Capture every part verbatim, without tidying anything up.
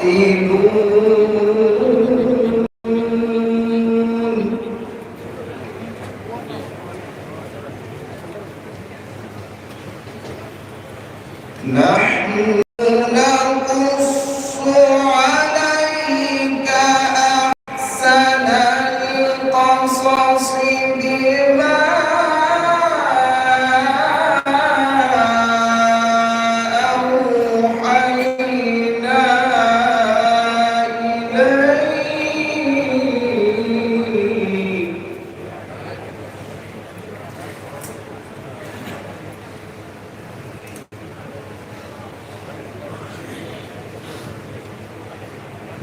يعدون. نحن نقص عليك أحسن القصص بما أوحينا إليك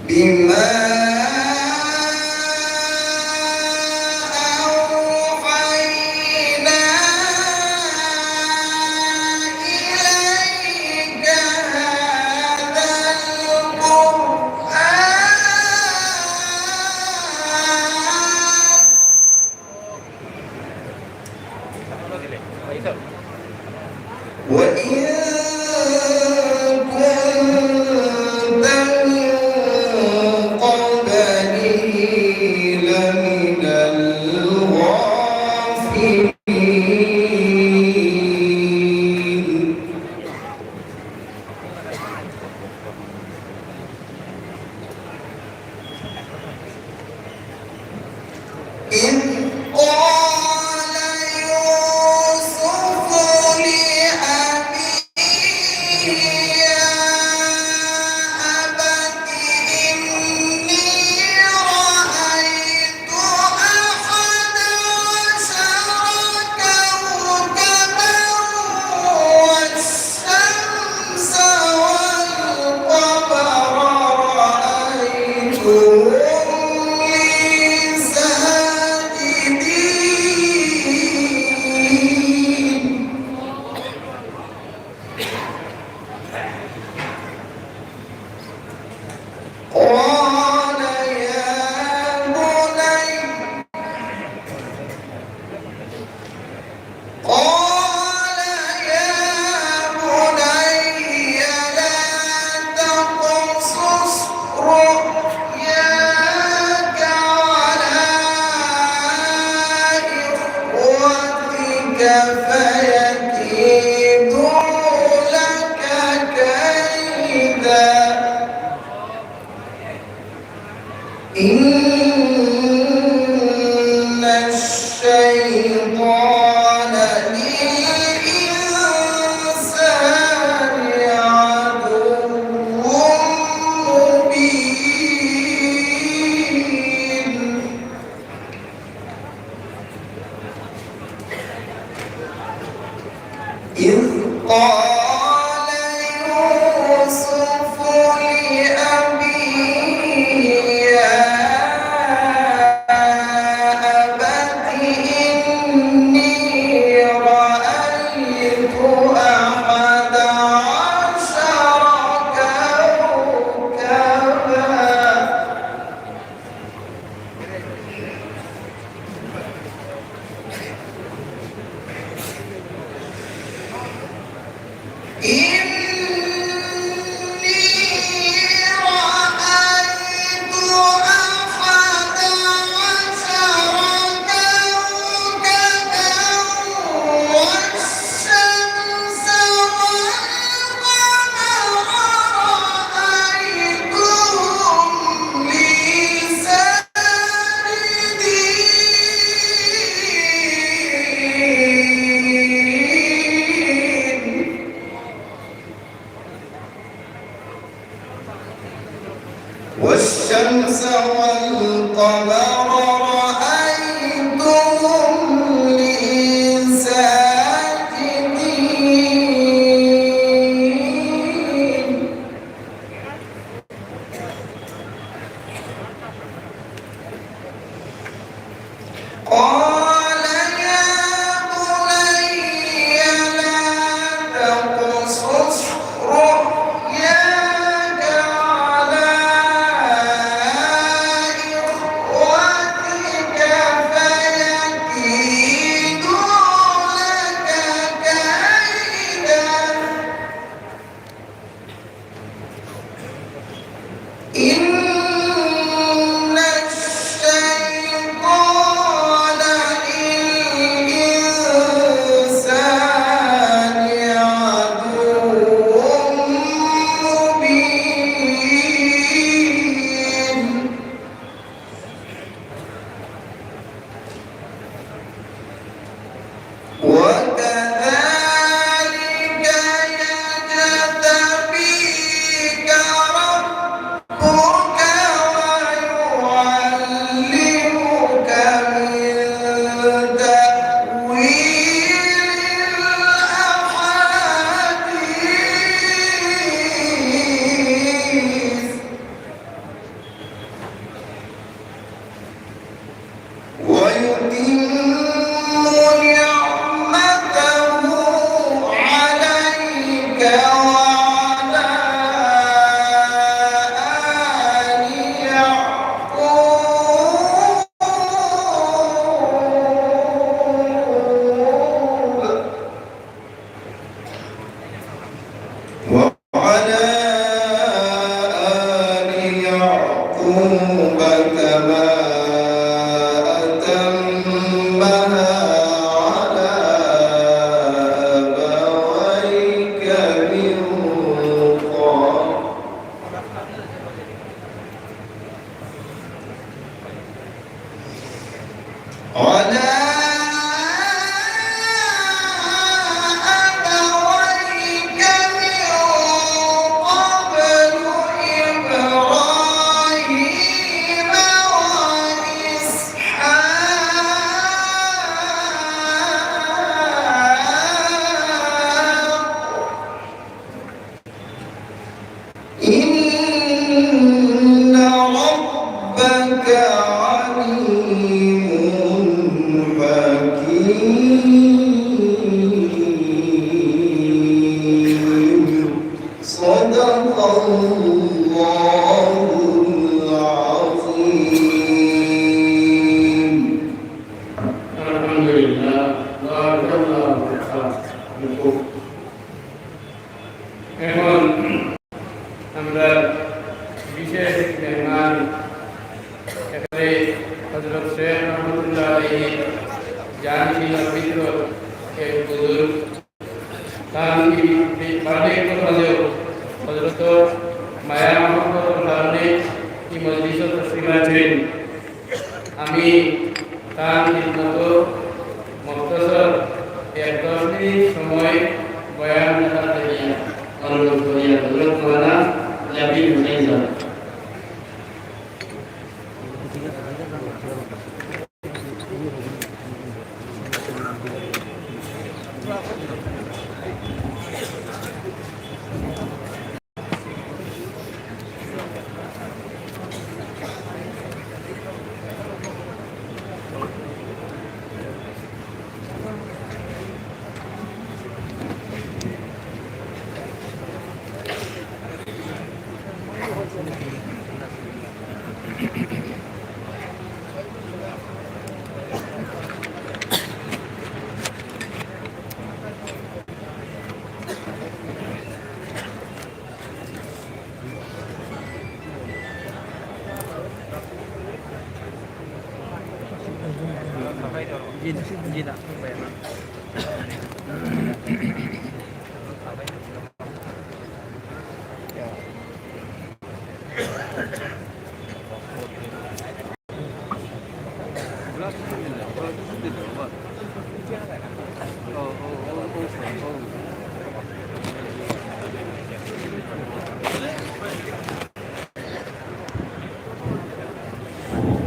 بما أوحينا إليك هذا القرآن. وإن كنت من قبله لمن الغافلين. إذ قال يوسف لأبيه يا أبت إني رأيت أحد عشر كوكبا والشمس والقمر رأيتهم لي ساجدين. قال يا بني قال يا بني لا تقصص رؤياك على إخوتك فيكيدوا لك كيدا. إن الشيطان للإنسان عدو مبين. إذ قال يوسف لأبيه يا أبت إني رأيت أحد عشر كوكبا. إني رأيت أحد عشر كوكبا والشمس والقمر رأيتهم لي ساجدين. والشمس والقمر رأيتهم لي ساجدين. قال يا بني لا تقصص رؤياك على إخوتك ولا أبويك من قبل إبراهيم وإسحاق. إن ربك عليم حكيم. صدق الله العظيم. الحمد لله. بارك الله فيك. এখন আমরা বিশেষ মেহমান, এখানে হযরত শেখ রহমতুল্লাহ আলাইহি জাহাঙ্গীর বিদ্রোহ এক বুজুর্গ, তার এই বার্ধক্যের মাঝেও হযরত মায়া মহব্বতের কারণে এই মজলিসে তশরিফ আনছেন। আমি তার খিদমতো মুখতসর এক দশ মিনিট সময় বয়ান রাখার লাগিয়া অনুরোধ করিয়া হযরত মাওলানা জাবির হুসাইন সাহেব।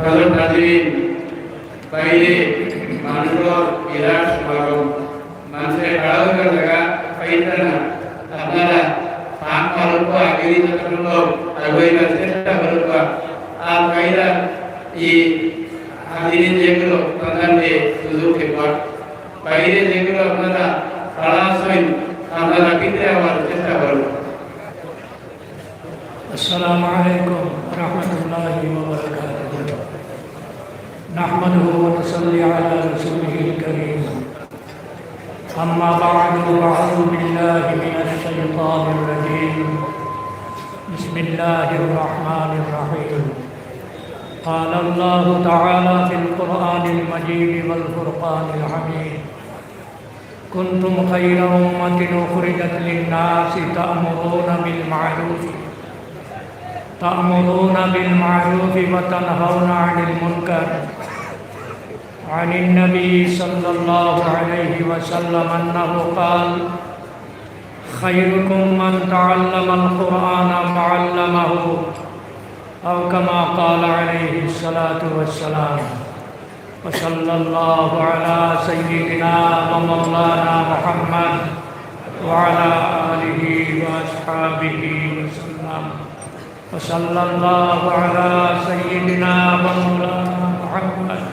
হযরত হাজিরিন, বাইরে মানুষর বিরাট সমাগম, মানুষে খাড়া অইবার জাগা পাইতা না। আপনারা পাক পালক আগেই যত সম্ভব আগুয়াইবার চেষ্টা করবা। আর বাইরে এই হাজিরিন যেগুলো প্রধান যে সুযোগ খেপা, বাইরে যেগুলো আপনারা খাড়া আছেন, আপনারা ভিতরে আওয়ার চেষ্টা করবা। السلام عليكم ورحمة الله وبركاته. نحمده ونصلي على رسوله الكريم. أما بعد، فأعوذ بالله من الشيطان الرجيم. بسم الله الرحمن الرحيم. قال الله تعالى في القرآن المجيد والفرقان الحميد: كنتم خير أمة أخرجت للناس تأمرون بالمعروف، تأمرون بالمعروف وتنهون عن المنكر. عن النبي صلى الله عليه وسلم أنه قال: خيركم من تعلم القرآن وعلمه، أو كما قال عليه الصلاة والسلام. وصلى الله على سيدنا ومولانا محمد وعلى آله وأصحابه وسلم. وصلى الله على سيدنا ومولانا محمد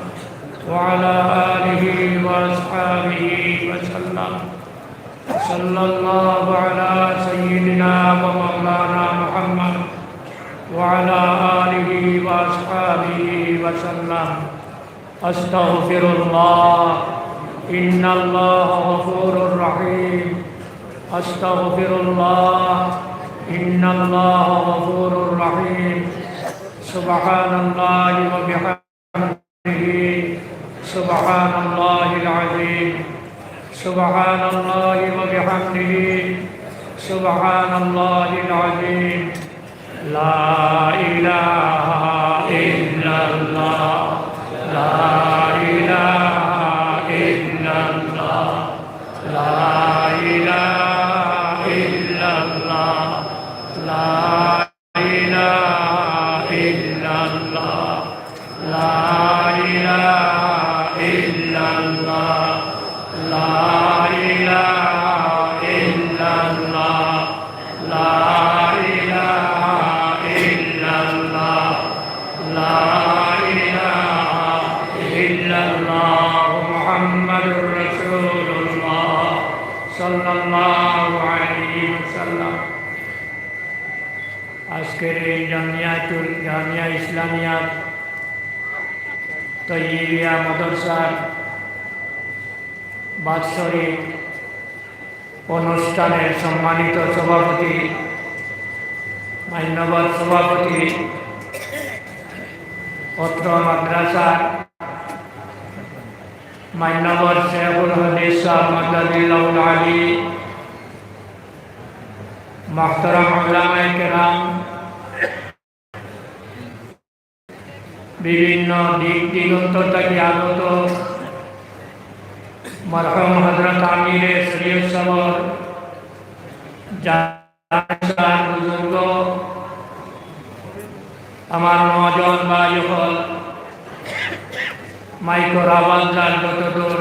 وعلى آله وأصحابه وسلم. وصلى الله على سيدنا ومولانا محمد وعلى آله وأصحابه وسلم. أستغفر الله، إن الله غفور رحيم. أستغفر الله، إن الله غفور رحيم. سبحان الله وبحمده، سبحان الله العظيم. سبحان الله وبحمده، سبحان الله العظيم. لا إله إلا الله. لا إله إلا الله. لا إله إلا الله. لا إله إلا الله. لا إله إلا الله. لا إله إلا الله. لا إله إلا الله. لا إله إلا الله. محمد رسول الله صلى الله عليه وسلم. আজকের এই জামিয়াতুল, জামিয়া ইসলামিয়া তৈয়বিয়া মাদ্রাসার বাৎসরিক অনুষ্ঠানের সম্মানিত সভাপতি, মান্যবর সভাপতি, অত্র মাদ্রাসার মান্যবর শেখুল হাদিস সাহেব মাদাদিল্লাহুল আলী, মুহতারাম উলামায়ে কেরাম, বিভিন্ন দিক দিগন্ত থাকি আগত মরহুম হযরত আমিরে শরীয়ত সাহেবর জানাজার বুজুর্গ, আমার নওজোয়ান ভাই অকল, মাইকর আওয়াজ যার যতদূর,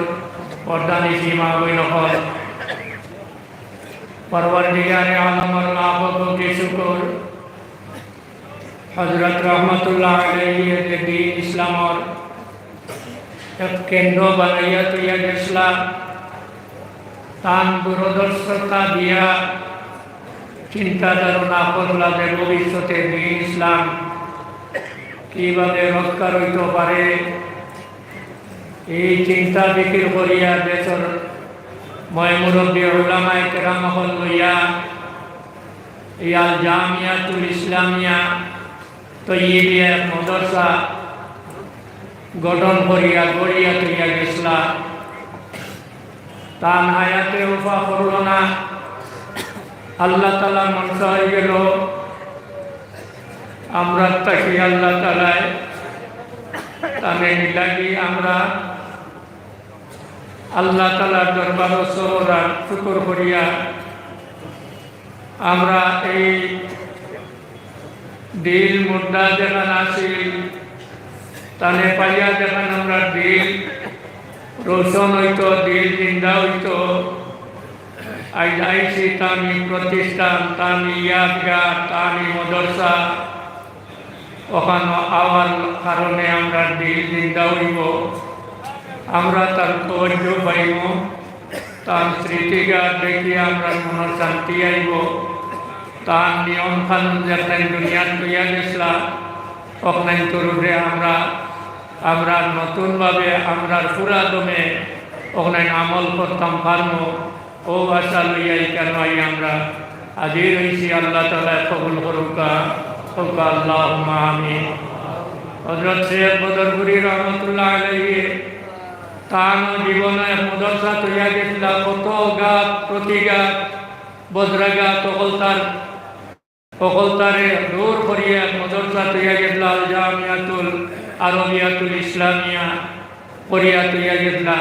পর্দানিশি মা বইন অকল, পরওয়ারদিগারে আলমর লাখো কোটি শুকুর, হযরত রহমতুল্লাহ আলাইহি যে দ্বীন ইসলামর এক কেন্দ্র বানাইয়া তৈয়া গেছলা, তান দূরদর্শিতা দিয়া চিন্তা ধারণা করলা যে ভবিষ্যতে দ্বীন ইসলাম কিভাবে রক্ষা রইতে পারে। এই চিন্তা ফিকির করিয়া দেশর ময় মুরব্বী উলামায়ে কেরাম অকল লইয়া এই আল জামিয়াতুল ইসলামিয়া তৈয়বিয়া এক মাদ্রাসা গঠন করিয়া গড়িয়া তৈয়া গেছলা। তান হায়াতে উফা করল না, আল্লাহ তাআলা মনসা হয়ে গেল। আমরা তাকি আল্লাহ তাআলায় তানে নিলাগি আমরা আল্লাহ তাআলার দরবারো সবর আর শুকর করিয়া আমরা এই দিল মুর্দা যেখান আছিল, তানে পাইয়া যেখান আমরা দিল রোশন হইতো, দিল জিন্দা হইতো। আইজ আইছি তানি প্রতিষ্ঠান, তানি ইয়াদগার, তানি মাদ্রাসা, ওখানো আওয়ার কারণে আমরা দিল জিন্দা হইব, আমরা তার তওয়াজ্জু পাইব, তার স্মৃতিগার দেখি আমরা মনো শান্তি আইব, তার নিয়ম কানুন যেখান দুনিয়াত লইয়া গেছলা, ওখান তরুণে আমরা, আমরা নতুনভাবে আমরা পুরা দমে ওখান আমল করতাম পারমু। ও আশা লইয়া ইকানো আই আমরা হাজির হইছি। আল্লাহ তাআলায় কবুল করুকা, করুকা, আল্লাহুম্মা আমিন। হযরত শেখ বদরপুরী রহমতুল্লাহ আলাইহি তান জীবনে এক মাদ্রাসা তৈয়া গেছলা, কত ঘাত প্রতিঘাত বজ্রাঘাত অকলতার অকলতারে দূর করিয়া এক মাদ্রাসা তৈয়া গেছলা, আল জামিয়াতুল আরবিয়াতুল ইসলামিয়া করিয়া তৈয়া গেছলা।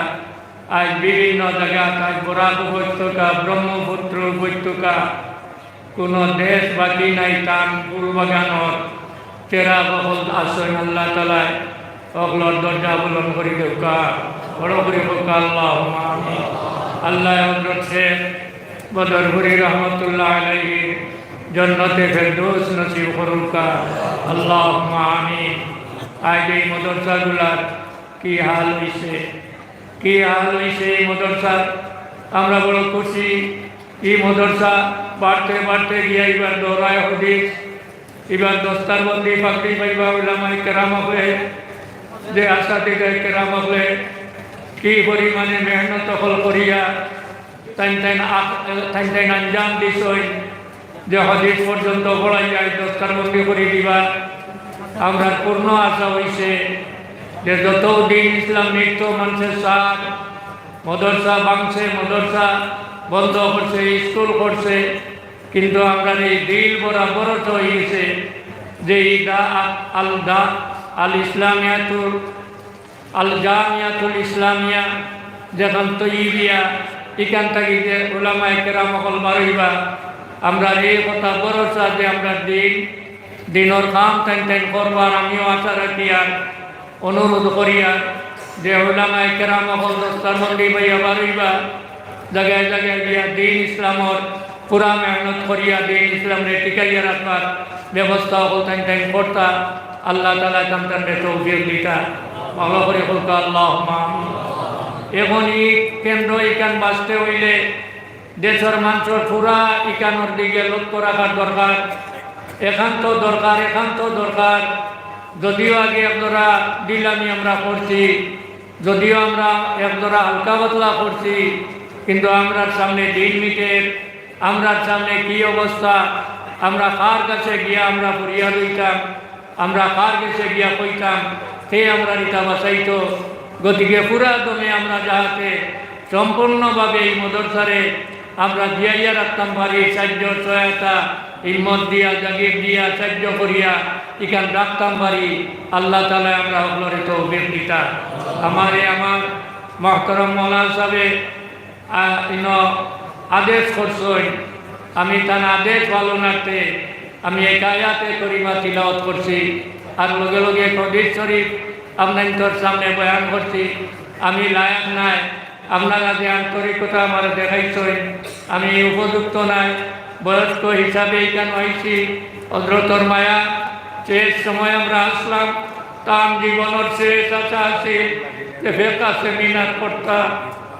আজ বিভিন্ন জায়গা, আজ বরাক উপত্যকা, ব্রহ্মপুত্র উপত্যকা, কোনো দেশ বাকি নাই, তান ফুল বাগানর চেরা বহল আসন আল্লাহ তাআলায় অকলর দরজা বুলন্দ করি দেউকা, বড় করি দেউকা, আল্লাহুম্মা আমিন। আল্লাহ হযরত শেখ বদরপুরী রহমতুল্লাহ আলাইহি জন্নতে ফেরদৌস নসিব করুকা, আল্লাহুম্মা আমিন। আজ এই মাদ্রাসাগুলার কি হাল হইছে, কি হাল হইছে এই মাদ্রাসার, আমরা বড় খুশি। এই মাদ্রাসা বাড়তে বাড়তে গিয়া এবার দৌরায়ে হাদিস, এবার দস্তারবন্দি পাগড়ি পাইবা উলামায়ে কেরাম অকলে, যে আসাতিজা কেরাম অকলে কি পরিমাণে মেহনত অকল করিয়া তাইন তাইন আ-, তাইন তাইন আঞ্জাম দিছইন, যে হাদিস পর্যন্ত পড়াইয়া এই দস্তারবন্দি করি দিবা। আমরা পূর্ণ আশা হইছে যে যত দিন ইসলাম মৃত্যু মানছে সার, মাদ্রাসা ভাঙছে, মাদ্রাসা বন্ধ করছে, স্কুল করছে, কিন্তু আমরার এই দিল ভরা ভরসা অই গেছে যে এই দা-, আল দা-, আল ইসলামিয়াতুল, আল জামিয়াতুল ইসলামিয়া যেখান তৈয়বিয়া, ইখান থাকি যে উলামায়ে কেরাম অকল বারইবা, আমরার এই কথা ভরসা যে আমরার দিন, দিনর কাম তাইন তাইন করবার আমিও আশা রাখিয়ার, অনুরোধ করিয়ার যে উলামায়ে কেরাম অকল দস্তারবন্দি বাইয়া বারইবা, জাগায় জাগায় গিয়া দিন ইসলামর পুরা মেহনত করিয়া দিন ইসলামরে টিকাইয়া রাখবার ব্যবস্থা অকল তাইন তাইন করতা। আল্লাহ তাআলায় তান তানরে তৌফিক দিতা। ভালা করি কউক্কা আল্লাহুম্মা আমিন। এখন ই কেন্দ্র ইখান বাঁচতে অইলে দেশর মানষর পুরা ইখানর দিকে লক্ষ্য রাখার দরকার, একান্ত দরকার, একান্ত দরকার। যদিও আগে একজরা ঢিলামি আমরা করছি, যদিও আমরা একজরা হালকা পাতলা করছি, কিন্তু আমরার সামনে দিন মিটের, আমরার সামনে কি অবস্থা, আমরা কার কাছে গিয়া আমরা ফরিয়াদ অইতাম, আমরা কার গেছে গিয়া কইতাম, কে আমরার ইটা বাঁচাইতো? গতিকে পুরা দমে আমরা যাহাতে সম্পূর্ণভাবে এই মাদ্রাসারে আমরা জিয়াইয়া রাখতাম পারি, সাহায্য, সহায়তা, হিম্মত দিয়া, জাগির দিয়া, সাহায্য করিয়া ইখান রাখতাম পারি। আল্লাহ তাআলায় আমরা হকলরে তৌফিক দিতা। আমারে আমার মহতরম মৌলানা সাহেবে আ, ইনো আদেশ করছইন, আমি তান আদেশ পালনার্থে আমি এক আয়াতে করিমা তিলাওয়াত করছি, আর লগে লগে এক হাদিস শরীফ আপনাইন্তর সামনে বয়ান করছি। আমি লায়েক নায়, আপনারা যে আন্তরিকতা আমারে দেখাইছইন, আমি উপযুক্ত নায়, বয়স্ক হিসাবে ইখান আইছি, হজরতর মায়া, শেষ সময় আমরা আসলাম, তান জীবনর শেষ আশা আছিল যে ফেকা সেমিনার করতা,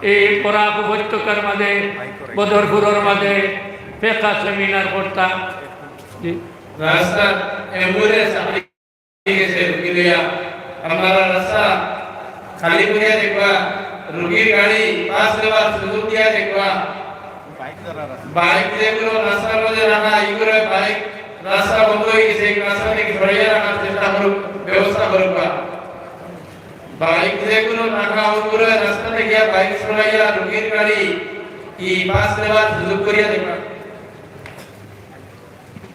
এই বরাক উপত্যকার মাঝে, বদরপুরর মাঝে ফেকা সেমিনার করতা। জি। রাস্তা অ্যাম্বুলেন্স আটকি গেছে রুগী লইয়া। আপনারা রাস্তা খালি করিয়া দেখবা, রুগীর গাড়ি পাস দেওয়ার সুযোগ দিয়া দেখবা। বাইক যেগুলো রাস্তার মাঝে রাখা, এগুলো বাইক রাস্তা বন্ধ হয়ে গেছে, এই রাস্তা থেকে সরাইয়া রাখার চেষ্টা করুক, ব্যবস্থা করুক বা। বাইক যেগুলো রাখা, ওগুলো রাস্তা থেকে বাইক সরাইয়া রুগীর গাড়ি ই পাস দেওয়ার সুযোগ করিয়া দেবা।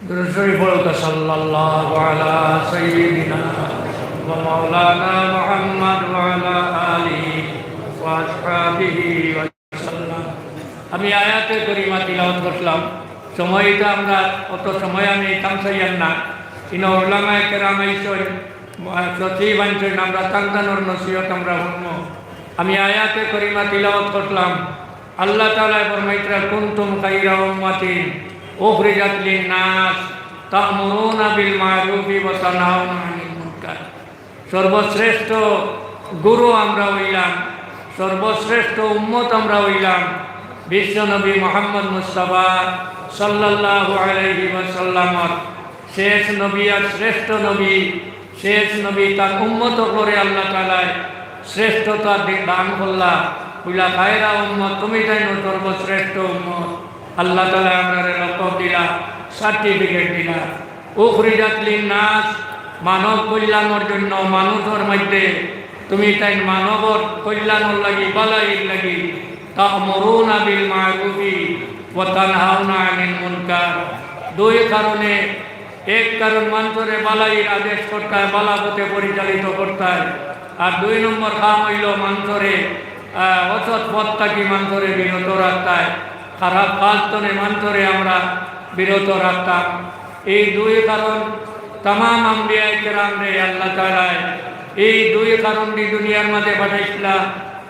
দুরূদ শরীফ পড়ুক, সাল্লাল্লাহু আলা সাইয়্যিদিনা ওয়া মাওলানা মুহাম্মদ ওয়া আলা আলিহি ওয়া আসহাবিহি ওয়া সাল্লাম। আমি আয়াতে করিমা তিলাওয়াত করলাম। সময় তো আমরা অত সময় আমি কাম চাইয়ার না। ইনো উলামায়ে কেরাম আইছইন, সচিব আনছইন, আমরা তান তানর নসিহত আমরা হুনমু। আমি আয়াতে করিমা তিলাওয়াত করলাম। আল্লাহ তাআলায় ফরমাইতরা, "কুনতুম খায়রা উম্মাতিন উখরিজাত লিন-নাস তা'মুরুনা বিল মা'রুফি ওয়া তানহাউনা আনিল মুনকার।" সর্বশ্রেষ্ঠ গুরু আমরা অইলাম, সর্বশ্রেষ্ঠ উম্মত আমরা অইলাম বিশ্ব নবী মুহাম্মদ মুস্তাফা সাল্লাল্লাহু আলাইহি ওয়াসাল্লামর। শেষ নবী আর শ্রেষ্ঠ নবী, শেষ নবী তার উম্মত অকলরে আল্লাহ তাআলায় শ্রেষ্ঠতা দি-, দান করলা। কইলা, "খায়রা উম্মত, তুমি তাইন সর্বশ্রেষ্ঠ উম্মত।" আল্লাহ তাআলায় আমরারে লকব দিলা, সার্টিফিকেট দিলা। উখরিজাত লিন-নাস, মানব কল্যাণর জন্য, মানুষর মধ্যে তুমি তাইন মানবর কল্যাণর লাগি, বালাইর লাগি, তা'মুরুনা বিল মা'রুফি ওয়া তানহাউনা আনিল মুনকার। দুই কারণে, এক কারণ মানষরে বালাইর আদেশ করতায়, বালা পথে পরিচালিত করতায়, আর দুই নম্বর কাম অইলো মানষরে, আহ, অসৎ পথ থাকি মানষরে বিরত রাখতায়। খারাপ কাজ তনে মানষরে আমরা বিরত রাখতাম। এই দুই কারণ তামাম আম্বিয়ায়ে কেরামরে আল্লাহ তাআলায় এই দুই কারণদি দুনিয়ার মাঝে পাঠাইছলা।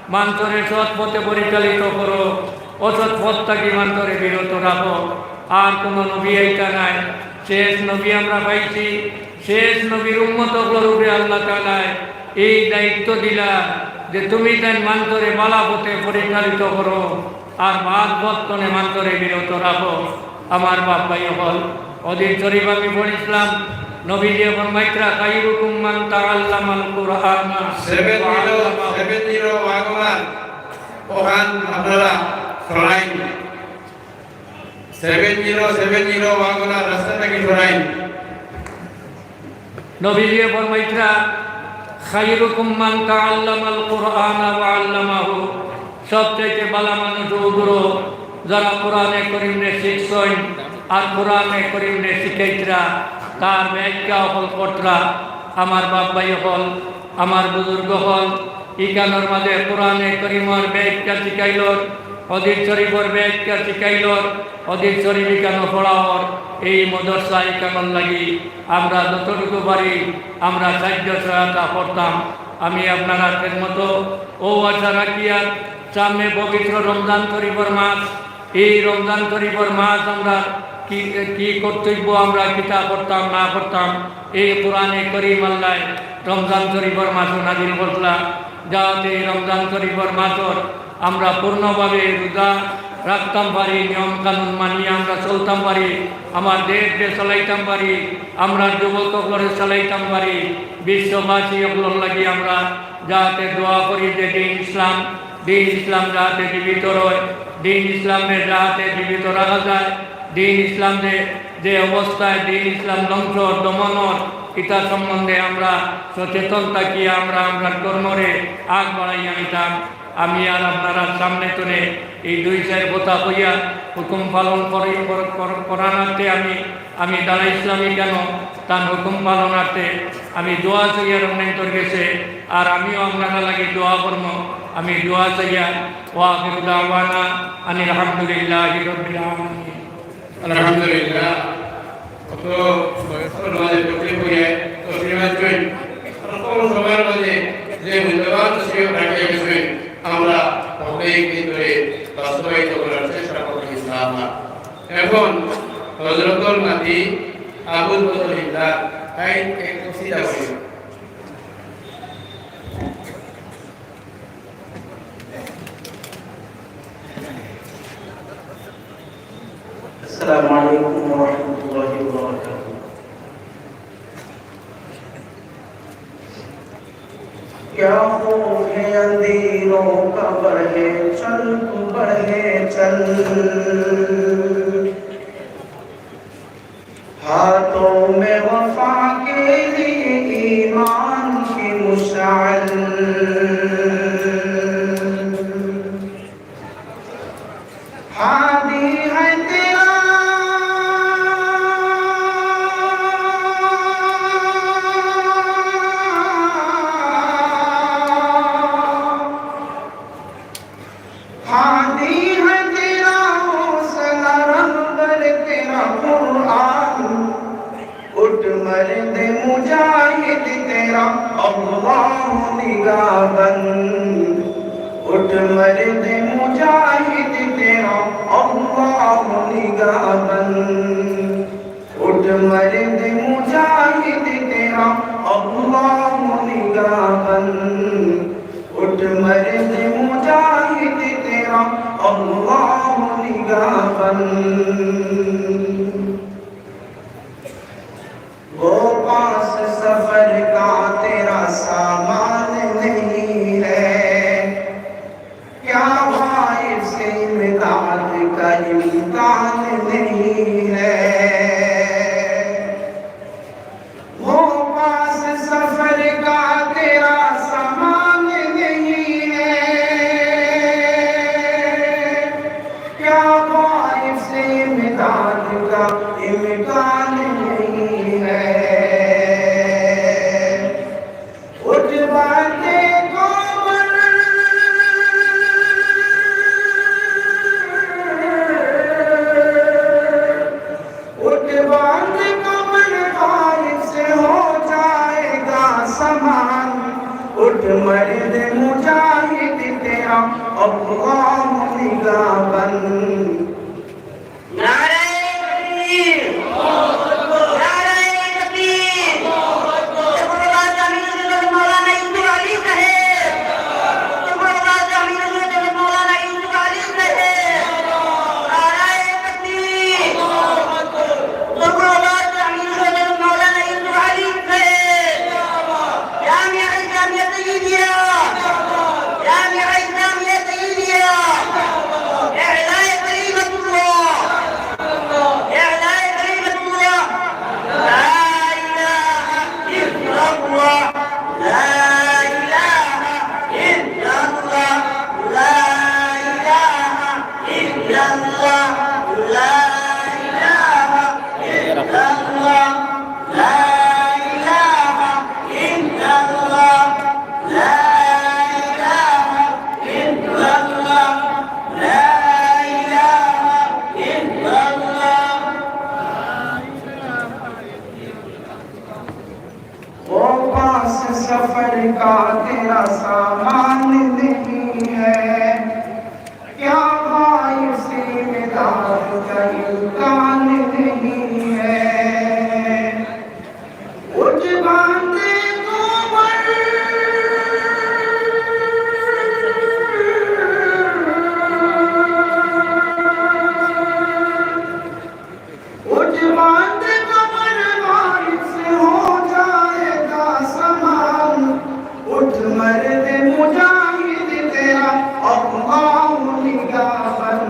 মানষরে সৎ পথে পরিচালিত করো, অসৎ পথ থাকি মানষরে বিরত রাখো। আর কোনো নবী আইতা নায়, শেষ নবী আমরা পাইছি। শেষ নবীর উম্মত অকলর উপরে আল্লাহ তাআলায় এই দায়িত্ব দিলা যে তুমি তাইন মানষরে বালা পথে পরিচালিত করো। আর বাদ বদ তনে মানষরে বিরত রাখো। আমার বাপ ভাই অকল, হাদিস শরীফ আমি পড়ছিলাম, নবীজি ফরমাইতরা, "খায়রুকুম মান তাআল্লামাল কুরআনা ওয়া আল্লামাহু।" ওখান আপনারা সরাইন। সেভেন জিরো সেভেন জিরো ওয়াগনার রাস্তা থাকি সরাইন। নবীজি ফরমাইতরা, "খায়রুকুম মান তাআল্লামাল কুরআনা ওয়া আল্লামাহু।" সবচাইতে বালা মানুষ অগুলো যারা কোরআনে করিমরে শিখছইন, আর কোরআনে করিমরে শিখাইতরা, তার ব্যাখ্যা অকল করতরা। আমার বাপ ভাই অকল, আমার বুজুর্গ অকল, ইখানর মাঝে কোরআনে করিমর ব্যাখ্যা শিখাইলর, হাদিস শরীফর ব্যাখ্যা শিখাইলর, হাদিস শরীফ ইখানো পড়াওর। এই মাদ্রাসা ইখানর লাগি আমরা যতটুকু পারি আমরা সাহায্য সহায়তা করতাম। আমি আপনারার খেদমতো অউ আশা রাখিয়ার সামনে পবিত্র রমজান শরীফর মাস, এই রমজান শরীফর মাস আমরা কি, কি কর্তব্য আমরা কিতা করতাম না করতাম, এই কোরআনে করিম আল্লায় রমজান শরীফর মাসো নাজিল করছলা, যাতে এই রমজান শরীফর মাসর আমরা পূর্ণভাবে রোজা রাখতাম পারি, নিয়ম কানুন মানিয়া আমরা চলতাম পারি, আমার দেশরে চালাইতাম পারি, আমরা যুবক অকলরে চালাইতাম পারি, বিশ্ববাসী অকলর লাগি আমরা যাতে দোয়া করি যে দ্বীন ইসলাম, দ্বীন ইসলাম যাতে জীবিত রয়, দ্বীন ইসলামরে যাতে জীবিত রাখা যায়, দ্বীন ইসলাম যে, যে অবস্থায় দ্বীন ইসলাম ধ্বংস, দমনর, ইতা সম্বন্ধে আমরা সচেতন থাকিয়া আমরা আমরার কর্মরে আগ বাড়াইয়া নিতাম। আমি আর আপনারার সামনে তনে এই দুই চাইর কথা কইয়া হুকুম পালন করি, কর-, কর-, করানার্থে আমি, আমি দাঁড়াইছলাম ইখানো, তান হুকুম পালনার্থে। আমি দোয়া চাইয়ার অন্যন্তর গেছে, আর আমিও আপনারার লাগি দোয়া করমু। আমি দোয়া চাইয়ার। ওয়া আখিরু দাওয়ানা আনিল হামদুলিল্লাহি রাব্বিল আলামিন। আলহামদুলিল্লাহ। অত বয়সর মাঝে তকলিফ অইয়া তশরিফ আনছইন। অল্প সময়ের মাঝে যে মূল্যবান তশরিফ রাখিয়া গেছইন, আমরা প্রত্যেক দিন ধরে বাস্তবায়িত করার চেষ্টা করব ইনশাআল্লাহ। এখন হযরতর নাতি আবুল বদর হিলদার তাইন এক কবিতা বলি। السلام عليكم ورحمة الله وبركاته. کیا خوف ہے اندھیروں کا، بڑھے چل تو بڑھے چل۔ ہاتھوں میں وفا کے لیے ایمان کی مشعل۔ ہادی ہے تیرا، ہادی ہے تیرا، حوصلہ رہبر تیرا قرآن۔ اٹھ مرد مجاہد تیرا اللہ نگہبان۔ اٹھ مرد مجاہد تیرا اللہ نگہبان۔ اٹھ مرد مجاہد تیرا اللہ نگہبان۔ اٹھ مرد مجاہد تیرا اللہ نگہبان۔ وہ پاس سفر کا تیرا سامان نہیں ہے، کیا غائب سے امداد کا امکان نہیں ہے؟ وہ پاس سفر کا تیرا سامان نہیں ہے، کیا غائب سے امداد کا امکان نہیں ہے؟ اٹھ باتیں قومن، اٹھ باتیں قومن، غائب سے ہو جائے گا سامان۔ اٹھ مرد مجاہد تیرا اللہ نگہبان۔ نعرہ تکبیر! نعرہ تکبیر! تکبر اللہ تعالیٰ حضرت مولانا یوسف علی صاحب! تکبر اللہ تعالیٰ حضرت مولانا یوسف علی صاحب! نعرہ تکبیر! تکبر اللہ تعالیٰ حضرت مولانا یوسف علی صاحب! جامعہ اسلامیہ تیلیہ! جامعہ اسلامیہ تیلیہ! احیاء کلمۃ سفر کا تیرا سامان نہیں ہے، کیا بھائی، اس میں داد کا امکان نہیں ہے۔ اٹھ باندے کمر، اٹھ باندے کمر، وارث ہو جائے گا سامان۔ اٹھ مرد مجاہد تیرا اللہ نگہبان،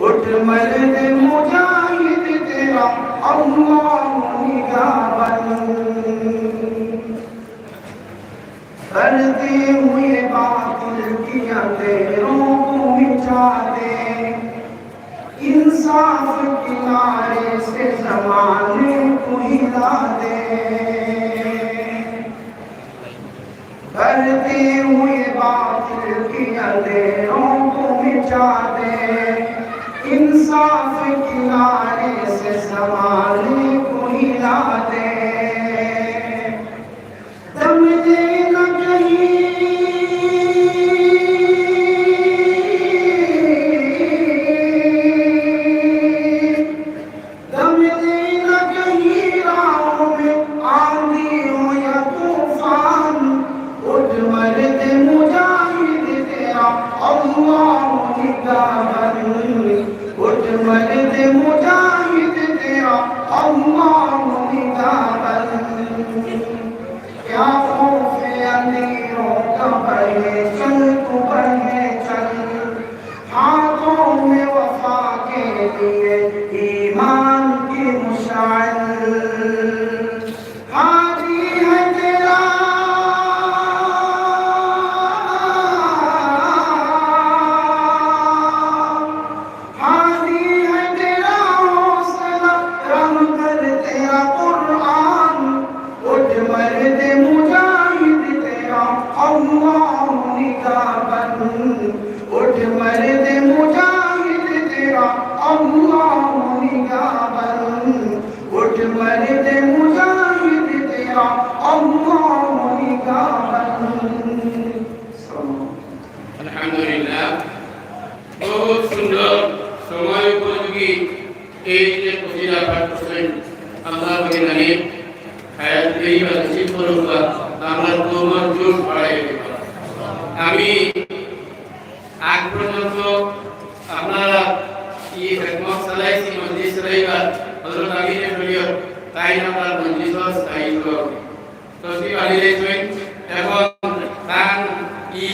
اٹھ مرد مجاہد تیرا اللہ نگہبان۔ بڑھتے ہوئے باطل کے اندھیروں کو مٹا دے، انصاف کے نعرے سے زمانے کو ہلا دے۔ بڑھتے ہوئے باطل کے اندھیروں کو مٹا دے، انصاف کے نعرے سے زمانے کو ہلا دے۔ دم لینا کہیں، دم لینا کہیں راہوں میں آندھی ہو یا طوفان۔ اٹھ مرد مجاہد تیرا اللہ نگہبان، اٹھ مرد مجاہد تیرا اللہ نگہبان۔ کیا خوف اندھیروں کا، بڑھے چل تو بڑھے چل، ہاتھوں میں وفا کے لیے ایمان کی مشعل۔ ہادی ہے تیرا، ہادی ہے تیرا حوصلہ، رہبر تیرا قرآن۔ اٹھ مرد مجاہد تیرا اللہ نگہبان، اٹھ مرد مجاہد تیرا اللہ نگہبان، اٹھ مرد مجاہد تیرا اللہ نگہبان۔ আলহামদুলিল্লাহ, বহুত সুন্দর, সময় উপযোগী এই যে কসিদা পাঠ করছেন, আল্লাহ পাকে জানি হায়াত তৈয়বা নসিব করুক, আমরা কওমর জোশ বাড়াই দিবা। আমি আগ পর্যন্ত আপনারা এই খেদমত চালাইছি, মজলিস চালাইবা, হযরত আমিরে শরীয়ত, তাইন আমরার মজলিসর স্থায়ী সভাপতি। তশরিফ আনিলাইছইন, এখন তান ই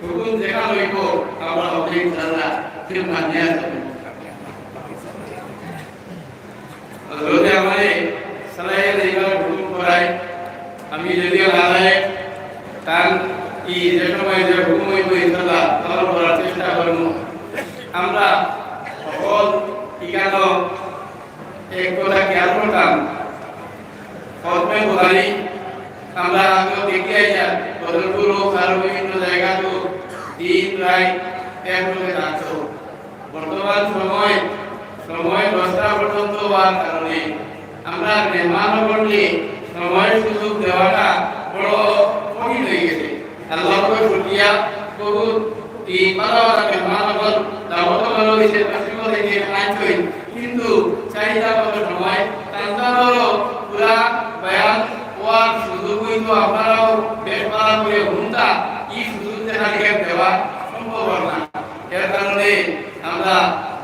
হুকুম যেখান অইবো, আমরা হকলে ইনশাআল্লাহ মানিয়া যাইমু। হযরতে আমারে চালাইয়া যাইবার হুকুম করায়, আমি যদিও নালায়েক, তান ই যে সময় যে হুকুম অইবো ইনশাআল্লাহ পালন করার চেষ্টা করমু। আমরা হকল ইখানো এক কথা খেয়াল করতাম, খতমে বুখারী আমরা আগেও দেখি আইয়া, বদরপুর হোক, আরো বিভিন্ন জায়গাত হোক, দিন রাইত এক লগে থাকতো। বর্তমান সময়, সময় দশটা পর্যন্ত হওয়ার কারণে আমরা মেহমান অকলরে সময় সুযোগ দেওয়াটা বড় কঠিন হয়ে গেছে। আল্লাহর শুকরিয়া, তবু এই বারো হাজার মেহমান অকল দাওয়াত অকল হইছে, তশরিফ অকল হইছে, আনছইন। কিন্তু চাইতা মতো সময়, তান্দারও পুরা বয়ান হওয়ার সুযোগ হইতো, আপনারাও বেশ ভালো করে হুনতা, এই সুযোগ দেখা দিকে দেওয়া সম্ভব না। এর কারণে আমরা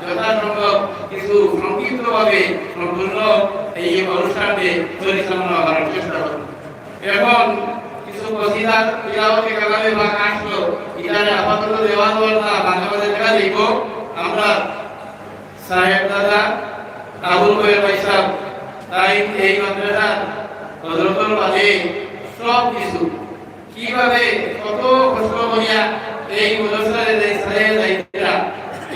যথাসম্ভব কিছু সংক্ষিপ্তভাবে সম্পূর্ণ এই অনুষ্ঠানকে পরিচালনা করার চেষ্টা করব। এখন কিছু কসিদার তিলাওয়াতে কালামে পাক আসলো, ইতারে আপাতত দেওয়া দেওয়ার না, মাঝে মাঝে দেখা যাইব। আমরা সাহেব দাদা আবুল কবির ভাই সাহেব, তাইন এই মাদ্রাসার হযরতর বাদে সব কিছু কিভাবে কত কষ্ট করিয়া এই মাদ্রাসারে যে চালাইয়া যাইতরা,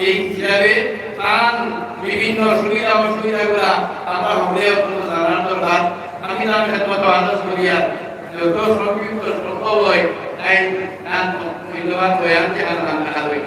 এই হিসাবে তান বিভিন্ন সুবিধা অসুবিধাগুলা আমরা হকলে অত্যন্ত জানার দরকার। আমি তান খেদমত আরজ করিয়া যত সংক্ষিপ্ত সম্ভব হয়, তাইন তান মূল্যবান বয়ান যেখানে রাখা হয়।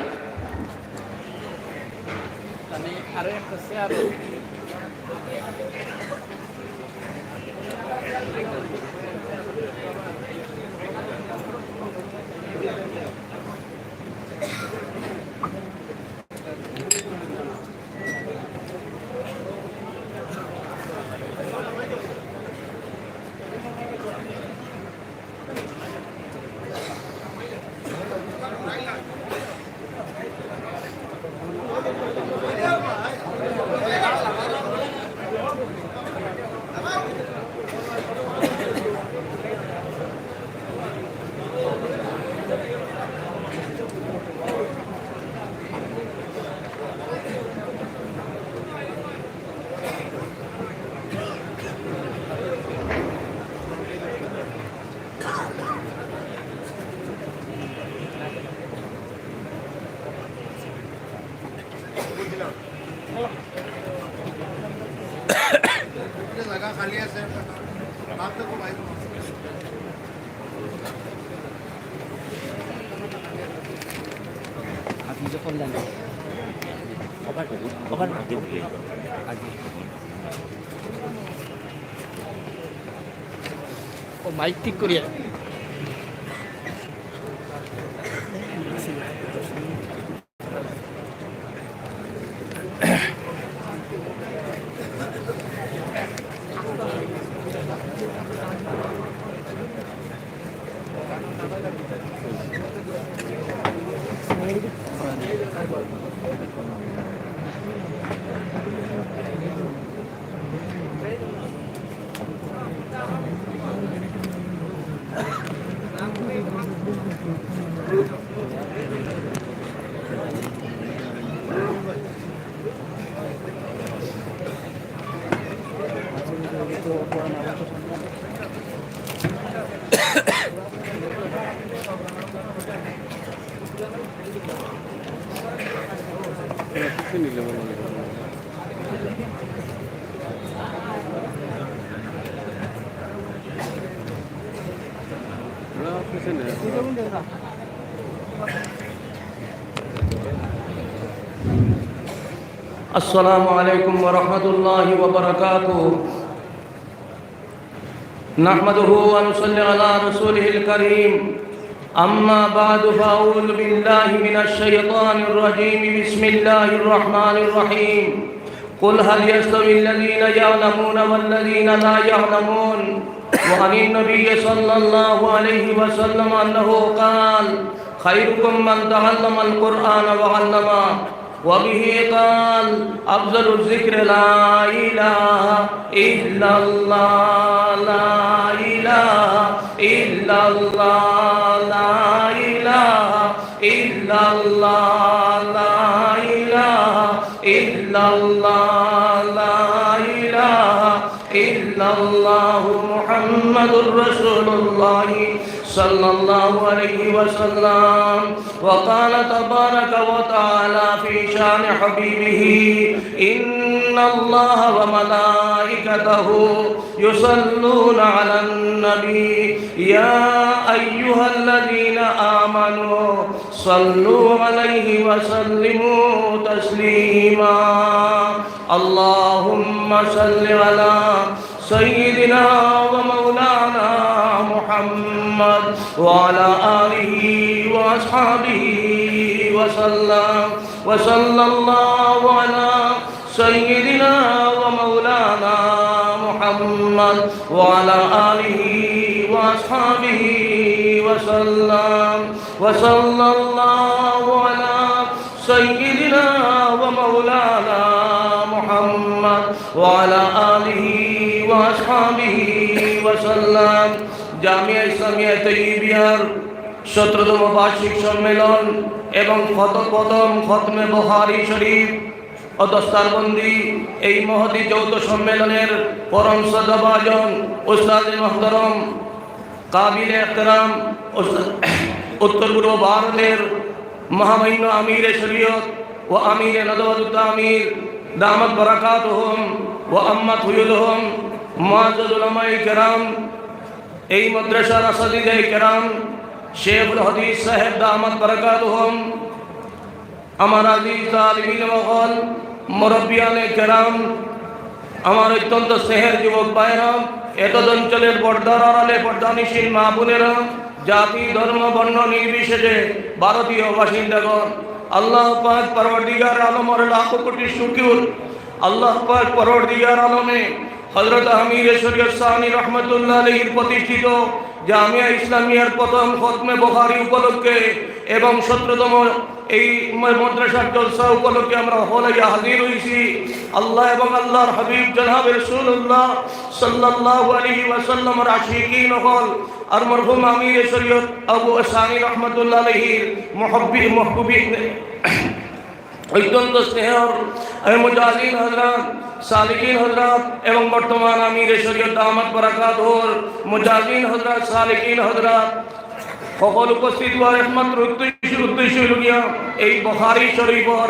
আপনি যখন জানেন, ওখানে, ওখানে আগে। ও মাইক ঠিক করিয়া। السلام عليكم ورحمة الله وبركاته. نحمده ونصلي على رسوله الكريم. أما بعد، فأعوذ بالله من الشيطان الرجيم. بسم الله الرحمن الرحيم. قل هل يستوي الذين يعلمون والذين لا يعلمون؟ وعن النبي صلى الله عليه وسلم أنه قال: خيركم من تعلم القرآن وعلمه. وبه قال: أفضل الذكر لا إله إلا الله، لا إله إلا الله، لا إله إلا الله، لا إله إلا الله، لا إله إلا الله، محمد رسول الله، صلى الله عليه وسلم. وقال تبارك وتعالى في شأن حبيبه: إن الله وملائكته يصلون على النبي، يا أيها الذين آمنوا صلوا عليه وسلموا تسليما. اللهم صل على سيدنا ومولانا محمد وعلى آله وأصحابه وسلم. وصلى الله على سيدنا ومولانا محمد وعلى آله وأصحابه وسلم. وصلى الله على سيدنا ومولانا محمد وعلى آله وأصحابه وسلم. জামিয়া ইসলামিয়া তৈয়বিয়ার সতেরোতম বার্ষিক সম্মেলন এবং খত-, প্রথম খতমে বুখারী শরীফ ও দস্তারবন্দি এই মহতী যৌথ সম্মেলনের পরম শ্রদ্ধাভাজন উস্তাদে মুহতারাম, কাবিলে এহতেরাম উস্তাদ, উত্তর পূর্ব ভারতের মহামান্য আমিরে শরীয়ত ও আমিরে নদওয়াতুত তামির দামাত বারাকাতুহুম ওয়া আম্মাত হুয়ুদুহুম, মুআজ্জাজ উলামায়ে কেরাম, এই মাদ্রাসার আসাতিজায়ে কেরাম, শেখুল হাদিস সাহেব দামাত বারাকাতুহুম, আমার আজিজ তালিব ইলম অকল, মুরব্বিয়ানে কেরাম, আমার অত্যন্ত স্নেহের যুবক ভাইরা, এতদ অঞ্চলের পর্দার আড়ালে পর্দানিশীন মা বোনেরা, জাতি, ধর্ম, বর্ণ নির্বিশেষে ভারতীয় বাসিন্দাগণ, আল্লাহ পাক পরওয়ারদিগার আলমর লাখো কোটি শুকুর, আল্লাহ পাক পরওয়ারদিগার আলমে হযরত আমিরে শরীয়ত সানি রহমতুল্লাহ আলাইহির প্রতিষ্ঠিত জামিয়া ইসলামিয়ার প্রথম খতমে বুখারী উপলক্ষে এবং সতেরোতম এই ম-, মাদ্রাসার জলসা উপলক্ষে আমরা হল আইয়া হাজির হইছি। আল্লাহ এবং আল্লাহর হাবিব জনাব রাসূলুল্লাহ সাল্লাল্লাহু আলাইহি ওয়াসাল্লামর আশিকিন অকল আর মরহুম আমিরে শরীয়ত আবু সানি রহমতুল্লাহ আলাইহির মুহব্বি-, মুহব্বি-, অত্যন্ত স্নেহর এই মুজাহিদিন হযরত, সালিকিন হযরত এবং বর্তমান আমিরে শরীয়ত দামাত বারাকাতুহুর মুজাহিদিন হযরত, সালিকিন হযরত, সকল উপস্থিত হওয়ার একমাত্র উদ্দেশ্য, উদ্দেশ্য হইল গিয়া এই বুখারী শরীফর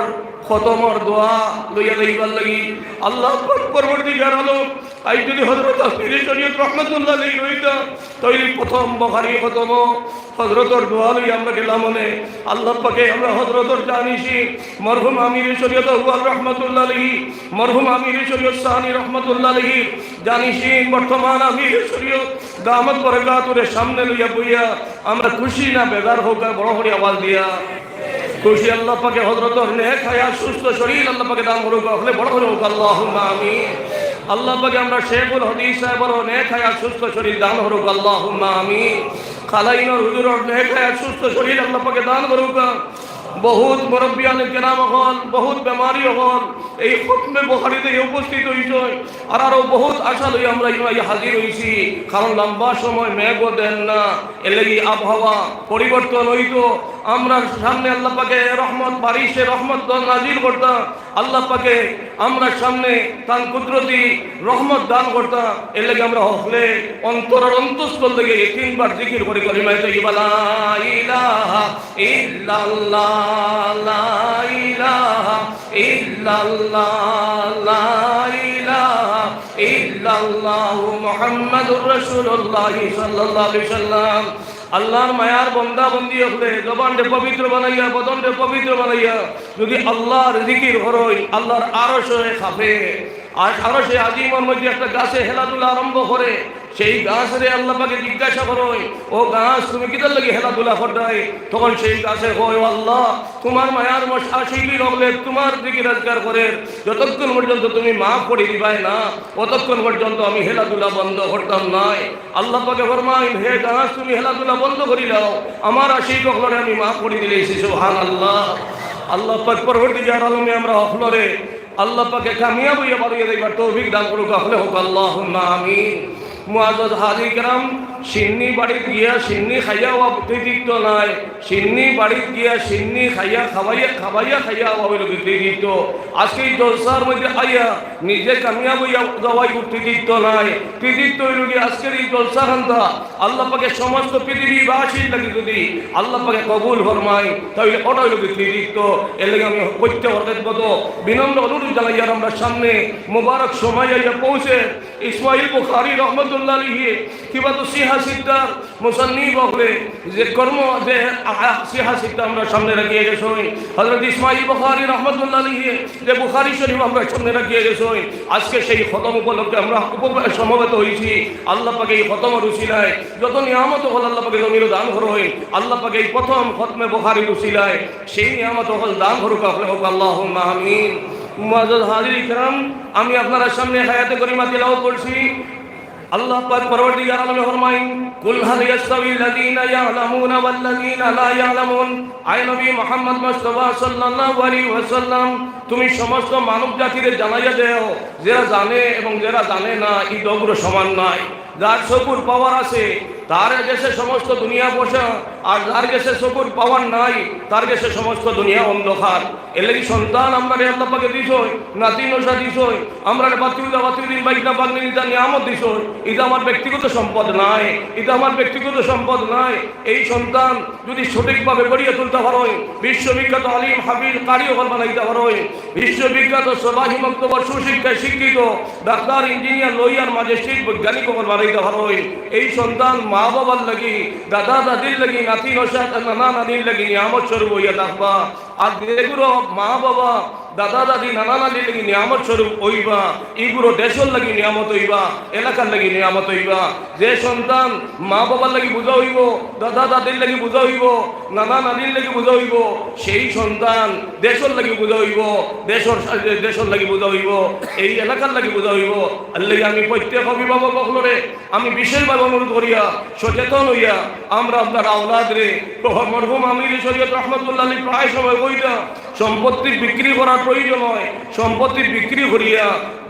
খতমর দোয়া লইয়া যাইবার লাগি। আল্লাহ পাক পরওয়ারদিগার আলম, আইজ যদি হযরত আমিরে শরীয়ত রহমতুল্লাহ আলাইহি রইতা, তাইলে প্রথম বুখারী খতম হযরতর দোয়া লইয়া আমরা গেলাম অনে। আল্লাহ পাকে আমরা হযরতর জানিশিন মরহুম আমিরে শরীয়ত আউয়াল রহমতুল্লাহ আলাইহি, মরহুম আমিরে শরীয়ত সানি রহমতুল্লাহ আলাইহি জানিশিন বর্তমান আমিরে শরীয়ত দামাত বরকাতুহুমরে সামনে লইয়া বইয়া আমরা খুশি না বেজার? হউক আর বড় করি আওয়াজ দিয়া। খুশি। আল্লাহ পাকে হযরতর নেক হায়াত সুস্থ শরীর আল্লাহ পাকে দান করুক, হকলে বড় করি হউক, আল্লাহুম্মা আমিন। আল্লাহ পাকে আমরা শেখুল হাদিস সাহেবর নেক হায়াত সুস্থ শরীর দান করুক, আল্লাহুম্মা আমিন। কালাইনর হুজুরর নেক হায়াত সুস্থ শরীর আল্লাহ পাকে দান করুক। বহুত মুরব্বিয়ানে কেরাম অকল, বহুত বেমারি অকল এই খতমে বুখারীত উপস্থিত অইছইন, আর আরো বহুত আশা লইয়া আমরা ইনো আইয়া হাজির অইছি। কারণ লম্বা সময় মেঘও দেন না, এরলাগি আবহাওয়া পরিবর্তন অইতো। আমরার সামনে আল্লাহ পাকে রহমত, বারিশে রহমত নাজিল করতা। আল্লাহ পাকে আমরার সামনে তান কুদরতি রহমত দান করতা। এরলাগি আমরা হকলে অন্তরর অন্তঃস্থল থাকি তিনবার জিকির করি, কলিমায়ে তৈয়বা, লা ইলাহা ইল্লাল্লাহ, লা ইলাহা ইল্লাল্লাহ, লা ইলাহা ইল্লাল্লাহু মুহাম্মাদুর রাসূলুল্লাহ সাল্লাল্লাহু আলাইহি সাল্লাম। আল্লাহর মায়ার বন্দা বন্দি অকলে জবানরে পবিত্র বানাইয়া, বদনরে পবিত্র বানাইয়া যদি আল্লাহর জিকির করইন, আল্লাহর আরশে কাঁপে। আর আরশে আজিমর মধ্যে একটা গাছে খেলাধুলা আরম্ভ করে, সেই গাছরে আল্লাহ পাকে জিজ্ঞাসা করইন, "ও গাছ, তুমি কিতার লাগি খেলাধুলা কররায়?" তখন সেই গাছে কয়, "ও আল্লাহ, তুমার মায়ার মশ-, আশিক অকলে তুমার জিকির আজকার করের, যতক্ষণ পর্যন্ত তুমি মাফ করি দিবায় না, অতক্ষণ পর্যন্ত আমি খেলাধুলা বন্ধ করতাম নায়।" আল্লাহ পাকে ফরমাইন, "হে গাছ, তুমি খেলাধুলা বন্ধ করি লাও, আমার আশিক অকলরে আমি মাফ করি দিলাইছি।" সুবহানাল্লাহ। আল্লাহ পাক পরওয়ারদিগার আলমে আমরা হকলরে আল্লাহ পাকে কামিয়াব অইয়া বারইয়া যাইবার তৌফিক দান করুক, হকলে হউক, আল্লাহুম্মা আমিন। মুআজ্জাজ হাজির কেরাম, শিন্নি বাড়িত গিয়া শিন্নি খাইয়া অওয়া কৃতিত্ব নায়, শিন্নি বাড়িত গিয়া শিন্নি খাইয়া, খাবাইয়া, খাবাইয়া খাইয়া অওয়া অইলো গি কৃতিত্ব। আজকে এই জলসার মধ্যে আইয়া নিজে কামিয়াব অইয়া যাওয়া অইলো কৃতিত্ব নায়। কৃতিত্ব অইলো গি আজকের এই জলসা খানতা আল্লাহ পাকে সমস্ত পৃথিবীবাসীর লাগি যদি আল্লাহ পাকে কবুল ফরমাইন, তাইলে ওটা অইলো গি কৃতিত্ব। এরলাগি আমি প্রত্যেকর খেদমতো বিনম্র অনুরোধ জানাইয়ার আমরার সামনে মোবারক সময় আইয়া পৌঁছে ইসমাইল বুখারী রহমতুল্লাহ আলাইহি, কিবা তো সিহা সিত্তার মুসান্নিফ অকলে যে কর্ম, যে আ-, আ-, সিহা সিত্তা আমরার সামনে রাখিয়া গেছইন, হযরত ইসমাইল বুখারী রহমতুল্লাহ আলাইহি যে বুখারী শরীফ আমরার সামনে রাখিয়া গেছইন, আজকে সেই খতম উপলক্ষে আমরা উপ-, সমবেত অইছি। আল্লাহ পাকে এই খতমর উসিলায় যত নিয়ামত অকল আল্লাহ পাকে জমিনো দান করইন, আল্লাহ পাকে এই প্রথম খতমে বুখারীর উসিলায় সেই নিয়ামত অকল দান করুক, হকলে হউক, আল্লাহুম্মা আমিন। মুআজ্জাজ হাজির ইকরাম, আমি আপনারার সামনে আয়াতে কারিমা তিলাওয়াত করছি। আল্লাহ পাক পরওয়ারদিগার আলমে ফরমাইন, "কুল হাল ইয়াস্তাবিল্লাযীনা ইয়ালামুনা ওয়াল্লাযীনা লা ইয়ালামুন।" আয় নবী মুহাম্মদ মুস্তাফা সাল্লাল্লাহু আলাইহি ওয়াসাল্লাম, তুমি সমস্ত মানব জাতিরে জানাইয়া দেও, যেরা জানে এবং যেরা জানে না, ই দুইগুলো সমান নায়। যার চকুর পাওয়ার আছে, তার গেছে সমস্ত দুনিয়া ফর্সা, আর যার গেছে চকুর পাওয়ার নাই, তার গেছে সমস্ত দুনিয়া অন্ধকার। এরলাগি সন্তান আমরারে আল্লাহ পাকে দিছইন, নাতি নশা দিছইন, আমরারে বাতিউল্লাহ বাতিউদ্দিন ভাইগ্না ভাগ্নিন ইতা নিয়ামত দিছইন। ইতা আমার ব্যক্তিগত সম্পদ নায়, ইতা আমার ব্যক্তিগত সম্পদ নায়। এই সন্তান যদি সঠিকভাবে গড়িয়া তুলতা পারইন, বিশ্ববিখ্যাত আলিম, হাফিজ, কারি অকল বানাইতা পারইন, বিশ্ববিখ্যাত সবাহি মক্তবর সুশিক্ষায় শিক্ষিত ডাক্তার, ইঞ্জিনিয়ার, লয়ার, ম্যাজিস্ট্রেট, বৈজ্ঞানিক অকল বানাইতা পারইন, এই সন্তান মা বাবার লাগি, দাদা দাদির লাগি, নাতি নশা, নানা নানির লাগি নিয়ামত স্বরূপ অইয়া থাকবা। আর যেগুলো মা বাবা, দাদা দাদি, নানা নানির লাগি নিয়ামত স্বরূপ অইবা, ইগুলো দেশর লাগি নিয়ামত অইবা, এলাকার লাগি নিয়ামত অইবা। যে সন্তান মা বাবার লাগি বুঝা অইবো, দাদা দাদির লাগি বুঝা অইবো, নানা নানির লাগি বুঝা অইবো, সেই সন্তান দেশর লাগি বুঝা অইবো, দেশর, দেশর লাগি বুঝা অইবো, এই এলাকার লাগি বুঝা অইবো। এরলাগি আমি প্রত্যেক অভিভাবক অকলরে আমি বিশেষভাবে অনুরোধ করিয়া, সচেতন অইয়া, আমরা আপনার আওলাদরে, মরহুম আমিরে শরীয়ত রহমতুল্লাহ আলাইহি প্রায় সময় কইতা, সম্পত্তি বিক্রি করার প্রয়োজন অয়, সম্পত্তি বিক্রি করিয়া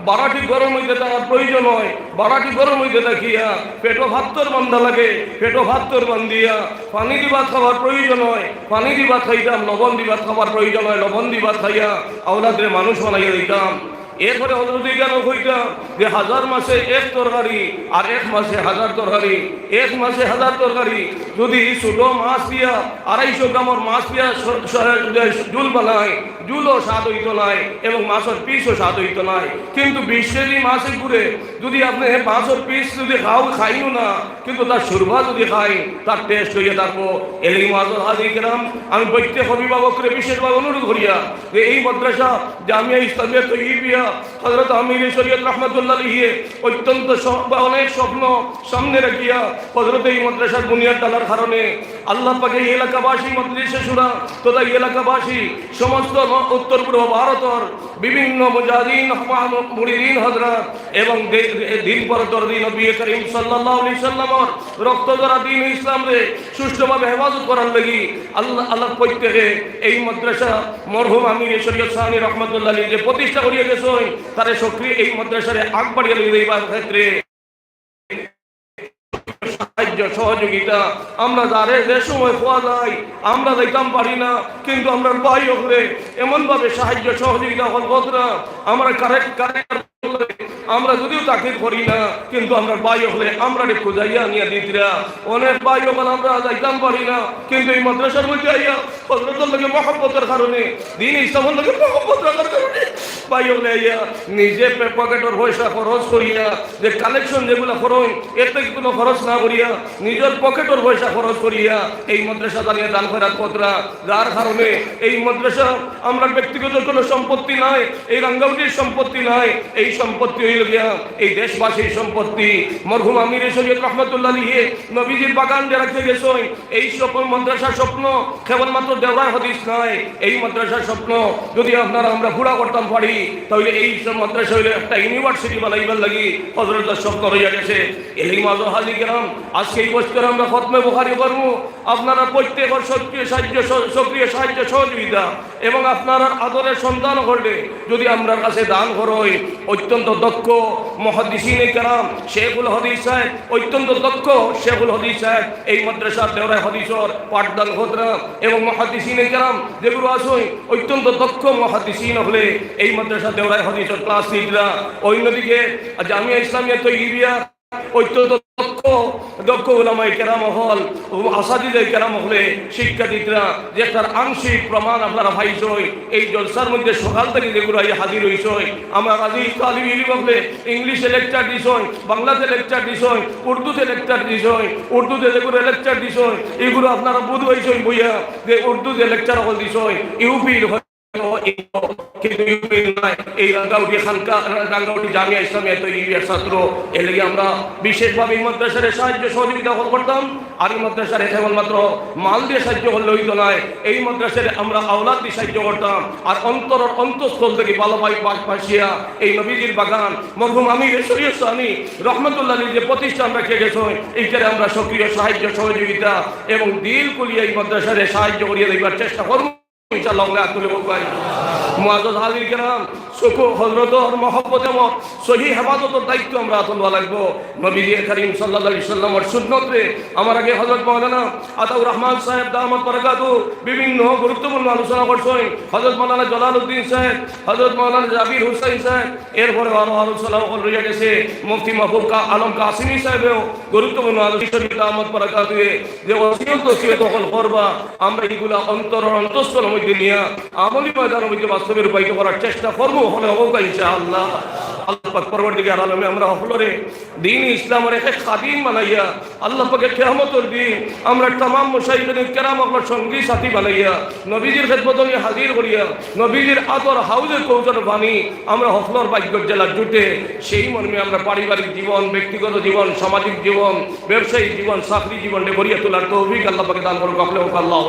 ভাড়াটি ঘরর মধ্যে থাকার প্রয়োজন অয়, ভাড়াটি ঘরর মধ্যে থাকিয়া পেটো ভাত্তর বান্ধা লাগে, পেটো ভাত্তর বান্ধিয়া পানি দি ভাত খাওয়ার প্রয়োজন অয়, পানি দি ভাত খাইতাম, লবণ দি ভাত খাওয়ার প্রয়োজন অয়, লবণ দি ভাত খাইয়া আওলাদরে মানুষ বানাইয়া দিতাম। এরপরে হযরতে ইখানো কইতা যে হাজার মাছে এক তরকারি আর এক মাছে হাজার তরকারি, এক মাছে হাজার তরকারি। যদি ছোট মাছ দিয়া, আড়াইশো গ্রামর মাছ দিয়া স-, স-, ঝুল বানায়, ঝুলও স্বাদ অইতো নায় এবং মাছর পিসও স্বাদ অইতো নায়। কিন্তু বিশ কেজি মাছ এগুরে যদি আপনে মাছর পিস যদি খাও, খাইও না, কিন্তু তার সুরভা যদি খাই, তার টেস্ট অইয়া থাকবো। এলেই মুআজ্জাজ হাজির কেরাম, আমি প্রত্যেক অভিভাবকরে বিশেষভাবে অনুরোধ করিয়া যে এই মাদ্রাসা জামিয়া ইসলামিয়া তৈয়বিয়া হযরত আমিরে শরীয়ত রহমতুল্লাহ আলাইহি অত্যন্ত স-, বা অনেক স্বপ্ন সামনে রাখিয়া হযরত এই মাদ্রাসার বুনিয়াদ ডালার কারণে আল্লাহ পাকে এই এলাকাবাসী, মজলিসে শুরা তথা এই এলাকাবাসী, সমস্ত ম-, উত্তর পূর্ব ভারতর বিভিন্ন মুজাহিদিন, মুরিদিন হযরত এবং দে-, দে-, দিন পরদর্শী নবী করিম সাল্লাল্লাহু আলাইহি সাল্লামর রক্ত ঝরা দ্বীন ইসলামরে সুষ্ঠুভাবে হেফাজত করার লাগি আল্লাহ, আল্লাহ প্রত্যেকে এই মাদ্রাসা মরহুম আমিরে শরীয়ত সানি রহমতুল্লাহ আলাইহি যে প্রতিষ্ঠা করিয়া গেছইন, তারে সক্রিয় এই মাদ্রাসারে আগ বাড়িয়া লইয়া যাইবার ক্ষেত্রে সাহায্য সহযোগিতা আমরা যারে যে সময় পাওয়া যায়, আমরা যাইতাম পারি না, কিন্তু আমরা ভাই অকলে এমনভাবে সাহায্য সহযোগিতা অকল কররা, আমরা কারেক্ট, কারেক্ট, আমরা যদিও তাকিদ করি না, কিন্তু আমরা ভাই অকলে আমরারে খুঁজাইয়া আনিয়া দিতরা। অনেক ভাই অকল আমরা যাইতাম পারি না, কিন্তু এই মাদ্রাসার মধ্যে আইয়া হযরতর লগে মহব্বতর কারণে, দ্বীন ইসলামর লগে মহব্বত রাখার কারণে ভাই অকলে আইয়া নিজে পে-, পকেটর পয়সা খরচ করিয়া যে কালেকশন যেগুলা করইন, এর থাকি কোনো খরচ না করিয়া নিজর পকেটর পয়সা খরচ করিয়া এই মাদ্রাসা দানিয়া দান খয়রাত কররা, যার কারণে এই মাদ্রাসা আমরার ব্যক্তিগত কোনো সম্পত্তি নায়, এই রাঙ্গাউটির সম্পত্তি নায়, এই সম্পত্তি অইল গিয়া এই দেশবাসীর সম্পত্তি। মরহুম আমিরে শরীয়ত রহমতুল্লাহ আলাইহি নবীজির বাগান যে রাখিয়া গেছইন, এই স্বপ্ন, মাদ্রাসার স্বপ্ন কেবলমাত্র দেওরাই হাদিস নায়। এই মাদ্রাসার স্বপ্ন যদি আপনারা আমরা পুরা করতাম পারি, তাইলে এই সব মাদ্রাসা অইলে একটা ইউনিভার্সিটি বানাইবার লাগি হযরতর স্বপ্ন রইয়া গেছে। এলেই মুআজ্জাজ হাজির কেরাম, আজকে এই বছর আমরা খতমে বুখারি করমু। আপনারা প্রত্যেকর সক্রিয় সাহায্য সহ-, সক্রিয় সাহায্য সহযোগিতা এবং আপনারার আদরের সন্তান অকলরে যদি আমরার কাছে দান করইন, অত্যন্ত দক্ষ মুহাদ্দিসিনে কেরাম, শেখুল হাদিস সাহেব, অত্যন্ত দক্ষ শেখুল হাদিস সাহেব এই মাদ্রাসার দেওরাই হাদিসর পাঠদান কররা এবং মুহাদ্দিসিনে কেরাম যেগুলো আছইন, অত্যন্ত দক্ষ মুহাদ্দিসিন অকলে এই মাদ্রাসার দেওরাই হাদিসর ক্লাস নিতরা। অন্যদিকে জামিয়া ইসলামিয়া তৈয়বিয়া অত্যন্ত দক্ষ, দক্ষ উলামায়ে কেরাম অকল, আসাতিজায়ে কেরাম অকলে শিক্ষা দিতরা, যে তার আংশিক প্রমাণ আপনারা পাইছইন। এই জলসার মধ্যে সকাল থাকি যেগুলো আইয়া হাজির অইছইন, আমার আজিজ তালিব ইলিম অকলে ইংলিশে লেকচার দিছইন, বাংলাতে লেকচার দিছইন, উর্দুতে লেকচার দিছইন, উর্দুতে যেগুলো লেকচার দিছইন, এগুলো আপনারা বুঝ পাইছইন বইয়া যে উর্দু যে লেকচার অকল দিছইন, ইউপির কিন্তু ইউপির নায়, এই রাঙ্গাউটি খানকা, রাঙ্গাউটি জামিয়া ইসলামিয়া তৈয়বিয়ার ছাত্র। এর লাগি আমরা বিশেষভাবে এই মাদ্রাসারে সাহায্য সহযোগিতা অকল করতাম। আর এই মাদ্রাসারে কেবলমাত্র মাল দিয়া সাহায্য করলে অইতো নায়, এই মাদ্রাসারে আমরা আওলাদ দিয়া সাহায্য করতাম। আর অন্তরর অন্তঃস্থল থাকি ভালোবাসিয়া এই নবীজির বাগান মরহুম আমিরে শরীয়ত সানি রহমতুল্লাহ আলাইহি যে প্রতিষ্ঠান রাখিয়া গেছইন, এইটারে আমরা সক্রিয় সাহায্য সহযোগিতা এবং দিল খুলিয়া এই মাদ্রাসারে সাহায্য করিয়া দিবার চেষ্টা করমু। ইনশাআল্লাহ, আত তুলে বলবো ভাই। মুআজ্জাজ হাজির কেরাম, সকল হযরতর মহব্বতে আমার সহি হেফাজতর দায়িত্ব আমরা আত লওয়া লাগবো। নবীজি করিম সাল্লাল্লাহু আলাইহি সাল্লামর সুন্নতরে আমার আগে হযরত মাওলানা আতাউর রহমান সাহেব দামাত বারাকাতু বিভিন্ন গুরুত্বপূর্ণ আলোচনা করছইন। হযরত মাওলানা জালালউদ্দিন সাহেব, হযরত মাওলানা জাবির হুসাইন সাহেব, এরপরে আরো আলোচনা অকল রইয়া গেছে। মুফতি মাহবুব কা-, আলম কাসিমি সাহেবেও গুরুত্বপূর্ণ আলোচনা দামাত বারাকাতুয়ে যে ওসিয়ত নসিহত অকল করবা, আমরা ইগুলা অন্তরর অন্তঃস্থলর মধ্যে নিয়া আমলি ময়দানর মধ্যে বাস্তবে রূপায়িত করার চেষ্টা করমু, হলে হোক ইনশাআল্লাহ। আল্লাহ পাক পরওয়ারদিগার আলমে আমরা হকলরে দ্বীন ইসলামর এক এক খাদিম বানাইয়া, আল্লাহ পাকে কিয়ামতর দিন আমরা তামাম মুশাইখিনে কেরাম অকলর সঙ্গী সাথী বানাইয়া, নবীজির খেদমতো হাজির করিয়া, নবীজির আতর হাউজে কৌসর পানি আমরা হকলর ভাগ্যর জেলা জুটে, সেই মর্মে আমরা পারিবারিক জীবন, ব্যক্তিগত জীবন, সামাজিক জীবন, ব্যবসায়িক জীবন, চাকরি জীবনরে গড়িয়া তোলার তৌফিক আল্লাহ পাকে দান করুক। আপনি হোক আল্লাহ।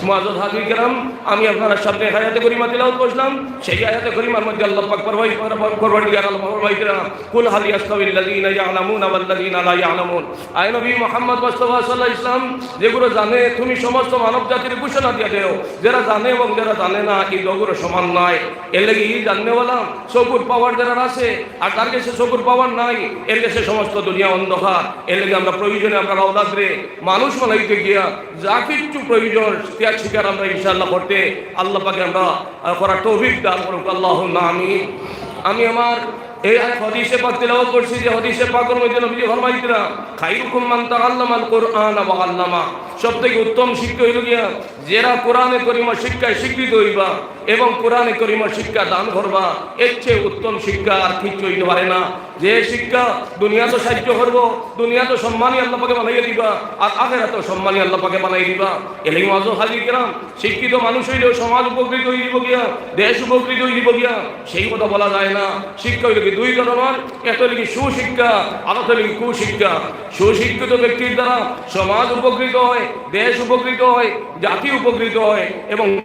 মুআজ্জাজ হাজির কেরাম, আমি আপনারার সামনে আয়াতে করিমা তিলাওয়াত করছিলাম, সেই আয়াতে করিমার মধ্যে আল্লাহ পাক ফরমাই-, ফরমাই-, ফরমাইয়া আল্লাহ ফরমাইরা, "কুল হাল ইয়াস্তাবিল্লাযীনা ইয়া'লামুনা ওয়াল্লাযীনা লা ইয়া'লামুন।" আয় নবী মুহাম্মদ মুস্তাফা সাল্লাল্লাহু আলাইহি ওয়াসাল্লাম, যেগুলো জানে, তুমি সমস্ত মানব জাতির ঘোষণা দিয়া দেও, যারা জানে এবং যারা জানে না, এই দুগুলো সমান নয়। এর লাগি ই জাননেওয়ালা, চকুর পাওয়ার যারা আছে, আর তার গেছে চকুর পাওয়ার নাই, এর গেছে সমস্ত দুনিয়া অন্ধকার। এর লাগি আমরা প্রয়োজনে আমরা আওলাদরে মানুষ বানাইতে গিয়া যা কিচ্ছু প্রয়োজন ত্যাগ স্বীকার আমরা ইনশাআল্লাহ করতে আল্লাহ পাকে আমরা, আহ, করার তৌফিক দান করুক। আল্লাহুম্মা আমিন। আমি আমার এই এক হাদিসে পাক তেলাওয়াত করছি, যে হাদিসে পাকর মধ্যে নবীজি ফরমাইতরা, "খাইরুকুম মান তাআল্লামাল কুরআনা ওয়া আল্লামা।" সব থেকে উত্তম শিক্ষা হইল গিয়া যেরা কোরআনে করিমর শিক্ষায় শিক্ষিত হইবা এবং কোরআনে করিমর শিক্ষা দান করবা, এর চেয়ে উত্তম শিক্ষা আর কিচ্ছু হইতে পারে না। যে শিক্ষা দুনিয়াত সাহায্য করবো, দুনিয়াত সম্মানী আল্লাহ পাকে বানাইয়া দিবা, আর আখেরাতও সম্মানী আল্লাহ পাকে বানাই দিবা। এলেই মাজু হাজি কেরাম, শিক্ষিত মানুষ হইলেও সমাজ উপকৃত হইব গিয়া, দেশ উপকৃত হইব গিয়া, সেই কথা বলা যায় না। শিক্ষা হইল কি দুই ধরনের, একটা হইল কি সুশিক্ষা, আর একটা হইল কি কুশিক্ষা। সুশিক্ষিত ব্যক্তির দ্বারা সমাজ উপকৃত হয়, দেশ উপকৃত হয়, জাতি উপকৃত হয়, এবং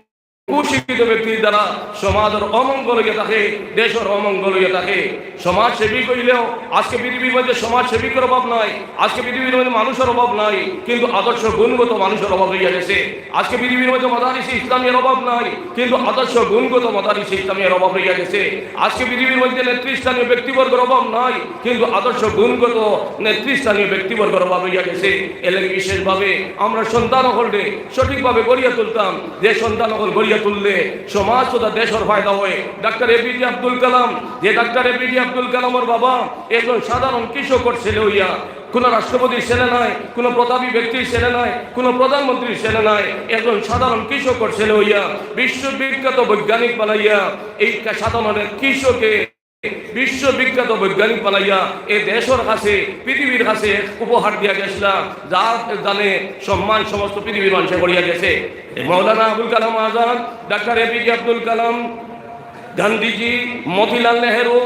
কুশিক্ষিত ব্যক্তির দ্বারা সমাজের অমঙ্গল হইয়া থাকে, দেশের অমঙ্গল হইয়া থাকে। সমাজসেবী কইলেও আজকে পৃথিবীর মধ্যে সমাজসেবিকের অভাব নাই। আজকে পৃথিবীর মধ্যে মানুষের অভাব নাই, কিন্তু আদর্শ গুণগত মানুষের অভাব হইয়া গেছে। আজকে পৃথিবীর মধ্যে মাদারিস ইসলামিয়ার অভাব নাই, কিন্তু আদর্শ গুণগত মাদারিস ইসলামিয়ার অভাব হইয়া গেছে। আজকে পৃথিবীর মধ্যে নেতৃস্থানীয় ব্যক্তিবর্গের অভাব নাই, কিন্তু আদর্শ গুণগত নেতৃস্থানীয় ব্যক্তিবর্গের অভাব হইয়া গেছে। এলেন বিশেষভাবে আমরা সন্তান হকলরে সঠিকভাবে গড়িয়া তুলতাম, যে সন্তান হকল গড়িয়া তুললে সমাজ তথা দেশের ফায়দা হয়। ডাক্তার এপিজে আব্দুল কালাম, যে ডাক্তার এপিজে আব্দুল কালামের বাবা একজন সাধারণ কৃষকের ছেলে হইয়া, কোনো রাষ্ট্রপতির ছেলে নাই, কোনো প্রতাপী ব্যক্তির ছেলে নাই, কোনো প্রধানমন্ত্রীর ছেলে নাই, একজন সাধারণ কৃষকের ছেলে হইয়া বিশ্ববিখ্যাত বৈজ্ঞানিক বানাইয়া এই সাধারণ কৃষকে বিশ্ববিখ্যাত বৈজ্ঞানিক বানাইয়া এ দেশের কাছে, পৃথিবীর কাছে উপহার দিয়া গেছিলা, যার জানে সম্মান সমস্ত পৃথিবীর মানুষে করিয়া গেছে। মৌলানা আবুল কালাম আজাদ, ডাক্তার এপিজে আব্দুল কালাম, গান্ধীজি, মতিলাল নেহেরু,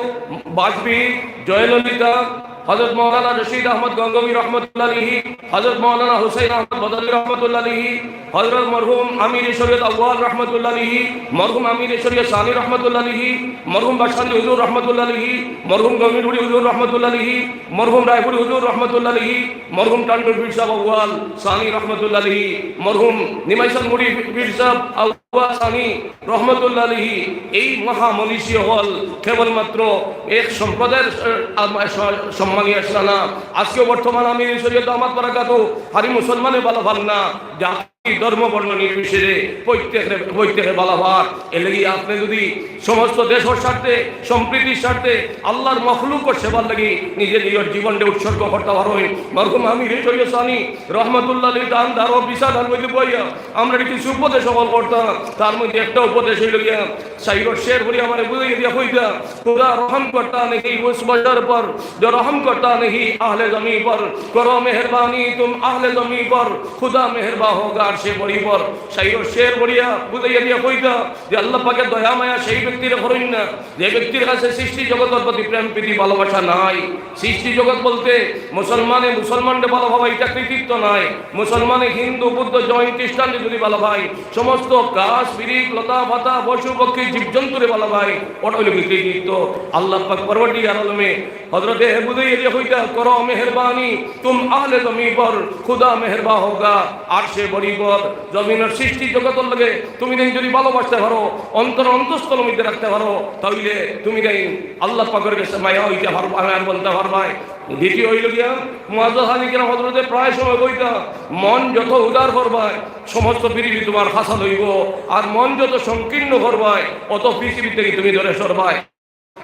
বাজপেয়ী, জয়ললিতা, হযরত মৌলানা রশিদ আহমদ গঙ্গোহী রহমতুল্লাহ আলাইহি, হযরত মৌলানা হুসাইন আহমদ মদনী রহমতুল্লাহ আলাইহি, হযরত মরহুম আমির শরীয়ত আউয়াল রহমতুল্লাহ আলাইহি, মরহুম আমির শরীয়ত সানি রহমতুল্লাহ আলাইহি, মরহুম বাসকান্দি হুজুর রহমতুল্লাহ আলাইহি, মরহুম গমিরহুড়ি হুজুর রহমতুল্লাহ আলাইহি, মরহুম রায়পুরি হুজুর রহমতুল্লাহ আলাইহি, মরহুম টান্ডুর পীর সাহেব আউয়াল সানি রহমতুল্লাহ আলাইহি, মরহুম নিমাইশানমুড়ি পীর সাহেব আউয়াল সানি রহমতুল্লাহ আলাইহি। এই মহামনীষী হকল কেবলমাত্র এক সম্প্রদায়ের, আহ, আম-, স-, সম্মানী আসলা না। আজকে বর্তমান আমির শরীয়ত দামাত বারাকাতু হারি মুসলমানে ভালা পার না, জাতি, ধর্ম, বর্ণ নির্বিশেষে প্রত্যেকে, প্রত্যেকে ভালা পার। এর লাগি আপনি যদি সমস্ত দেশের স্বার্থে, সম্প্রীতির স্বার্থে, আল্লাহর মখলুকর সেবার লাগি নিজে নিজের জীবনটা উৎসর্গ করতে পারইন, মরহুম আমির শরীয়ত সানি রহমতুল্লাহ আলাইহি তান দারো বিছানার মধ্যে বইয়া আমরা কিছু উপদেশ হকল করতাম। তার মধ্যে একটা উপদেশ হইল গিয়া, শাইরর শের করি আমারে বুঝাইয়া দিয়া কইতা, "খুদা রহম করতা নেহি উস বশর পর, জো রহম করতা নেহি আহলে জমি পর, করো মেহেরবানি তুম আহলে জমি পর, খুদা মেহেরবা হোগা আরশে বড়ি পর।" শাইরর শের করিয়া বুঝাইয়া দিয়া কইতা যে আল্লাহ পাকে দয়া মায়া সেই ব্যক্তিরে করইন না, যে ব্যক্তির কাছে সৃষ্টি জগতের প্রতি প্রেম প্রীতি ভালোবাসা নাই। সৃষ্টি জগৎ বলতে মুসলমানে মুসলমানরে ভালা পাওয়া, এটা কৃতিত্ব নাই। মুসলমানে হিন্দু, বুদ্ধ, জৈন, খ্রিস্টানরে যদি ভালা পায়, সমস্ত গাছ, বিরিখ, লতা, পাতা, পশু, পক্ষী, জীবজন্তুরে ভালা পায়, ওটা হইল কি কৃতিত্ব? আল্লাহ পাক পরওয়ারদিগার আলমে হযরতে বুঝাইয়া দিয়া কইতা, "করো মেহেরবানি তুম আহলে জমি পর, খুদা মেহেরবা হোগা আরশে বড়ি পর।" জমিনের সৃষ্টি জগতের লগে তুমি তাইন যদি ভালোবাসতে পারো, অন্তর অন্তঃস্থলের মধ্যে রাখতে পারো, তাইলে তুমি তাইন আল্লাহ পাকের কাছে মায়া হইতে পারবা, মায়ার বনতে পারবায়। দ্বিতীয় হইল গিয়া, মুআজ্জাজ আলী কেরাম হযরতে প্রায় সময় কইতা, "মন যত উদার করবায়, সমস্ত পৃথিবী তোমার হাসান হইব, আর মন যত সংকীর্ণ করবায়, অত পৃথিবী থেকে তুমি দূরে সরবায়।"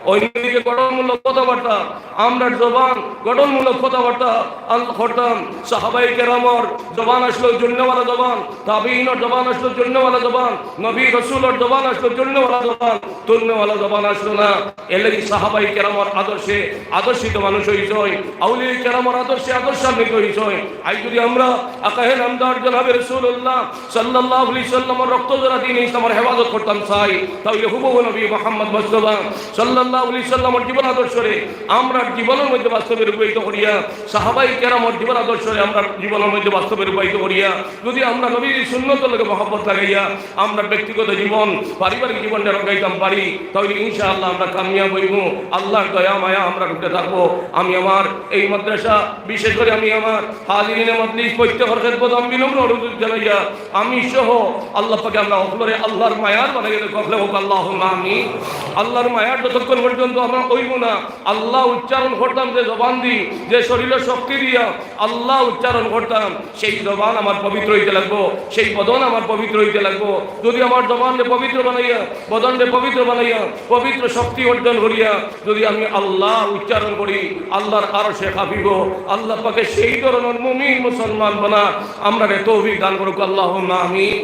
অন্যদিকে গঠনমূলক কথাবার্তা, আমরার জবান গঠনমূলক কথাবার্তা আল-, করতাম। সাহাবায়ে কেরামর জবান আসলো জুড়নেওয়ালা জবান, তাবেঈনর জবান আসলো জুড়নেওয়ালা জবান, নবী রসুলর জবান আসলো জুড়নেওয়ালা জবান, তুলনেওয়ালা জবান আসলো না। এর লাগি সাহাবায়ে কেরামর আদর্শে আদর্শিত মানুষ হইছইন, আউলিয়ায়ে কেরামর আদর্শে আদর্শান্বিত হইছইন। আজ যদি আমরা আকায়ে নামদার জনাবে রাসূলুল্লাহ সাল্লাল্লাহু আলাইহি সাল্লামর রক্ত ঝরা দ্বীন ইসলামর হেফাজত করতাম চাই, তাইলে হুবহু নবী মুহাম্মদ মুস্তাফা সাল্লাল্লাহু আলাইহি সাল্লামর জীবন আদর্শরে আমরার জীবনের মধ্যে বাস্তবে রূপায়িত করিয়া, সাহাবায়ে কেরামর জীবন আদর্শরে আমরার জীবনের মধ্যে বাস্তবে রূপায়িত করিয়া, যদি আমরা নবীর সুন্নতর লগে মহব্বত লাগাইয়া আমরা ব্যক্তিগত জীবন, পারিবারিক জীবনটা রক্ষাইতাম পারি, তাইলে ইনশাআল্লাহ আমরা কামিয়াব হইব। আল্লাহর দয়া মায়া আমরা ঢুকে থাকবো। আমি আমার এই মাদ্রাসা, বিশেষ করে আমি আমার হাজিরিনে মজলিস প্রত্যেকের খেদমত আমি বিনম্র অনুরোধ জানাইয়া, আমি সহ আল্লাহ পাকে আমরা হকলরে আল্লাহর মায়ার বানাইয়া দেখো, হকলে হোক আল্লাহুম্মা আমিন। আল্লাহর মায়ার যত পর্যন্ত আমরা অইব না। আল্লাহ উচ্চারণ করতাম যে জবান দি, যে শরীরর শক্তি দিয়া আল্লাহ উচ্চারণ করতাম, সেই জবান আমার পবিত্র অইতে লাগবো, সেই বদন আমার পবিত্র অইতে লাগবো। যদি আমার জবানরে পবিত্র বানাইয়া, বদনরে পবিত্র বানাইয়া, পবিত্র শক্তি অর্জন করিয়া যদি আমি আল্লাহ উচ্চারণ করি, আল্লাহর আরশে কাঁপিব। আল্লাহ পাকে সেই ধরনের মুমিন মুসলমান বানা আমরারে তৌফিক দান করুক, আল্লাহুম্মা আমিন।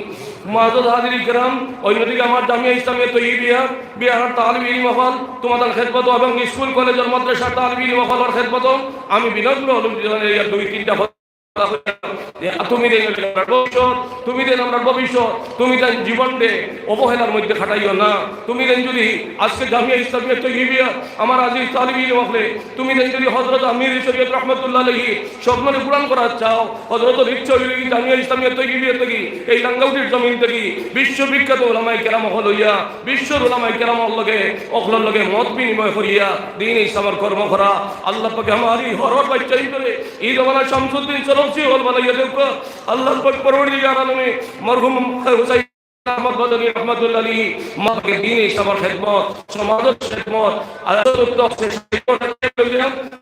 মুআজ্জাজ হাজিরিন কেরাম, অন্যদিকে আমার জামিয়া ইসলামিয়া তৈয়বিয়া বিহার তালিব ইলম হকল, তোমাদের খেদমত এবং স্কুল কলেজর মাদ্রাসার তালিব ইলম হকলর খেদমত আমি বিনম্র অনুরোধ জানাই, দুই তিনটা কথা কইয়া যে তুমি দেন আমরার ভবিষ্যৎ, তুমি দেন আমরার ভবিষ্যৎ, তুমি দেন জীবনরে অবহেলার মধ্যে কাটাইও না। তুমি দেন যদি আজকে জামিয়া ইসলামিয়া তৈয়বিয়া আমার আজিজ তালিব ইলম হকলে, তুমি দেন যদি হযরত আমির শরীয়ত রহমতুল্লাহ আলাইহি স্বপ্নরে পূরণ করার চাও, হযরতর ইচ্ছা অইল কি জামিয়া ইসলামিয়া তৈয়বিয়া থাকি, এই লাঙ্গাউটির জমিন থাকি বিশ্ববিখ্যাত উলামায়ে কেরাম হকল অইয়া, বিশ্বর উলামায়ে কেরাম হকলর লগে, হকলর লগে মত বিনিময় করিয়া দ্বীন ইসলামর কর্ম করা। আল্লাহ পাকে আমার এই হকলর বাচ্চাইন্তরে এই জমানার শামসুদ্দিন সরফসি হকল বানাইয়া দেউক্কা। আল্লাহ পাক পরওয়ারদিগার আলমে মরহুম হুসাইন আহমদ মদনী রহমতুল্লাহ আলাইহি মাকে দ্বীন ইসলামর খেদমত, সমাজর খেদমত, আর চতুর্থ তফসিল,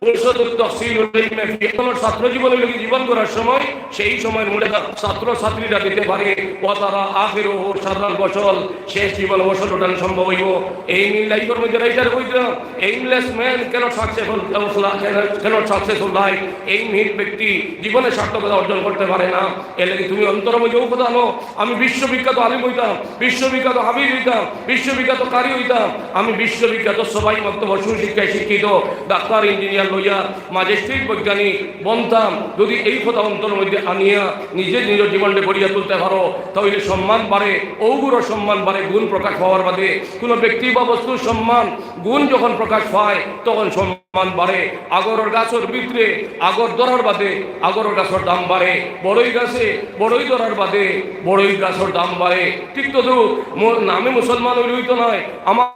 উনিশশো তফসিলুল ইলমে ফি আমার ছাত্র জীবনে লোকে জীবন করার সময়, সেই সময়ের মধ্যে ছাত্র ছাত্রীরা দিতে পারে, ওয়া তারা আখিরুহু শাররাল বসল, শেষ জীবন বসল ওটা সম্ভব অইব। এই মিল লাইফর মধ্যে রাইটার কইতাম, aimless man cannot successful, cannot successful life, aimhীন ব্যক্তি জীবনে সার্থকতা অর্জন করতে পারে না। এর লাগি তুমি অন্তর মধ্যে কথা আনো, আমি বিশ্ববিখ্যাত আলিম হইতাম, বিশ্ববিখ্যাত হাফিজ হইতাম, বিশ্ববিখ্যাত কারি হইতাম, আমি বিশ্ববিখ্যাত সবাই মক্তব সুশিক্ষায় শিক্ষিত ডাক্তার, ইঞ্জিনিয়ার, লয়ার, ম্যাজিস্ট্রেট, বৈজ্ঞানিক বনতাম। যদি এই কথা অন্তর মধ্যে আনিয়া নিজে নিজের জীবনটা গড়িয়া তুলতে পারো, তাহলে সম্মান বাড়ে, অগুরো সম্মান বাড়ে গুণ প্রকাশ পাওয়ার বাদে। কোনো ব্যক্তি বা বস্তুর সম্মান গুণ যখন প্রকাশ পায়, তখন সম্মান বাড়ে। আগরর গাছর ভিতরে আগর ধরার বাদে আগরর গাছর দাম বাড়ে, বড়ই গাছে বড়ই ধরার বাদে বড়ই গাছর দাম বাড়ে। ঠিক তো, তো মু-, নামে মুসলমান হইলেই তো নয়, আমার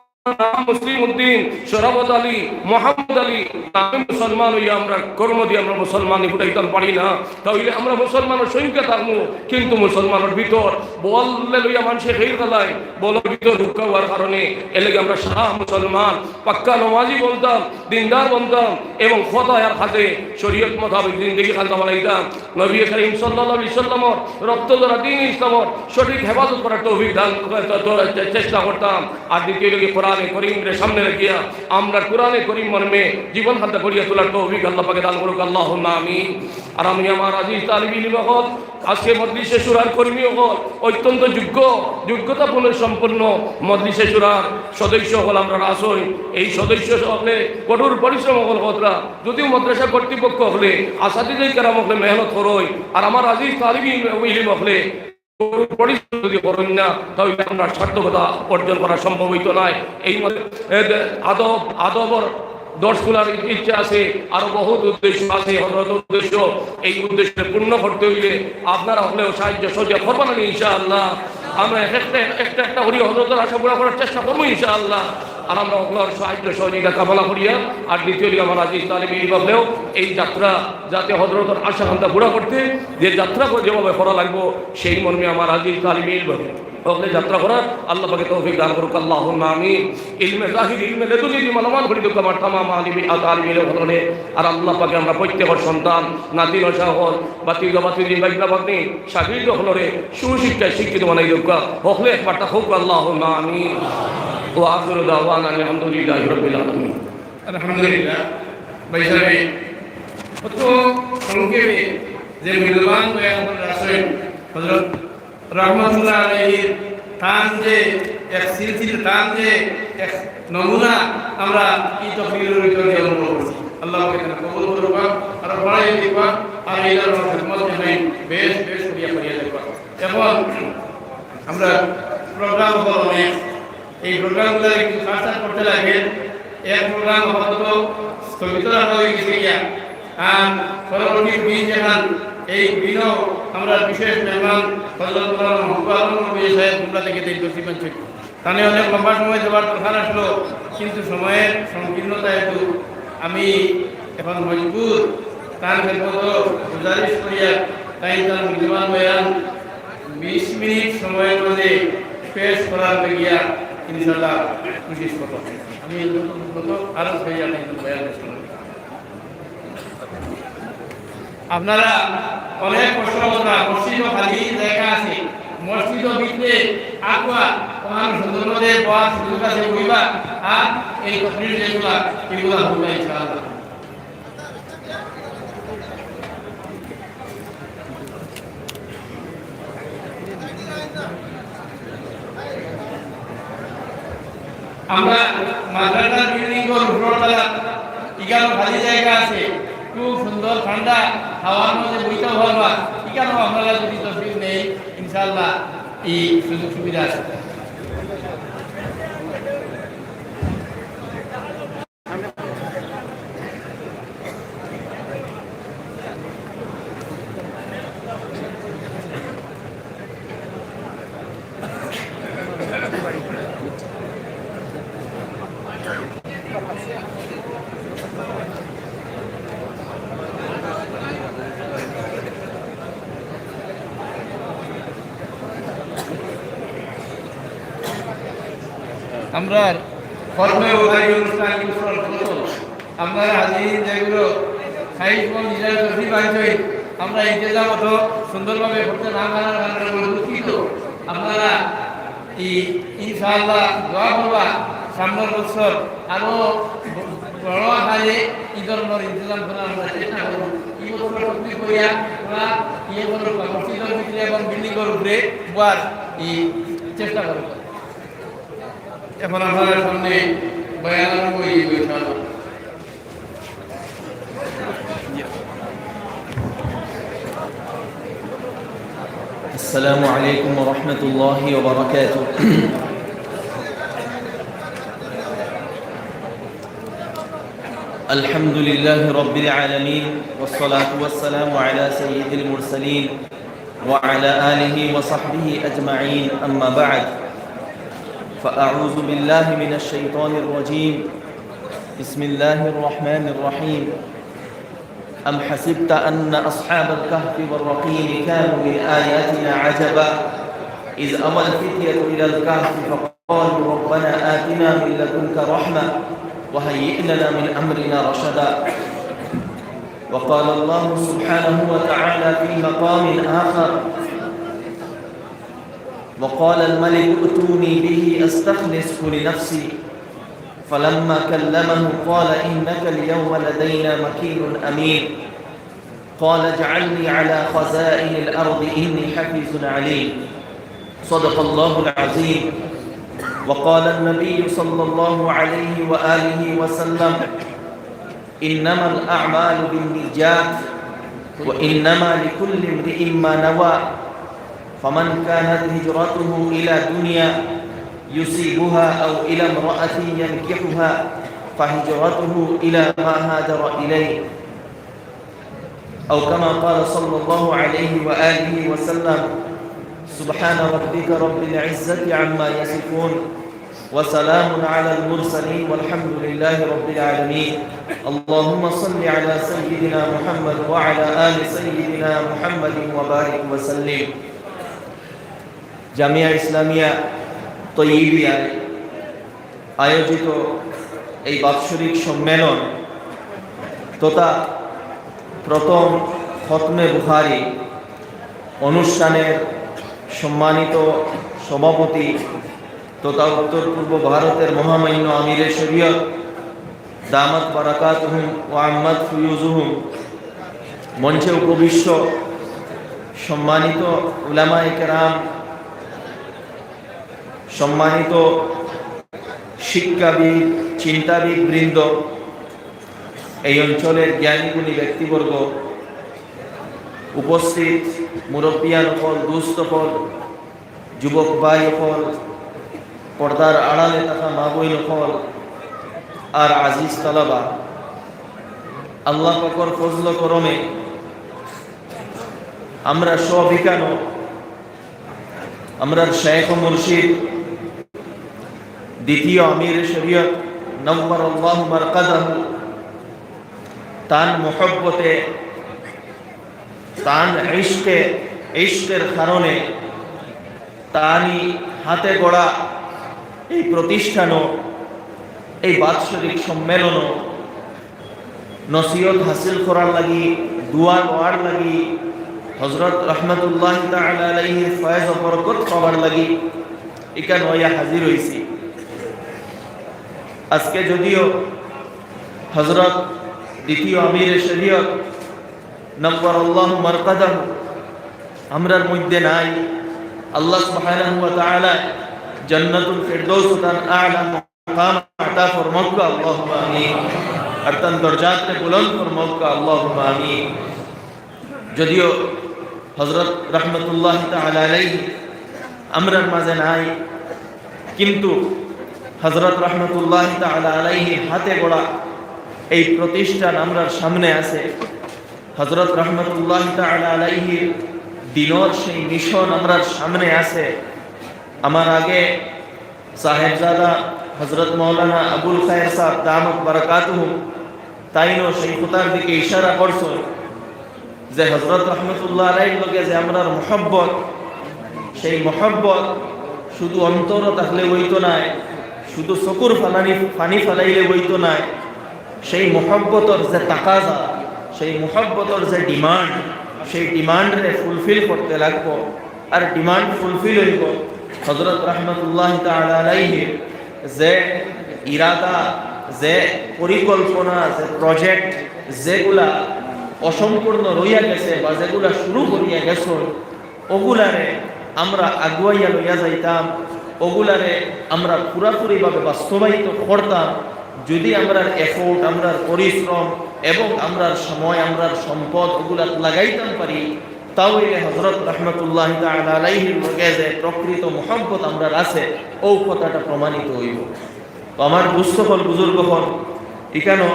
নাম মুসলিম উদ্দিন, শরাবত আলী, মোহাম্মদ আলী, নামে মুসলমান হইয়া আমরা কর্ম দিয়ে আমরা মুসলমানি ফুটাইতাম পারি না, তাহলে আমরা মুসলমানের সংখ্যা থাকবো, কিন্তু মুসলমানের ভিতর বললে লইয়া মানুষে হের গেলায়, বলর ভিতর হুক্কা হওয়ার কারণে এর লাগি আমরা সারা মুসলমান পাক্কা নমাজি বনতাম, দিনদার বনতাম এবং খোদায়ার খাতে শরীয়ত মোতাবেক জিন্দেগি খান্তা বানাইতাম। নবী করিম সাল্লাল্লাহু আলাইহি সাল্লামর রক্ত ধরা দ্বীন ইসলামর সঠিক হেফাজত করার তৌফিক দান, চেষ্টা করতাম। আর দ্বিতীয় দিকে কোরআনে করিমরে সামনে রাখিয়া আমরা কোরআনে করিম মর্মে জীবন খান্তা গড়িয়া তোলার তৌফিক আল্লাহ পাকে দান করুক, আল্লাহুম্মা আমিন। আর আমি আমার আজিজ তালিব ইলম হকল, আজকে মজলিসে শুরার কর্মী হকল, অত্যন্ত যোগ্য, যোগ্যতাপূর্ণ সম্পন্ন মজলিসে শুরার সদস্য হকল আমরা আছই। এই সদস্য হকলে কঠোর পরিশ্রম হকল কতরা, যদিও মাদ্রাসা কর্তৃপক্ষ হকলে, আসাতিজে কেরাম হকলে মেহনত করই, আর আমার আজিজ তালিব ইলম হকলে কঠোর পরিশ্রম যদি করইন না, তাহলে আমরা সার্থকতা অর্জন করা সম্ভব হইতো নায়। এই মতে, এ, আদব, আদবর দর্শ খোলার ইচ্ছা আছে, আরো বহুত উদ্দেশ্য আছে, হযরতর উদ্দেশ্য। এই উদ্দেশ্য পূর্ণ করতে হইলে আপনারা হকলেও সাহায্য সহযোগিতা করবেন না ইনশাআল্লাহ। আমরা এক একটা, একটা, একটা করি হযরতর আশা পুরা করার চেষ্টা করবো ইনশাআল্লাহ। আর আমরা হকলর সাহায্য সহযোগিতা কামনা করিয়া, আর দ্বিতীয় দিকে আমার আজিজ তালিব ইলম হকলেও এই যাত্রা যাতে হযরতর আশা খান্তা পুরা করতে যে যাত্রা করে যেভাবে করা লাগবো, সেই মর্মে আমার আজিজ তালিব ইলম হকলে যাত্রা করার আল্লাহ পাকে তৌফিক দান করুক, আল্লাহুম্মা আমিন। ইলমে জাহির, ইলমে লেদুনি দি মালামাল করি দেউক্কা আমার তামাম আলিম, আ, তালিব ইলম হকলরে। আর আল্লাহ পাকে আমরা প্রত্যেকর সন্তান, নাতি নশা হকল, বাতিজা বাতিজি, ভাগনা ভাগনি, সাগরিদ হকলরে সুশিক্ষায় শিক্ষিত বানাই দেউক্কা। হকলে একবার তা হোক, আল্লাহুম্মা আমিন। ওয়া আখিরু দাওয়ানা আলহামদুলিল্লাহি রাব্বিল আলামিন। আলহামদুলিল্লাহ। ভাই সাহেব, অত সংক্ষেপে যে মূল্যবান বয়ান করে আসেন, হযরত রহমতুল্লাহ আলাইহির তান যে এক সিলসিলা, তান যে এক নমুনা আমরা এই তকরিরর ভিতরে অনুভব করছি। আল্লাহ পাকে তান কবুল করবা, আর বাড়াই দিবা, আর এই ধরনের খেদমত জানাই বেশ, বেশ করিয়া করিয়া দেখবা। এখন আমরা প্রোগ্রাম হলো অনেক, এই প্রোগ্রামগুলো একটু কাটছাট করতে লাগে। এক প্রোগ্রাম আপাতত স্থগিত রাখা হয়ে গেছে গিয়া। আর পরবর্তী দিন যেখান এই দিনও আমরা বিশেষ মেহমান হযরত মাওলানা মাহবুব আলম নবী সাহেব বুমরা থেকে এই তসলিমান শরীফ। তানে অনেক লম্বা সময় দেওয়ার দরকার আসলো, কিন্তু সময়ের সংকীর্ণতা হেতু আমি এখন মজবুর তার খেদমত গুজারিশ করিয়া তাই তার মূল্যবান বয়ান বিশ মিনিট সময়ের মধ্যে পেশ করার লাগিয়া ইনশাআল্লাহ কোশিশ করব। আমি গত আরো ছয় আট দিন বয়ান শুনলাম। আপনারা অনেক প্রশ্ন কররা, মসজিদও খালি জায়গা আছে, মসজিদও ভিতরে আগুয়া, ওখানে সুন্দর মতো বওয়ার সুযোগ আছে, বইবা, আর এই তকরির যেগুলা, এগুলা হবে ইনশাআল্লাহ। আমরা মাদ্রাসার বিল্ডিং ঘর উপরতলা, ইখানো খালি জায়গা আছে, খুব সুন্দর ঠান্ডা হাওয়ার মধ্যে বইতে পারবা। ইখানো আপনারা যদি তশরিফ নেই, ইনশাআল্লাহ এই সুযোগ সুবিধা আছে। আমরার খতমে বুখারী অনুষ্ঠান, অনুষ্ঠান প্রথম। আপনারা হাজিরিন যেগুলো সাইজ মন নিজেরা তশরিফ আনছইন, আমরা ইন্তেজাম অত সুন্দরভাবে করতে না পারার কারণে আমরা দুঃখিত। আপনারা এই ইনশাআল্লাহ দোয়া করবা, সামনের বছর আরো বড় আকারে এই ধরনের ইন্তেজাম করার আমরা চেষ্টা করব। এই বছর সত্যি করিয়া আমরা ইয়ে করব, মসজিদের ভিতরে এবং বিল্ডিংয়ের উপরে বওয়ার এই চেষ্টা করব। এখন আপনাদের সামনে বয়ান আরম্ভ হয়ে যাবে, ইনশাআল্লাহ। السلام عليكم ورحمة الله وبركاته. الحمد لله رب العالمين، والصلاة والسلام على سيد المرسلين وعلى آله وصحبه أجمعين، أما بعد، فأعوذ بالله من الشيطان الرجيم. بسم الله الرحمن الرحيم. أم حسبت أن أصحاب الكهف والرقيم كانوا من آياتنا عجبا إذ أوى الفتية إلى الكهف فقالوا ربنا آتنا من لدنك رحمة وهيئ لنا من أمرنا رشدا. وقال الله سبحانه وتعالى في مقام آخر، وقال الملك ائتوني به أستخلصه لنفسي، فلما كلمه قال إنك اليوم لدينا مكين أمين. قال اجعلني على خزائن الأرض إني حفيظ عليم. صدق الله العظيم. وقال النبي صلى الله عليه وآله وسلم، إنما الأعمال بالنيات، وإنما لكل امرئ ما نوى، فمن كانت هجرته إلى دنيا يصيبها أو إلى امرأة ينكحها فهجرته إلى ما هاجر إليه. أو كما قال صلى الله عليه وآله وسلم، سبحان ربك رب العزة عما يصفون، وسلام على المرسلين، والحمد لله رب العالمين. اللهم صل على سيدنا محمد وعلى آل سيدنا محمد وبارك وسلم. জামিয়া ইসলামিয়া তৈয়বিয়ায় আয়োজিত এই বাৎসরিক সম্মেলন তথা প্রথম খতমে বুখারী অনুষ্ঠানের সম্মানিত সভাপতি তথা উত্তর পূর্ব ভারতের মহামান্য আমিরে শরীয়ত দামাত বারাকাতুহুম ওয়া আম্মাত ফুয়ুজুহুম, মঞ্চে উপবিষ্ট সম্মানিত উলামায়ে কেরাম, সম্মানিত শিক্ষাবিদ, চিন্তাবিদ বৃন্দ, এই অঞ্চলের জ্ঞানী গুণী ব্যক্তিবর্গ, উপস্থিত মুরব্বিয়ান অকল, দুস্ত অকল, যুবক ভাই অকল, পর্দার আড়ালে থাকা মা বইন অকল, আর আজিজ তালাবা, আল্লাহ পাকর ফজল করমে আমরা সব ইকানো আমরার শেখ ও মুর্শিদ, দ্বিতীয় আমির শরীয়ত, নব্বর আল্লাহু মারকাদাহু, তান মহব্বতে, তান ইশকে, ইশকের কারণে, তানি হাতে গড়া এই প্রতিষ্ঠানও এই বাৎসরিক সম্মেলন, নসিহত হাসিল করার লাগি, দোয়া লওয়ার লাগি, হযরত রহমতুল্লাহ তাআলা আলাইহির ফয়েজ ও বরকত পাওয়ার লাগি ইখান অইয়া হাজির অইছি। আজকে যদিও হযরত দ্বিতীয় আমিরে শরীয়ত নব্বর আল্লাহু মারকাদাহু আমরার মধ্যে নাই, আল্লাহ সুবহানাহু ওয়া তাআলা জান্নাতুল ফেরদৌস তান আলা মাকাম আতা ফরমাউক্কা, আল্লাহুম্মা আমিন। আর তান দরজাতরে বুলন্দ ফরমাউক্কা, আল্লাহুম্মা আমিন। যদিও হযরত রহমতুল্লাহ তাআলা আলাইহি আমরার মাঝে নাই, কিন্তু হযরত রহমতুল্লাহ তাআলা আলাইহির হাতে গড়া এই প্রতিষ্ঠান আমরার সামনে আছে। হযরত রহমতুল্লাহ তাআলা আলাইহির দ্বীনর সেই মিশন আমরার সামনে আছে। আমার আগে সাহেবজাদা হযরত মাওলানা আবুল খায়ের সাহেব দামাত বারাকাতুহুম তাইনও সেই কথার দিকে ইশারা করছইন যে হযরত রহমতুল্লাহ আলাইহির লগে যে আমরার মহব্বত, সেই মহব্বত শুধু অন্তরো থাকলে অইতো নায়, শুধু চকুর ফালানি, পানি ফালাইলে অইতো নায়। সেই মহব্বতর যে তাকাজা, সেই মহব্বতর যে demand, সেই demandরে fulfill করতে লাগবো। আর demand fulfill অইবো হযরত রহমতুল্লাহ তাআলা আলাইহির যে ইরাদা, যে পরিকল্পনা, যে project, যেগুলা অসম্পূর্ণ রইয়া গেছে বা যেগুলা শুরু করিয়া গেছইন, ওগুলারে আমরা আগুয়াইয়া লইয়া যাইতাম, ওগুলারে আমরা পুরাপুরিভাবে বাস্তবায়িত করতাম। যদি আমরার effort, আমরার পরিশ্রম এবং আমরার সময়, আমরার সম্পদ ওগুলাত লাগাইতাম পারি, তাইলে হযরত রহমতুল্লাহ তাআলা আলাইহির লগে যে প্রকৃত মহব্বত আমরার আছে, ও কথাটা প্রমাণিত অইবো। তো আমার দুস্থ অকল, বুজুর্গ অকল, ইখানো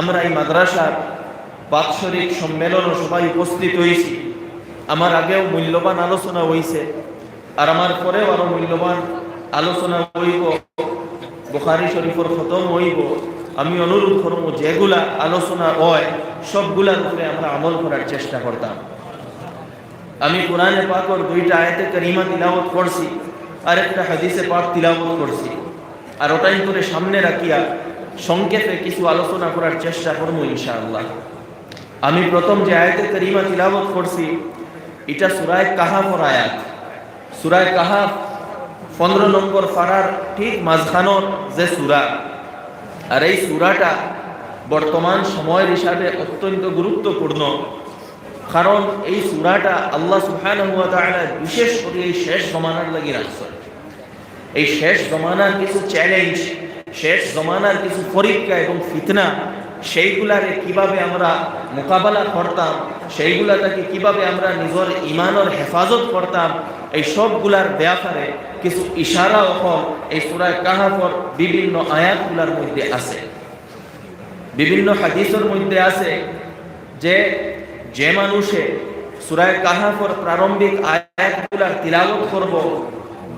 আমরা এই মাদ্রাসার বাৎসরিক সম্মেলন সভায় উপস্থিত অইছি। আমার আগেও মূল্যবান আলোচনা অইছে, আর আমার পরেও আরো মূল্যবান আলোচনা অইবো, বুখারী শরীফর খতম অইবো। আমি অনুরোধ করমু, যেগুলা আলোচনা অয়, সবগুলার উপরে আমরা আমল করার চেষ্টা করতাম। আমি কোরআনে পাকর দুইটা আয়াতে কারিমা তিলাওয়াত করছি, আর একটা হাদিসে পাক তিলাওয়াত করছি, আর ওটাই করে সামনে রাখিয়া সংক্ষেপে কিছু আলোচনা করার চেষ্টা করমু ইনশাআল্লাহ। আমি প্রথম যে আয়াতে কারিমা তিলাওয়াত করছি, ইটা সূরায়ে কাহাফর আয়াত। সূরায়ে কাহাফ পনেরো নম্বর পারার ঠিক মাঝখানোর যে সূরা, আর এই সূরাটা বর্তমান সময়ের হিসাবে অত্যন্ত গুরুত্বপূর্ণ, কারণ এই সূরাটা আল্লাহ সুবহানাহু ওয়া তাআলা বিশেষ করে এই শেষ জমানার লাগি রাখছইন। এই শেষ জমানার কিছু challenge, শেষ জমানার কিছু পরীক্ষা এবং ফিতনা, সেইগুলারে কিভাবে আমরা মোকাবেলা করতাম, সেইগুলা থাকি কিভাবে আমরা নিজর ইমানর হেফাজত করতাম, এই সবগুলার ব্যাপারে কিছু ইশারা অকল এই সূরায়ে কাহাফর বিভিন্ন আয়াতগুলার মধ্যে আছে। বিভিন্ন হাদিসর মধ্যে আছে যে, যে মানুষে সূরায়ে কাহাফর প্রারম্ভিক আয়াতগুলার তিলাওয়াত করবো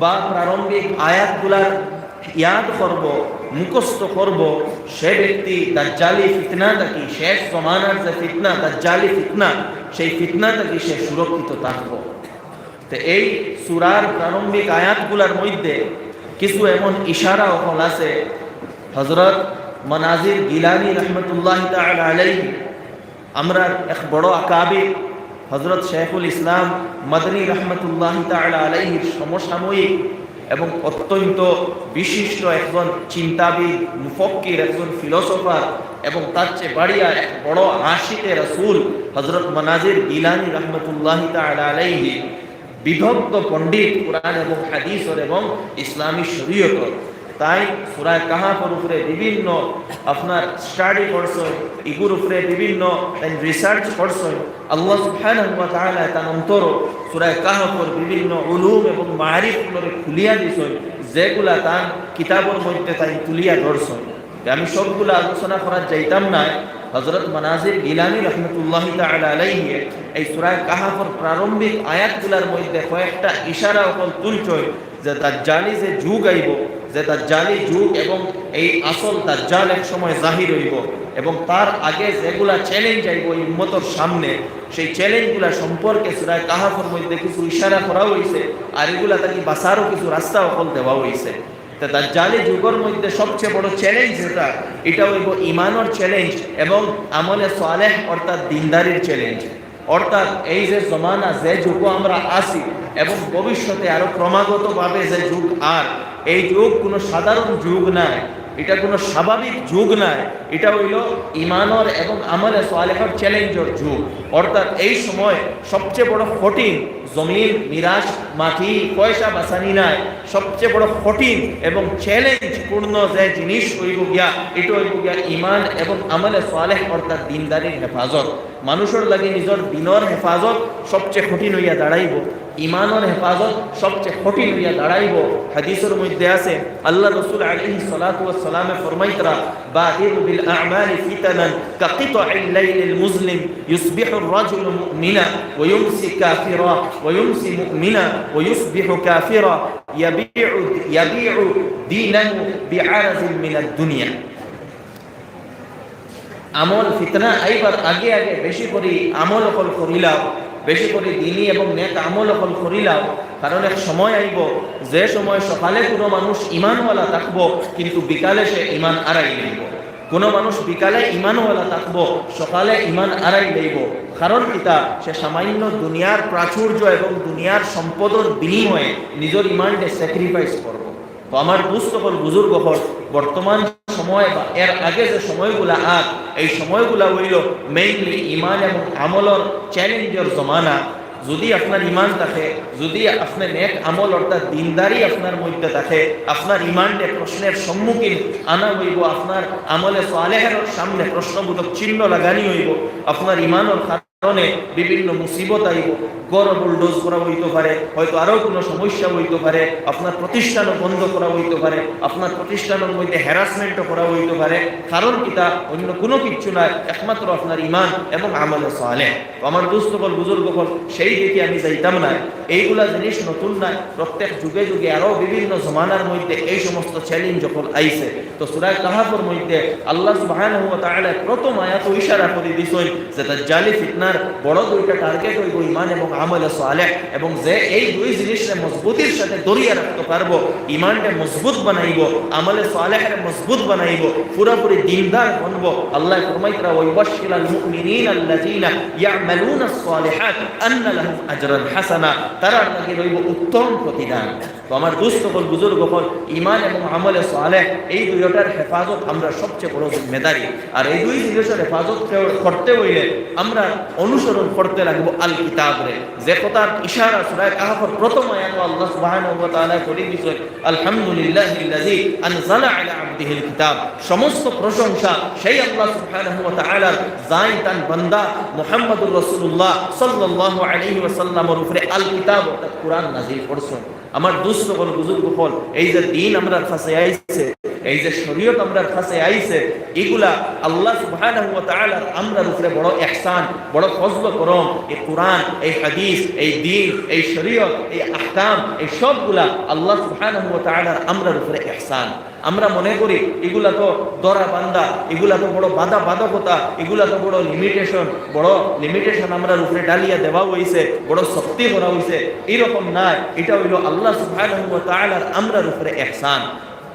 বা প্রারম্ভিক আয়াতগুলার ইয়াদ করবো, মুখস্থ করবো, সে ব্যক্তি দাজ্জালি ফিতনা থাকি, শেষ জমানার যে ফিতনা, দাজ্জালি ফিতনা, সেই ফিতনা থাকি সে সুরক্ষিত থাকবো। তো এই সূরার প্রারম্ভিক আয়াতগুলার মধ্যে কিছু এমন ইশারা অকল আছে। হযরত মানাজির গিলানী রহমতুল্লাহ তাআলা আলাইহি, আমরার এক বড় আকাবির হযরত শেখুল ইসলাম মাদানী রহমতুল্লাহ তাআলা আলাইহির সমসাময়িক এবং অত্যন্ত বিশিষ্ট একজন চিন্তাবিদ, মুফক্কির, একজন philosopher এবং তার চেয়ে বাড়িয়া এক বড় আশিকে রাসূল হযরত মানাজির গিলানী রহমতুল্লাহ তাআলা আলাইহি, বিদগ্ধ পণ্ডিত কোরআন এবং হাদিসর এবং ইসলামী শরীয়তর। তাইন সূরায়ে কাহাফর উপরে বিভিন্ন আপনার study করছইন, ইগুর উপরে বিভিন্ন তাইন research করছইন। আল্লাহ সুবহানাহু ওয়া তাআলা তান অন্তরো সূরায়ে কাহাফর বিভিন্ন উলুম এবং মাআরিফগুলারে খুলিয়া দিছইন, যেগুলা তান কিতাবর মধ্যে তাইন তুলিয়া ধরছইন। তে আমি সবগুলা আলোচনা করাত যাইতাম নায়। হযরত মানাজির গিলানী রহমতুল্লাহ তাআলা আলাইহি এই সূরায়ে কাহাফর প্রারম্ভিক আয়াতগুলার মধ্যে কয়েকটা ইশারা অকল তুলছইন যে দাজ্জালি যে যুগ আইবো, যে দাজ্জালি যুগ এবং এই আসল দাজ্জাল এক সময় জাহির অইবো এবং তার আগে যেগুলা challenge আইবো এই উম্মতর সামনে, সেই challengeগুলা সম্পর্কে সূরায়ে কাহাফর মধ্যে কিছু ইশারা করা অইছে, আর ইগুলা থাকি বাঁচারও কিছু রাস্তা অকল দেওয়া অইছে। দাজ্জালি যুগর মধ্যে সবচেয়ে বড় চ্যালেঞ্জ যেটা, এটা অইবো ইমানর চ্যালেঞ্জ এবং আমলে সালেহ অর্থাৎ দিনদারির চ্যালেঞ্জ। অর্থাৎ এই যে জমানা, যে যুগো আমরা আছি এবং ভবিষ্যতে আরো ক্রমাগতভাবে যে যুগ, আর এই যুগ কোনো সাধারণ যুগ নায়, এটা কোনো স্বাভাবিক যুগ নায়, এটা অইলো ইমানর এবং আমলে সালেহর চ্যালেঞ্জর যুগ। অর্থাৎ এই সময় সবচেয়ে বড় কঠিন, জমিন, মিরাজ, মাটি, পয়সা বাঁচানি নায়, সবচেয়ে বড় কঠিন এবং চ্যালেঞ্জ পূর্ণ যে জিনিস অইবো গিয়া, এটা অইবো গিয়া ইমান এবং আমলে সালেহ অর্থাৎ দিনদারির হেফাজত। মানুষর লাগি নিজর দিনর হেফাজত সবচেয়ে কঠিন অইয়া দাঁড়াইবো, ইমানর হেফাজত সবচেয়ে কঠিন অইয়া দাঁড়াইবো। হাদিসর মধ্যে আছে, আল্লাহ রসুল আলাইহিস সালাতু ওয়াস সালামে ফরমাইতরা, بادروا بالأعمال فتنا كقطع الليل المظلم يصبح الرجل مؤمنا ويمسي كافرا ويمسي مؤمنا ويصبح كافرا يبيع، يبيع دينه بعرض من الدنيا। আমল ফিতনা আইবার আগে আগে বেশি করি আমল অকল করিলাও, বেশি করি দিনি এবং নেক আমল অকল করিলাও, কারণ এক সময় আইবো যে সময় সকালে কোনো মানুষ ইমানওয়ালা থাকবো কিন্তু বিকালে সে ইমান আরাই লইবো। কোনো মানুষ বিকালে ইমানওয়ালা থাকবো, সকালে ইমান আরাই লইবো। কারণ কিতা? সে সামান্য দুনিয়ার প্রাচুর্য এবং দুনিয়ার সম্পদর বিনিময়ে নিজর ইমানকে স্যাক্রিফাইস করবো। তো আমার দুস্ত অকল, বুজুর্গ অকল, বর্তমান সময় বা এর আগে যে সময়গুলা আর এই সময়গুলা অইলো মেইনলি ইমান এবং আমলর চ্যালেঞ্জর জমানা। যদি আপনার ইমান থাকে, যদি আপনি নেক আমল অর্থাৎ দিনদারি আপনার মধ্যে থাকে, আপনার ইমানকে প্রশ্নের সম্মুখীন আনা অইবো, আপনার আমলে সালেহের সামনে প্রশ্নবোধক চিহ্ন লাগানি অইবো, আপনার ইমানর কারণে বিভিন্ন মুসিবত আইবো, ঘর বুলডোজ করা অইতো পারে, হয়তো আরো কোনো সমস্যা অইতো পারে, আপনার প্রতিষ্ঠান বন্ধ করা অইতো পারে, আপনার প্রতিষ্ঠানের মধ্যে হ্যারাসমেন্টও করা অইতো পারে। কারণ কিতা? অন্য কোনো কিচ্ছু নয়, একমাত্র আপনার ইমান এবং আমলে সালেহ। তো আমার দুস্ত অকল, বুজুর্গ অকল, সেই দিকে আমি যাইতাম না। এইগুলা জিনিস নতুন নায়, প্রত্যেক যুগে যুগে আরো বিভিন্ন জমানার মধ্যে এই সমস্ত চ্যালেঞ্জ অকল আইছে। তো সূরা কাহাফর মধ্যে আল্লাহ সুবহানাহু ওয়া তাআলা প্রথম আয়াত ইশারা করি দিছইন যে দাজ্জালি ফিতনার বড় দুইটা টার্গেট অইবো ইমান এবং আমলে সালেহ, এবং যে এই দুই জিনিসরে মজবুতির সাথে ধরিয়া রাখতে পারবো, ইমানরে মজবুত বানাইবো, আমলে সালেহরে মজবুত বানাইবো, পুরাপুরি দিনদার বনবো। আল্লাহ ফরমাইতরা, "ওয়াবাশশিরিল মুমিনিনা আল্লাযিনা ইয়া'মালুনাস সালিহাত আন্না লাহুম আজরান হাসানা", তারার লাগি রইবো উত্তম প্রতিদান। তো আমার দুস্ত অকল, বুজুর্গ অকল, ইমান এবং আমলে সালেহ এই দুইটার হেফাজত আমরা সবচেয়ে বড় জিম্মেদারি। আর এই দুই জিনিসর হেফাজত কে-, করতে অইলে আমরা অনুসরণ করতে লাগবো আল কিতাবরে। যে কথার ইশারা সূরা কাহাফর প্রথম আয়াত আল্লাহ সুবহানাহু ওয়া তাআলা করি দিছইন, "আলহামদুলিল্লাহিল্লাযী আনজালা আলা আবদিহিল কিতাব।" সমস্ত প্রশংসা সেই আল্লাহ সুবহানাহু ওয়া তাআলার, যাইন তান বান্দা মুহাম্মদুর রাসূলুল্লাহ সাল্লাল্লাহু আলাইহি ওয়াসাল্লামর উপরে আল কিতাব অর্থাৎ কোরআন নাজিল করছইন। আমার দুস্ত অকল, বুজুর্গ অকল, এই যে দিন আমরার কাছে আইছে, এই যে শরীয়ত আমরার কাছে আইছে, ইগুলা আল্লাহ সুবহানাহু ওয়া তাআলার আমরার উপরে বড় ইহসান, বড় ফজল করম। এই কোরআন, এই হাদিস, এই দিন, এই শরীয়ত, এই আহকাম, এই সবগুলা আল্লাহ সুবহানাহু ওয়া তাআলার আমরার উপরে ইহসান। আমরা মনে করি ইগুলা তো ধরা বান্ধা, ইগুলা তো বড় বাধা বাধকতা, ইগুলা তো বড় লিমিটেশন, বড় লিমিটেশন আমরার উপরে ডালিয়া দেওয়া অইছে, বড় শক্তি করা অইছে। এইরকম নায়, ইটা অইলো আল্লাহ সুবহানাহু ওয়া তাআলার আমরার উপরে ইহসান।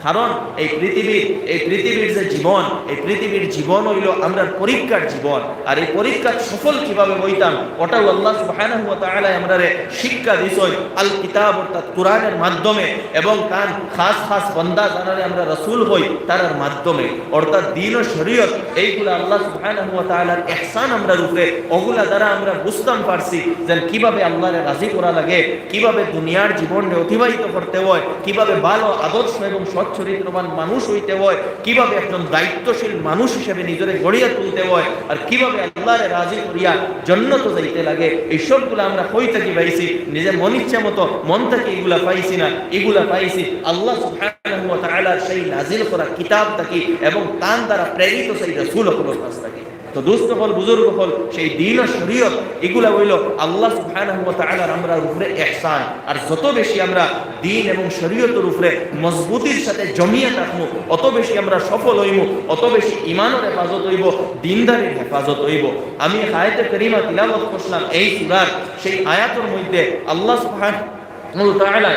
কারণ এই পৃথিবীর, এই পৃথিবীর যে জীবন, এই পৃথিবীর জীবন অইলো আমরার পরীক্ষার জীবন। আর এই পরীক্ষাত সফল কিভাবে অইতাম, ওটাও আল্লাহ সুবহানাহু ওয়া তাআলা আমরারে শিক্ষা দিছইন আল কিতাব অর্থাৎ কোরআনের মাধ্যমে এবং তান খাস খাস বান্দা যারারে আমরা রাসূল কই তারার মাধ্যমে। অর্থাৎ দিন ও শরীয়ত এইগুলা আল্লাহ সুবহানাহু ওয়া তাআলার ইহসান আমরার উপরে, ওগুলা দ্বারা আমরা বুঝতাম পারছি যেন কিভাবে আল্লাহরে রাজি করা লাগে, কিভাবে দুনিয়ার জীবনরে অতিবাহিত করতে হয়, কিভাবে ভালো আদর্শ এবং সচ্চরিত্রবান মানুষ অইতে হয়, কিভাবে একজন দায়িত্বশীল মানুষ হিসেবে নিজরে গড়িয়া তুলতে হয়, আর কিভাবে আল্লাহরে রাজি করিয়া জন্নত যাইতে লাগে। এই সবগুলা আমরা কই থাকি পাইছি? নিজে মন ইচ্ছা মতো মন থাকি ইগুলা পাইছি না, ইগুলা পাইছি আল্লাহ সুবহানাহু ওয়া তাআলার সেই নাজিল করা কিতাব থাকি এবং তান দ্বারা প্রেরিত সেই রাসূল অকলর কাছ থাকি। তো দুস্ত অকল, বুজুর্গ অকল, সেই দিন ও শরীয়ত ইগুলা অইলো আল্লাহ সুবহানাহু ওয়া তাআলার আমরার উপরে ইহসান। আর যত বেশি আমরা দিন এবং শরীয়তর উপরে মজবুতির সাথে জমিয়া থাকমু, অত বেশি আমরা সফল অইমু, অত বেশি ইমানর হেফাজত অইবো, দিনদারির হেফাজত অইবো। আমি আয়াতে কারিমা তিলাওয়াত করছিলাম এই সূরার সেই আয়াতর মধ্যে আল্লাহ সুবহানাহু ওয়া তাআলা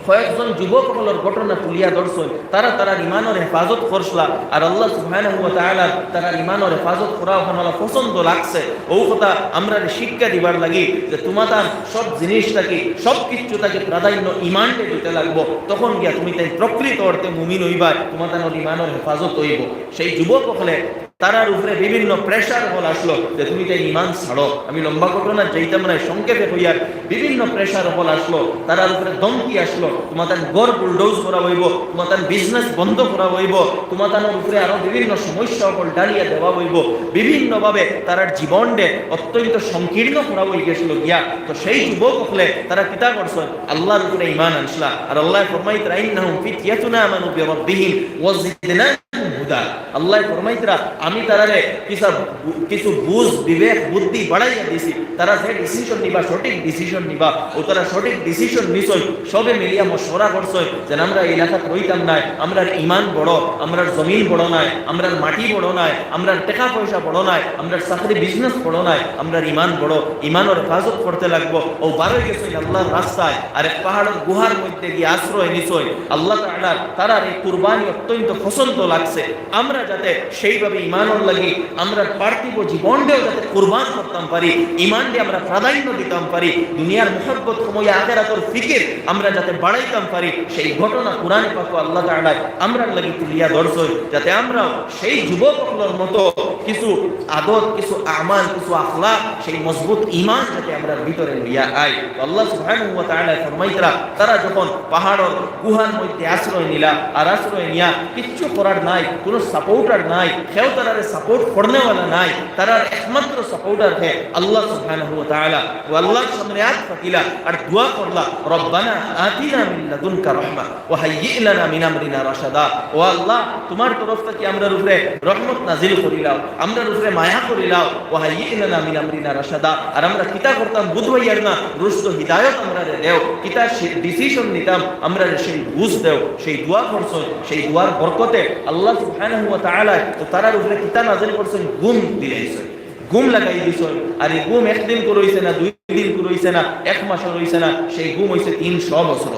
কয়েকজন যুবক অকলর ঘটনা তুলিয়া ধরছইন, তারা তারার ইমানর হেফাজত করছলা, আর আল্লাহ সুবহানাহু ওয়া তাআলার তারার ইমানর হেফাজত করা অখান অলা পছন্দ লাগছে। অউ কথা আমরারে শিক্ষা দিবার লাগি যে তুমাতান সব জিনিস থাকি, সব কিছু থাকি প্রাধান্য ইমানরে দিতে লাগবো, তখন গিয়া তুমিতাইন প্রকৃত অর্থে মুমিন অইবায়, তুমাতানর ইমানর হেফাজত অইবো। সেই যুবক অকলে তারার উপরে বিভিন্ন pressure অকল আসলো যে তুমিতাইন ইমান ছাড়ো। আমি লম্বা ঘটনাত যাইতাম নায়, সংক্ষেপে কইয়ার, বিভিন্ন pressure অকল আসলো, তারার উপরে ধমকি আসলো, তুমাতান ঘর bulldoze করা অইবো, তুমাতান business বন্ধ করা অইবো, তুমাতানর উপরে আরো বিভিন্ন সমস্যা অকল ডালিয়া দেওয়া অইবো, বিভিন্নভাবে তারার জীবনরে অত্যন্ত সংকীর্ণ করা অইগেছিল গিয়া। তো সেই যুবক অকলে তারা কিতা করছইন? আল্লাহর উপরে ইমান আনছলা। আর আল্লায় ফরমাইতরা, "ইন্নাহুম ফিতয়াতুন আমানু বিরাব্বিহিম ওয়া জিদনাহুম হুদা।" আল্লায় ফরমাইতরা, "আমি তারারে কিছু বু-, কিছু বুঝ, বিবেক, বুদ্ধি বাড়াইয়া দিছি। তারা যে decision নিবা, সঠিক decision নিবা। অউ তারা সঠিক decision নিছইন, সবে মিলিয়া মশওয়ারা করছইন যে আমরা এই এলাকাত রইতাম নায়, আমরার ইমান বড়, আমরার জমিন বড় নায়, আমরার মাটি বড় নায়, আমরার টেকা পয়সা বড় নায়, আমরার চাকরি business বড় নায়, আমরার ইমান বড়, ইমানর হেফাজত করতে লাগবো।" অউ বারই গেছইন আল্লাহর রাস্তায়, আর এক পাহাড়র গুহার মধ্যে গিয়া আশ্রয় নিছইন। আল্লাহ তাআলার তারার এই কুরবানি অত্যন্ত পছন্দ লাগছে। আমরা যাতে সেইভাবে ইমানর লাগি আমরার পার্থিব জীবনরেও যাতে কুরবান করতাম পারি, ইমানরে আমরা প্রাধান্য দিতাম পারি, দুনিয়ার মহব্বত কমাইয়া আখেরাতর ফিকির আমরা যাতে বাড়াইতাম পারি, সেই ঘটনা কোরআনে পাকো আল্লাহ তাআলায় আমরার লাগি তুলিয়া ধরছইন, যাতে আমরাও সেই যুবক অকলর মতো কিছু আদত, কিছু আমাল, কিছু আখলাক, সেই মজবুত ইমান যাতে আমরার ভিতরে লইয়া আই। তো আল্লাহ সুবহানাহু ওয়া তাআলায় ফরমাইতরা, তারা যখন পাহাড়র গুহার মধ্যে আশ্রয় নিলা, আর আশ্রয় নিয়া কিচ্ছু করার নাই, কুনু supporter নাই, কেউ তারারে support করনেওয়ালা নাই, তারার একমাত্র supporter হে আল্লাহ সুবহানাহু ওয়া তাআলা। অউ আল্লাহর সামনে আত পাতিলা আর দোয়া করলা, "রব্বানা আতিনা মিন লাদুনকা রাহমা ওয়া হাইয়্যি লানা মিন আমরিনা রাশাদা।" ও আল্লাহ, তুমার তরফ থাকি আমরার উপরে রহমত নাজিল করিলাও, আমরার উপরে মায়া করিলাও, "ওয়া হাইয়্যি লানা মিন আমরিনা রাশাদা।" আর আমরা কিতা করতাম বুঝ পাইয়ার না, রুশদ হিদায়ত আমরারে দেও, কিতা সে-, decision নিতাম, আমরারে সেই বুঝ দেও। সেই দোয়া করছইন, সেই দোয়ার বরকতে আল্লাহ সুবহানাহু ওয়া তাআলায় তো তারার উপরে কিতা নাজিল করছইন, ঘুম দিলাইছইন, ঘুম লাগাই দিছইন। আর এই ঘুম একদিন কুর অইছে না, দুই দিন কুর অইছে না, এক মাসও অইছে না, সেই ঘুম অইছে তিনশো বছর।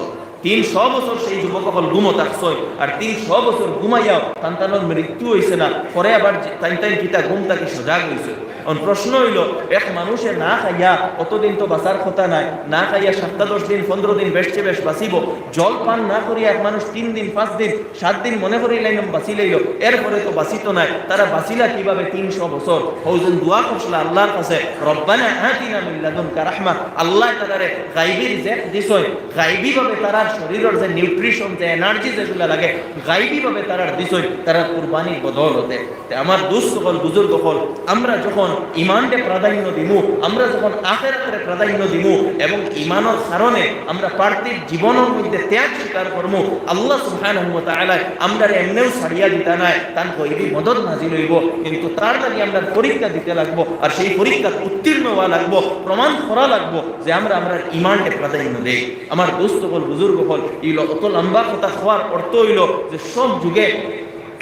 তিনশো বছর সেই যুবক অকল ঘুমো থাকছইন, আর তিনশো বছর ঘুমাইয়াও তান তানর মৃত্যু অইছে না। পরে আবার যে-, তাইন তাইন কিতা ঘুম থাকি সজাগ অইছইন। অখন প্রশ্ন অইলো, এক মানুষে না খাইয়া অতদিন তো বাঁচার কথা নায়, না খাইয়া সাতটা দশ দিন, পনরো দিন বেশচে বেশ বাঁচিবো। জল পান না করিয়া এক মানুষ তিন দিন, পাঁচ দিন, সাত দিন মনে করিলাইলাম বাঁচিলাইলো, এরপরে তো বাঁচিতো নায়। তারা বাঁচিলা কিভাবে তিনশো বছর? অউ যেন দোয়া করছলা আল্লাহর কাছে, "রব্বানা আতিনা মিন লাদুনকা রাহমা।" আল্লায় তারারে গাইবী রিজেক দিছইন, গাইবীভাবে তারার শরীরর যে nutrition, যে energy যেগুলা লাগে, গাইবীভাবে তারার দিছইন, তারার কুরবানির বদৌলতে। তে আমার দোস্ত অকল, বুজুর্গ অকল, আমরা যখন ইমানরে প্রাধান্য দিমু, আমরা যখন আখেরাতরে প্রাধান্য দিমু এবং ইমানর কারণে আমরা পার্থিব জীবনর মধ্যে ত্যাগ স্বীকার করমু, আল্লাহ সুবহানাহু ওয়া তাআলায় আমরারে এমনেও ছাড়িয়া দিতা নায়, তান গাইবী মদদ নাজিল অইবো। কিন্তু তার লাগি আমরা পরীক্ষা দিতে লাগবো, আর সেই পরীক্ষাত উত্তীর্ণ অওয়া লাগবো, প্রমাণ করা লাগবো যে আমরা আমরার ইমানরে প্রাধান্য দেই। আমার দোস্ত অকল, বুজুর্গ অকল, ই ল-, অত লম্বা কথা কওয়ার অর্থ অইলো যে সব যুগে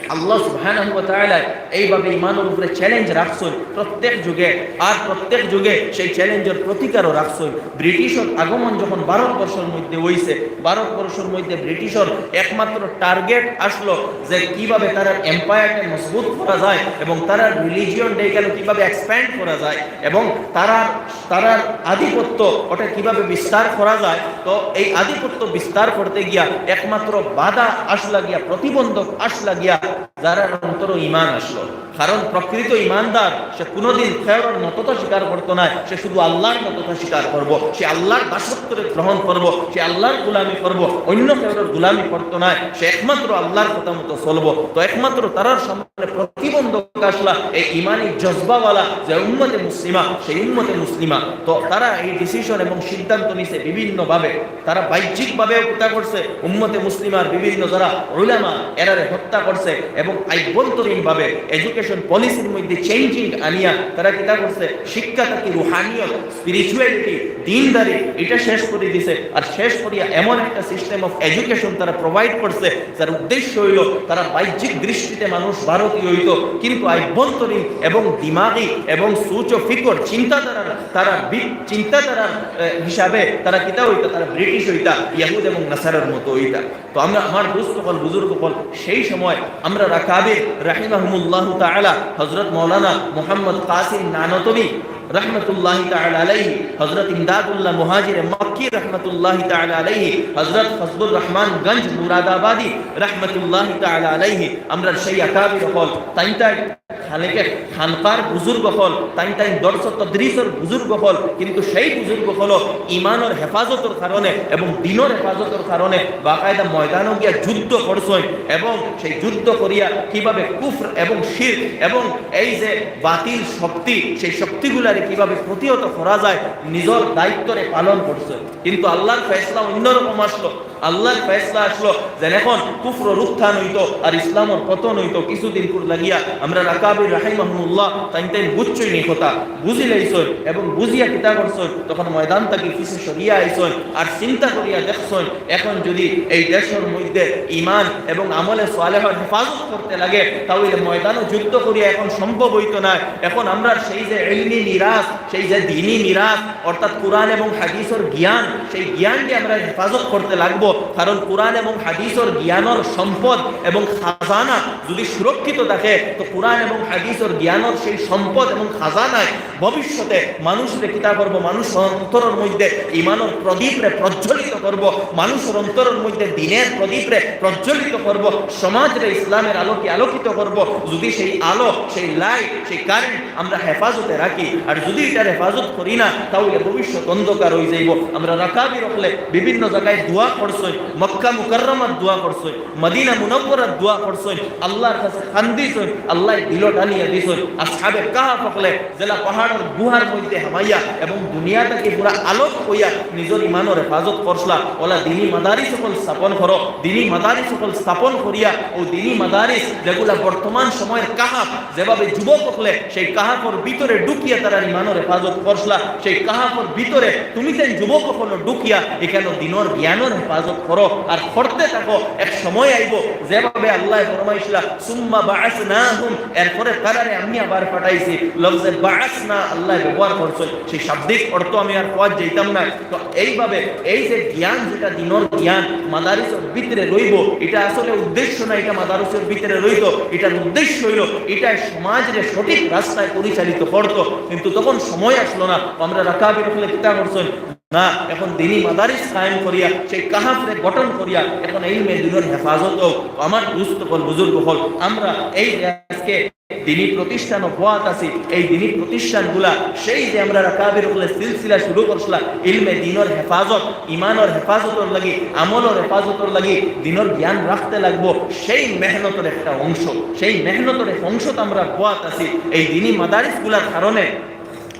আল্লাহ সুবহানাহু ওয়া তাআলায় এইভাবে ইমানর উপরে challenge রাখছইন প্রত্যেক যুগে, আর প্রত্যেক যুগে সেই challengeর প্রতিকারও রাখছইন। ব্রিটিশর আগমন যখন ভারতবর্ষর মধ্যে অইছে, ভারতবর্ষর মধ্যে ব্রিটিশর একমাত্র target আসলো যে কিভাবে তারার empireটা মজবুত করা যায় এবং তারার religionটা এখানে কিভাবে expand করা যায় এবং তারার, তারার আধিপত্য ওটা কিভাবে বিস্তার করা যায়। তো এই আধিপত্য বিস্তার করতে গিয়া একমাত্র বাধা আসলা গিয়া, প্রতিবন্ধক আসলা গিয়া যারার অন্তরো ইমান আসলো। কারণ প্রকৃত ইমানদার সে কোনোদিন কেউর নততা স্বীকার করতো নায়, সে শুধু আল্লাহর নততা স্বীকার করবো, সে আল্লাহর দাসত্বরে গ্রহণ করবো, সে আল্লাহর গোলামি করবো, অন্য কেউর গোলামি করতো নায়, সে একমাত্র আল্লাহর কথা মতো চলবো। তো একমাত্র তারার সামনে প্রতিবন্ধক আসলা এই ইমানি জজবাওয়ালা যে উম্মতে মুসলিমা, সেই উম্মতে মুসলিমা। তো তারা এই decision এবং সিদ্ধান্ত নিছে বিভিন্নভাবে। তারা বাহ্যিকভাবেও কিতা করছে, উম্মতে মুসলিমার বিভিন্ন যারা উলামা এরারে হত্যা করছে এবং আভ্যন্তরীণভাবে education পলিসির মধ্যে চেঞ্জিং আনিয়া তারা কিতা করছে, শিক্ষা থাকি রুহানিয়ত, স্পিরিচুয়ালিটি, দিনদারি, এটা শেষ করি দিছে। আর শেষ করিয়া এমন একটা সিস্টেম অফ এডুকেশন তারা প্রোভাইড করছে, যার উদ্দেশ্য হইল তারা বাহ্যিক দৃষ্টিতে মানুষ ভারতীয় হইতো, কিন্তু আভ্যন্তরীণ এবং দিমাগি এবং সুচ ও ফিকর, চিন্তাধারার, তারা বি-, চিন্তাধারার আহ, হিসাবে তারা কিতা হইতা, তারা ব্রিটিশ হইতা, ইয়াহুদ এবং নাসারার মতো হইতা। তো আমরা, আমার দোস্ত অকল, বুজুর্গ অকল, সেই সময় আমরার আকাবির রাহিমাহুমুল্লাহু তাআলা, হযরত মাওলানা মুহাম্মদ কাসিম নানতবী রহমতুল্লাহি তাআলা আলাইহি, হযরত ইমদাদুল্লাহ মুহাজির মক্কি রহমতুল্লাহি তাআলা আলাইহি, হযরত ফজলুর রহমান গঞ্জ মুরাদাবাদী রহমতুল্লাহি তাআলা আলাইহি, আমরার সেই আকাবির অকল, তাইন তাইন খালেকে খানকার বুজুর্গ অকল, তাইন তাইন দর্শ তদরিসর বুজুর্গ অকল, কিন্তু সেই বুজুর্গ অকল ইমানর হেফাজতর কারণে এবং দিনর হেফাজতর কারণে বাকায়দা ময়দানো গিয়া যুদ্ধ করছইন এবং সেই যুদ্ধ করিয়া কিভাবে কুফর এবং শিরক এবং এই যে বাতিল শক্তি, সেই শক্তিগুলারে কিভাবে প্রতিহত করা যায়, নিজর দায়িত্বরে পালন করছইন। কিন্তু আল্লাহর ফয়সলা অন্যরকম আসলো। আল্লাহর ফয়সলা আসলো যে এখন কুফরর উত্থান হইতো আর ইসলামর পতন হইতো। কিছুদিন পর লাগিয়া আমরার আকাবির রাহিমাহুমুল্লাহ তাইন তাইন বুঝছইন নি কথা, বুঝিলাইছইন এবং বুঝিয়া কিতা করছইন, তখন ময়দান থাকি পিছে সরিয়া আইছইন আর চিন্তা করিয়া দেখছইন, এখন যদি এই দেশর মধ্যে ইমান এবং আমলে সালেহর হেফাজত করতে লাগে, তাহলে ময়দানো যুদ্ধ করিয়া এখন সম্ভব হইতো নায়। এখন আমরার সেই যে ইলমি মিরাস, সেই যে দিনি মিরাস, অর্থাৎ কোরআন এবং হাদিসর জ্ঞান, সেই জ্ঞানকে আমরা হেফাজত করতে লাগবো। কারণ কোরআন এবং হাদিসর জ্ঞানর সম্পদ এবং খাজানা যদি সুরক্ষিত থাকে, তো কোরআন এবং হাদিসর জ্ঞানর সেই সম্পদ এবং খাজানায় ভবিষ্যতে মানুষরে কিতা করবো, মানুষর অন্তরর মধ্যে ইমানর প্রদীপরে প্রজ্বলিত করবো, মানুষর অন্তরর মধ্যে দিনর প্রদীপরে প্রজ্বলিত করবো, সমাজরে ইসলামর আলোকে আলোকিত করবো। যদি সেই আলো, সেই লাইট, সেই কারেন্ট আমরা হেফাজতে রাখি, আর যদি ইটার হেফাজত করি না, তাহলে ভবিষ্যৎ অন্ধকার হয়ে যাইবো। আমরার আকাবির অকলে বিভিন্ন জায়গায় দোয়া করছইন, মক্কা মুকাররমাত দোয়া করছইন, মদিনা মুনাওয়ারাত দোয়া করছইন, আল্লাহর কাছে কান্দিছইন, আল্লায় দিল টানিয়া দিছইন। আসহাবে কাহাফ অকলে যেলা পাহাড়র গুহার মধ্যে হামাইয়া এবং দুনিয়া থাকি পুরা আলোক হইয়া নিজর ইমানর হেফাজত করছলা, অলা দিনি মাদারিস অকল স্থাপন করো। দিনি মাদারিস অকল স্থাপন করিয়া, ও দিনি মাদারিস যেগুলা বর্তমান সময়ের কাহাফ, যেভাবে যুবক অকলে সেই কাহাফর ভিতরে ঢুকিয়া তারার ইমানর হেফাজত করছলা, সেই কাহাফর ভিতরে তুমি তাইন যুবক অকল ঢুকিয়া এখানো দিনর জ্ঞানর হেফাজত করো আর করতে থাকো। এক সময় আইবো যেভাবে আল্লায় ফরমাইছলা, "সুম্মা বাআসনাহুম", এরপরে তারারে আমি আবার পাঠাইছি। লফজে বাআসনা আল্লায় ব্যবহার করছইন, সেই শাব্দিক অর্থ আমি আর কওয়াত যাইতাম না। তো এইভাবে এই যে জ্ঞান, যেটা দিনর জ্ঞান মাদারিসর ভিতরে রইবো, এটা আসলে উদ্দেশ্য না, এটা মাদারিসর ভিতরে রইতো, এটার উদ্দেশ্য হইল এটা সমাজরে সঠিক রাস্তায় পরিচালিত করতো। কিন্তু তখন সময় আসলো না। আমরার আকাবির অকলে কিতা করছইন, না, এখন দিনি মাদারিস কায়েম করিয়া, সেই কাহাফরে গঠন করিয়া, এখন ইলমে দিনর হেফাজত হোক। আমার দোস্ত অকল, বুজুর্গ অকল, আমরা এই যে আজকে দিনি প্রতিষ্ঠান অব্যাহত আছি, এই দিনি প্রতিষ্ঠানগুলা সেই যে আমরার আকাবির অকলে সিলসিলা শুরু করছলা, ইলমে দিনর হেফাজত, ইমানর হেফাজতর লাগি, আমলর হেফাজতর লাগি, দিনর জ্ঞান রাখতে লাগবো, সেই মেহনতর একটা অংশ, সেই মেহনতর এক অংশ তো আমরা অব্যাহত আছি। এই দিনি মাদারিসগুলার কারণে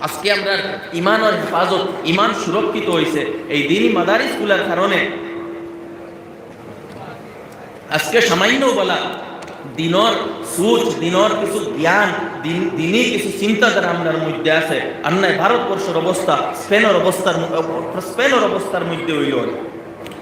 আজকে আমরার ইমানর হেফাজত, ইমান সুরক্ষিত হইছে এই দিনি মাদারিসগুলার কারণে। আজকে সামান্য বলা দিনর সুচ, দিনর কিছু জ্ঞান, দিন, দিনি কিছু চিন্তাধারা আমরার মধ্যে আছে। আর নাই ভারতবর্ষর অবস্থা, স্পেনর অবস্থার ম-, স্পেনর অবস্থার মধ্যে হইল অনে।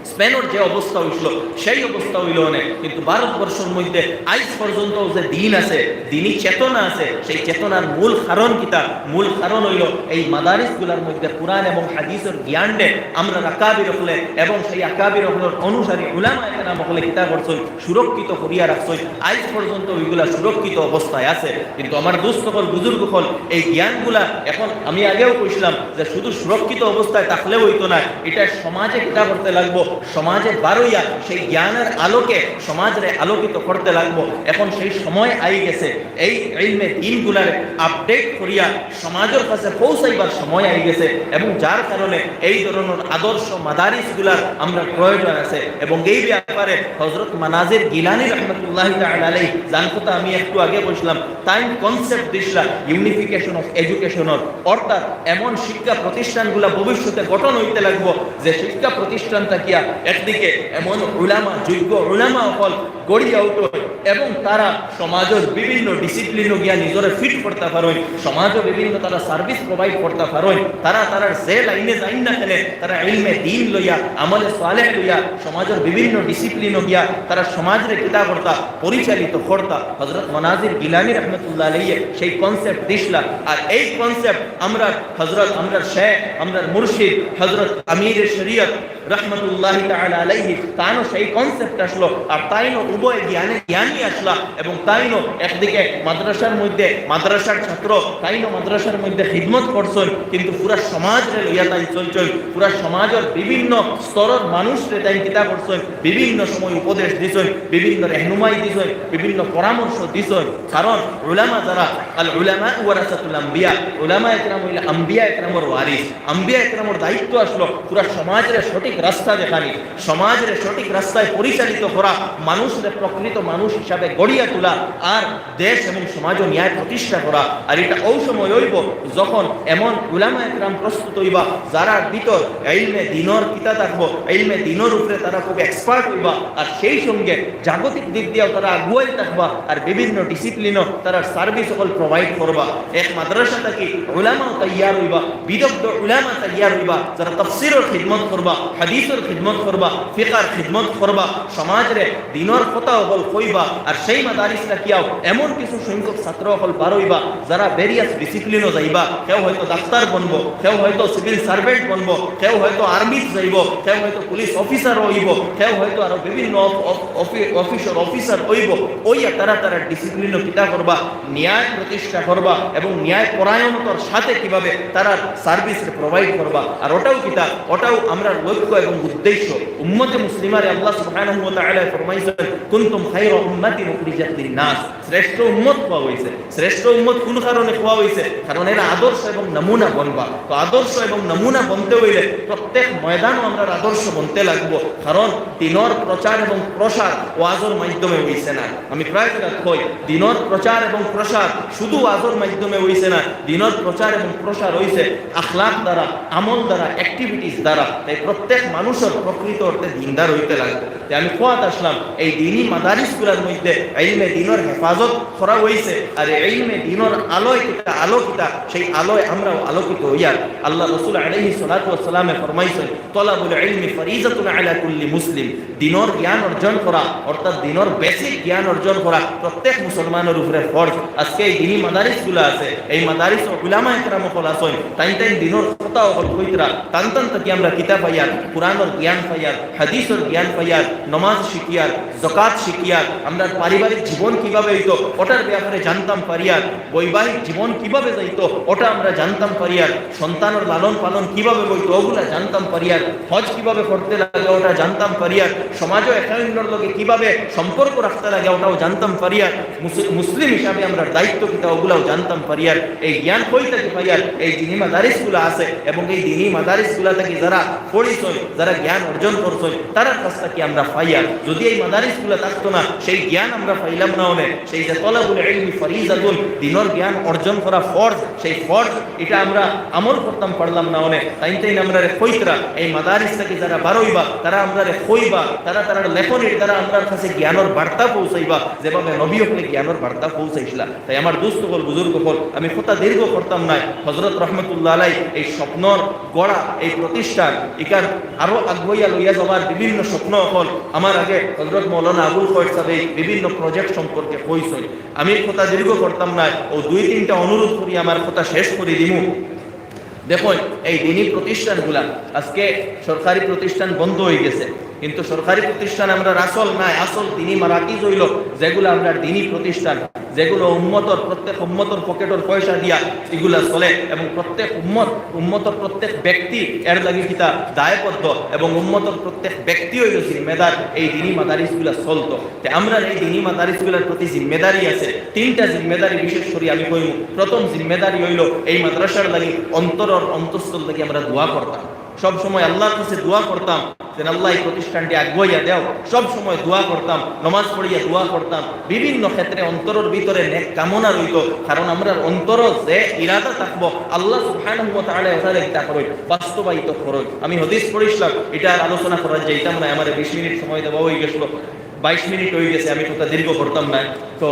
স্পেনর যে অবস্থা হইছিল, সেই অবস্থা হইল অনে। কিন্তু ভারতবর্ষর মধ্যে আইজ পর্যন্ত যে দিন আছে, দিনি চেতনা আছে, সেই চেতনার মূল কারণ কিতা? মূল কারণ হইল এই মাদারিসগুলার মধ্যে কোরআন এবং হাদিসর জ্ঞানরে আমরার আকাবির অকলে এবং সেই আকাবির অকলর অনুসারী উলামায়ে কেরাম অকলে কিতা করছইন, সুরক্ষিত করিয়া রাখছইন। আইজ পর্যন্ত ওইগুলা সুরক্ষিত অবস্থায় আছে। কিন্তু আমার দোস্ত অকল, বুজুর্গ অকল, এই জ্ঞানগুলা এখন আমি আগেও কইছিলাম যে শুধু সুরক্ষিত অবস্থায় থাকলেও হইতো না, এটা সমাজে কিতা করতে লাগবো, সমাজে বারইয়া সেই জ্ঞানের আলোকে সমাজরে আলোকিত করতে লাগবো। এখন সেই সময় আই গেছে, এই ইলমে দিনগুলারে আপডেট করিয়া সমাজর কাছে পৌঁছাইবার সময় আই গেছে, এবং যার কারণে এই ধরনের আদর্শ মাদারিসগুলার আমরা প্রয়োজন আছে। এবং এই ব্যাপারে হযরত মানাজির গিলানী রহমতুল্লাহ তাআলা আলাইহি, যান কথা আমি একটু আগে বলছিলাম, তাইন কনসেপ্ট দিছলা ইউনিফিকেশন অফ এডুকেশনর, অর্থাৎ এমন শিক্ষা প্রতিষ্ঠানগুলা ভবিষ্যতে গঠন হইতে লাগবো যে শিক্ষা প্রতিষ্ঠান থাকিয়া একদিকে এমন উলামা, যোগ্য উলামা অকল গড়িয়া উঠে, এবং তারা সমাজর বিভিন্ন ডিসিপ্লিনো গিয়া নিজরে ফিট করতা পারইন, সমাজো বিভিন্ন তারা সার্ভিস প্রোভাইড করতা পারইন। তারা তারার যে লাইনে যাইন না কেনে, তারা ইলমে দিন লইয়া, আমলে সালেহ লইয়া, সমাজর বিভিন্ন ডিসিপ্লিনো গিয়া তারা সমাজরে কিতা করতা, পরিচালিত করতা। হযরত মনাজির গিলানী রহমতুল্লাহ আলাইহি সেই কনসেপ্ট দিছলা। আর এই কনসেপ্ট আমরা হযরত, আমরার শেখ, আমরার মুর্শিদ হযরত আমিরে শরিয়ত রহমতুল্লাহি তাআলা আলাইহি, তানও সেই কনসেপ্ট আছলো। আর তাইনও উভয় জ্ঞানে জ্ঞানী আছলা এবং তাইনও একদিকে মাদ্রাসার মধ্যে মাদ্রাসার ছাত্র, তাইনও মাদ্রাসার মধ্যে খিদমত করছইন, কিন্তু পুরা সমাজরে লইয়া তাইন চলছইন। পুরা সমাজর বিভিন্ন স্তরর মানুষরে তাইন কিতা করছইন, বিভিন্ন সময় উপদেশ দিছইন, বিভিন্ন রেহনুমাই দিছইন, বিভিন্ন পরামর্শ দিছইন। কারণ উলামা যারা, আল উলামা ওয়ারাসাতুল আম্বিয়া, উলামা একরাম অইলা আম্বিয়া একরামর ওয়ারিস। আম্বিয়া একরামর দায়িত্ব আছলো পুরা সমাজরে সঠিক রাস্তা দেখানি, সমাজরে সঠিক রাস্তায় পরিচালিত করা, মানুষরে প্রকৃত মানুষ হিসাবে গড়িয়া তোলা, আর দেশ এবং সমাজও ন্যায় প্রতিষ্ঠা করা। আর ইটা অউ সময় অইবো যখন এমন উলামা একরাম প্রস্তুত অইবা, যারার ভিতর ইলমে দিনর কিতা থাকবো, ইলমে দিনর উপরে তারা খুব এক্সপার্ট অইবা, আর সেই সঙ্গে জাগতিক দিক দিয়াও তারা আগুয়াই থাকবা, আর বিভিন্ন ডিসিপ্লিনও তারা সার্ভিস অকল প্রোভাইড করবা। এক মাদ্রাসা থাকি উলামাও তৈয়ার অইবা, বিদগ্ধ উলামা তৈয়ার অইবা, যারা তাফসিরর খিদমত করবা, হাদিসর খিদমত করবা, ফিকার খিদমত করবা, সমাজরে দিনর কথা অকল কইবা। আর সেই মাদারিস থাকিয়াও এমন কিছু সংখ্যক ছাত্র অকল বার অইবা, যারা ভেরিয়াস ডিসিপ্লিনও যাইবা। কেউ হয়তো ডাক্তার বনবো, কেউ হয়তো সিভিল সার্ভেন্ট বনবো, কেউ হয়তো আর্মিত যাইবো, কেউ হয়তো পুলিশ অফিসার অইবো, কেউ হয়তো আরো বিভিন্ন অফ-, অফ-, অফি-, অফিসর অফিসার অইবো। অইয়া তারা তারা ডিসিপ্লিনও কিতা করবা, ন্যায় প্রতিষ্ঠা করবা এবং ন্যায় পরায়ণতার সাথে কিভাবে তারার সার্ভিস প্রোভাইড করবা। আর ওটাও কিতা, ওটাও আমরার লক্ষ্য এবং উদ্দেশ্য। উম্মতে মুসলিমারে আল্লাহ সুবহানাহু ওয়া তাআলা ফরমাইছেন, "কুনতুম খায়রা উম্মাতিন উখরিজাত লিন-নাস।" শ্রেষ্ঠ উম্মত কওয়া অইছে। শ্রেষ্ঠ উম্মত কোন কারণে কওয়া অইছে? কারণ এরা আদর্শ এবং নমুনা বনবা। তো আদর্শ এবং নমুনা বনতে অইলে প্রত্যেক ময়দানও আমরার আদর্শ বনতে লাগবো। কারণ দিনর প্রচার এবং প্রসার ওয়াজর মাধ্যমে অইছে না। আমি প্রায় কথা কই, দিনর প্রচার এবং প্রসার শুধু ওয়াজর মাধ্যমে অইছে না, দিনর প্রচার এবং প্রসার অইছে আখলাক দ্বারা, আমল দ্বারা, অ্যাক্টিভিটিস দ্বারা। তাই প্রত্যেক মানুষর প্রকৃত অর্থে দিনদার অইতে লাগবে। তাই আমি কওয়াত আছলাম, এই দিনি মাদারিসগুলার মধ্যে ইলমে দিনর হেফাজত করা অইছে, আর এই ইলমে দিনর আলোয় কিতা, আলো কিতা, সেই আলোয় আমরাও আলোকিত অইয়ার। আল্লাহ রসুল আলাইহিস সালাতু ওয়াস সালামে ফরমাইছেন, "তলাবুল ইলমি ফারিজাতুন আলা কুল্লি মুসলিম।" দিনর জ্ঞান অর্জন করা, অর্থাৎ দিনর বেসিক জ্ঞান অর্জন করা প্রত্যেক মুসলমানর উপরে ফরজ। আজকে এই দিনি মাদারিসগুলা আছে, এই মাদারিস উলামা একরাম অকল আছইন, তাইন তাইন দিনর কথা অকল কইতরা, তান তান থাকি আমরা কিতা পাইয়ার, কোরআনর জ্ঞান পাইয়ার, হাদিসর জ্ঞান পাইয়ার, নমাজ শিখিয়ার, যাকাত শিখিয়ার, আমরার পারিবারিক জীবন কিভাবে অইতো, ওটার ব্যাপারে জানতাম পারিয়ার, বৈবাহিক জীবন কিভাবে যাইতো, ওটা আমরা জানতাম পারিয়ার, সন্তানর লালন পালন কিভাবে অইতো, ওগুলা জানতাম পারিয়ার, হজ কিভাবে করতে লাগে, ওটা জানতাম পারিয়ার, সমাজও একে অন্যর লগে কিভাবে সম্পর্ক রাখতে লাগে, ওটাও জানতাম পারিয়ার, মুস-, মুসলিম হিসাবে আমরার দায়িত্ব কিতা, ওগুলাও জানতাম পারিয়ার। এই জ্ঞান কই থাকি পাইয়ার? এই দিনি মাদারিসগুলা আছে, এবং এই দিনি মাদারিসগুলা থাকি যারা পড়ছইন, যারা জ্ঞান অর্জন করছইন, তারার কাছ থাকি আমরা পাইয়ার। যদি এই মাদারিসগুলা থাকতো না, সেই জ্ঞান আমরা পাইলাম না অনে। সেই যে তলাবুল ইলমি ফারিজাতুন, দিনর জ্ঞান অর্জন করা ফরজ, সেই ফরজ, ইটা আমরা আমল করতাম পারলাম না অনে। তাইন তাইন আমরারে কইতরা, এই মাদারিস থাকি যারা বার অইবা, তারা আমরারে কইবা, তারা তারার লেখনির দ্বারা আমরার কাছে জ্ঞানর বার্তা পৌঁছাইবা, যেভাবে নবী অকলে জ্ঞানর বার্তা পৌঁছাইছলা। তাই আমার দোস্ত অকল, বুজুর্গ অকল, আমি কথা দীর্ঘ করতাম নায়। হযরত রহমতুল্লাহ আলাই এই স্বপ্নর গড়া এই প্রতিষ্ঠান, ইখান আরো আগুয়াইয়া লইয়া যাওয়ার বিভিন্ন স্বপ্ন অকল আমার আগে হযরত মৌলানা আবুল খয়ের সাহেব এই বিভিন্ন প্রজেক্ট সম্পর্কে কইছইন। আমি কথা দীর্ঘ করতাম নায়, অউ দুই তিনটা অনুরোধ করি আমার কথা শেষ করি দিমু। দেখইন, এই দিনি প্রতিষ্ঠানগুলা, আজকে সরকারি প্রতিষ্ঠান বন্ধ অইগেছে, কিন্তু সরকারি প্রতিষ্ঠান আমরার আসল নায়, আসল দিনি মারাকিজ অইলো যেগুলা আমরার দিনি প্রতিষ্ঠান, যেগুলা উম্মতর, প্রত্যেক উম্মতর পকেটর পয়সা দিয়া ইগুলা চলে, এবং প্রত্যেক উম্মত, উম্মতর প্রত্যেক ব্যক্তি এর লাগি কিতা দায়বদ্ধ, এবং উম্মতর প্রত্যেক ব্যক্তি অইলো জিম্মেদার এই দিনি মাদারিসগুলা চলতো। তে আমরার এই দিনি মাদারিসগুলার প্রতি জিম্মেদারি আছে। তিনটা জিম্মেদারি বিশেষ করি আমি কইমু। প্রথম জিম্মেদারি অইলো এই মাদ্রাসার লাগি অন্তরর অন্তঃস্থল থাকি আমরা দোয়া করতাম, সব সময় আল্লাহর কাছে দোয়া করতাম, যেন আল্লাহ এই প্রতিষ্ঠানটি আগুয়াইয়া দেও। সব সময় দোয়া করতাম, নমাজ পড়িয়া দোয়া করতাম, বিভিন্ন ক্ষেত্রে অন্তরর ভিতরে নেক কামনা রইতো, কারণ আমরার অন্তরো যে ইরাদা থাকবো, আল্লাহ সুবহানাহু ওয়া তাআলা ওটারে ইতা করইন, বাস্তবায়িত করইন। আমি হাদিস পড়ছিলাম, ইটার আলোচনা করা যাইতাম নায়, আমারে বিশ মিনিট সময় দেওয়া অইগেছিল। বাইশ মিনিট অই গেছে, আমি কথা দীর্ঘ করতাম না। তো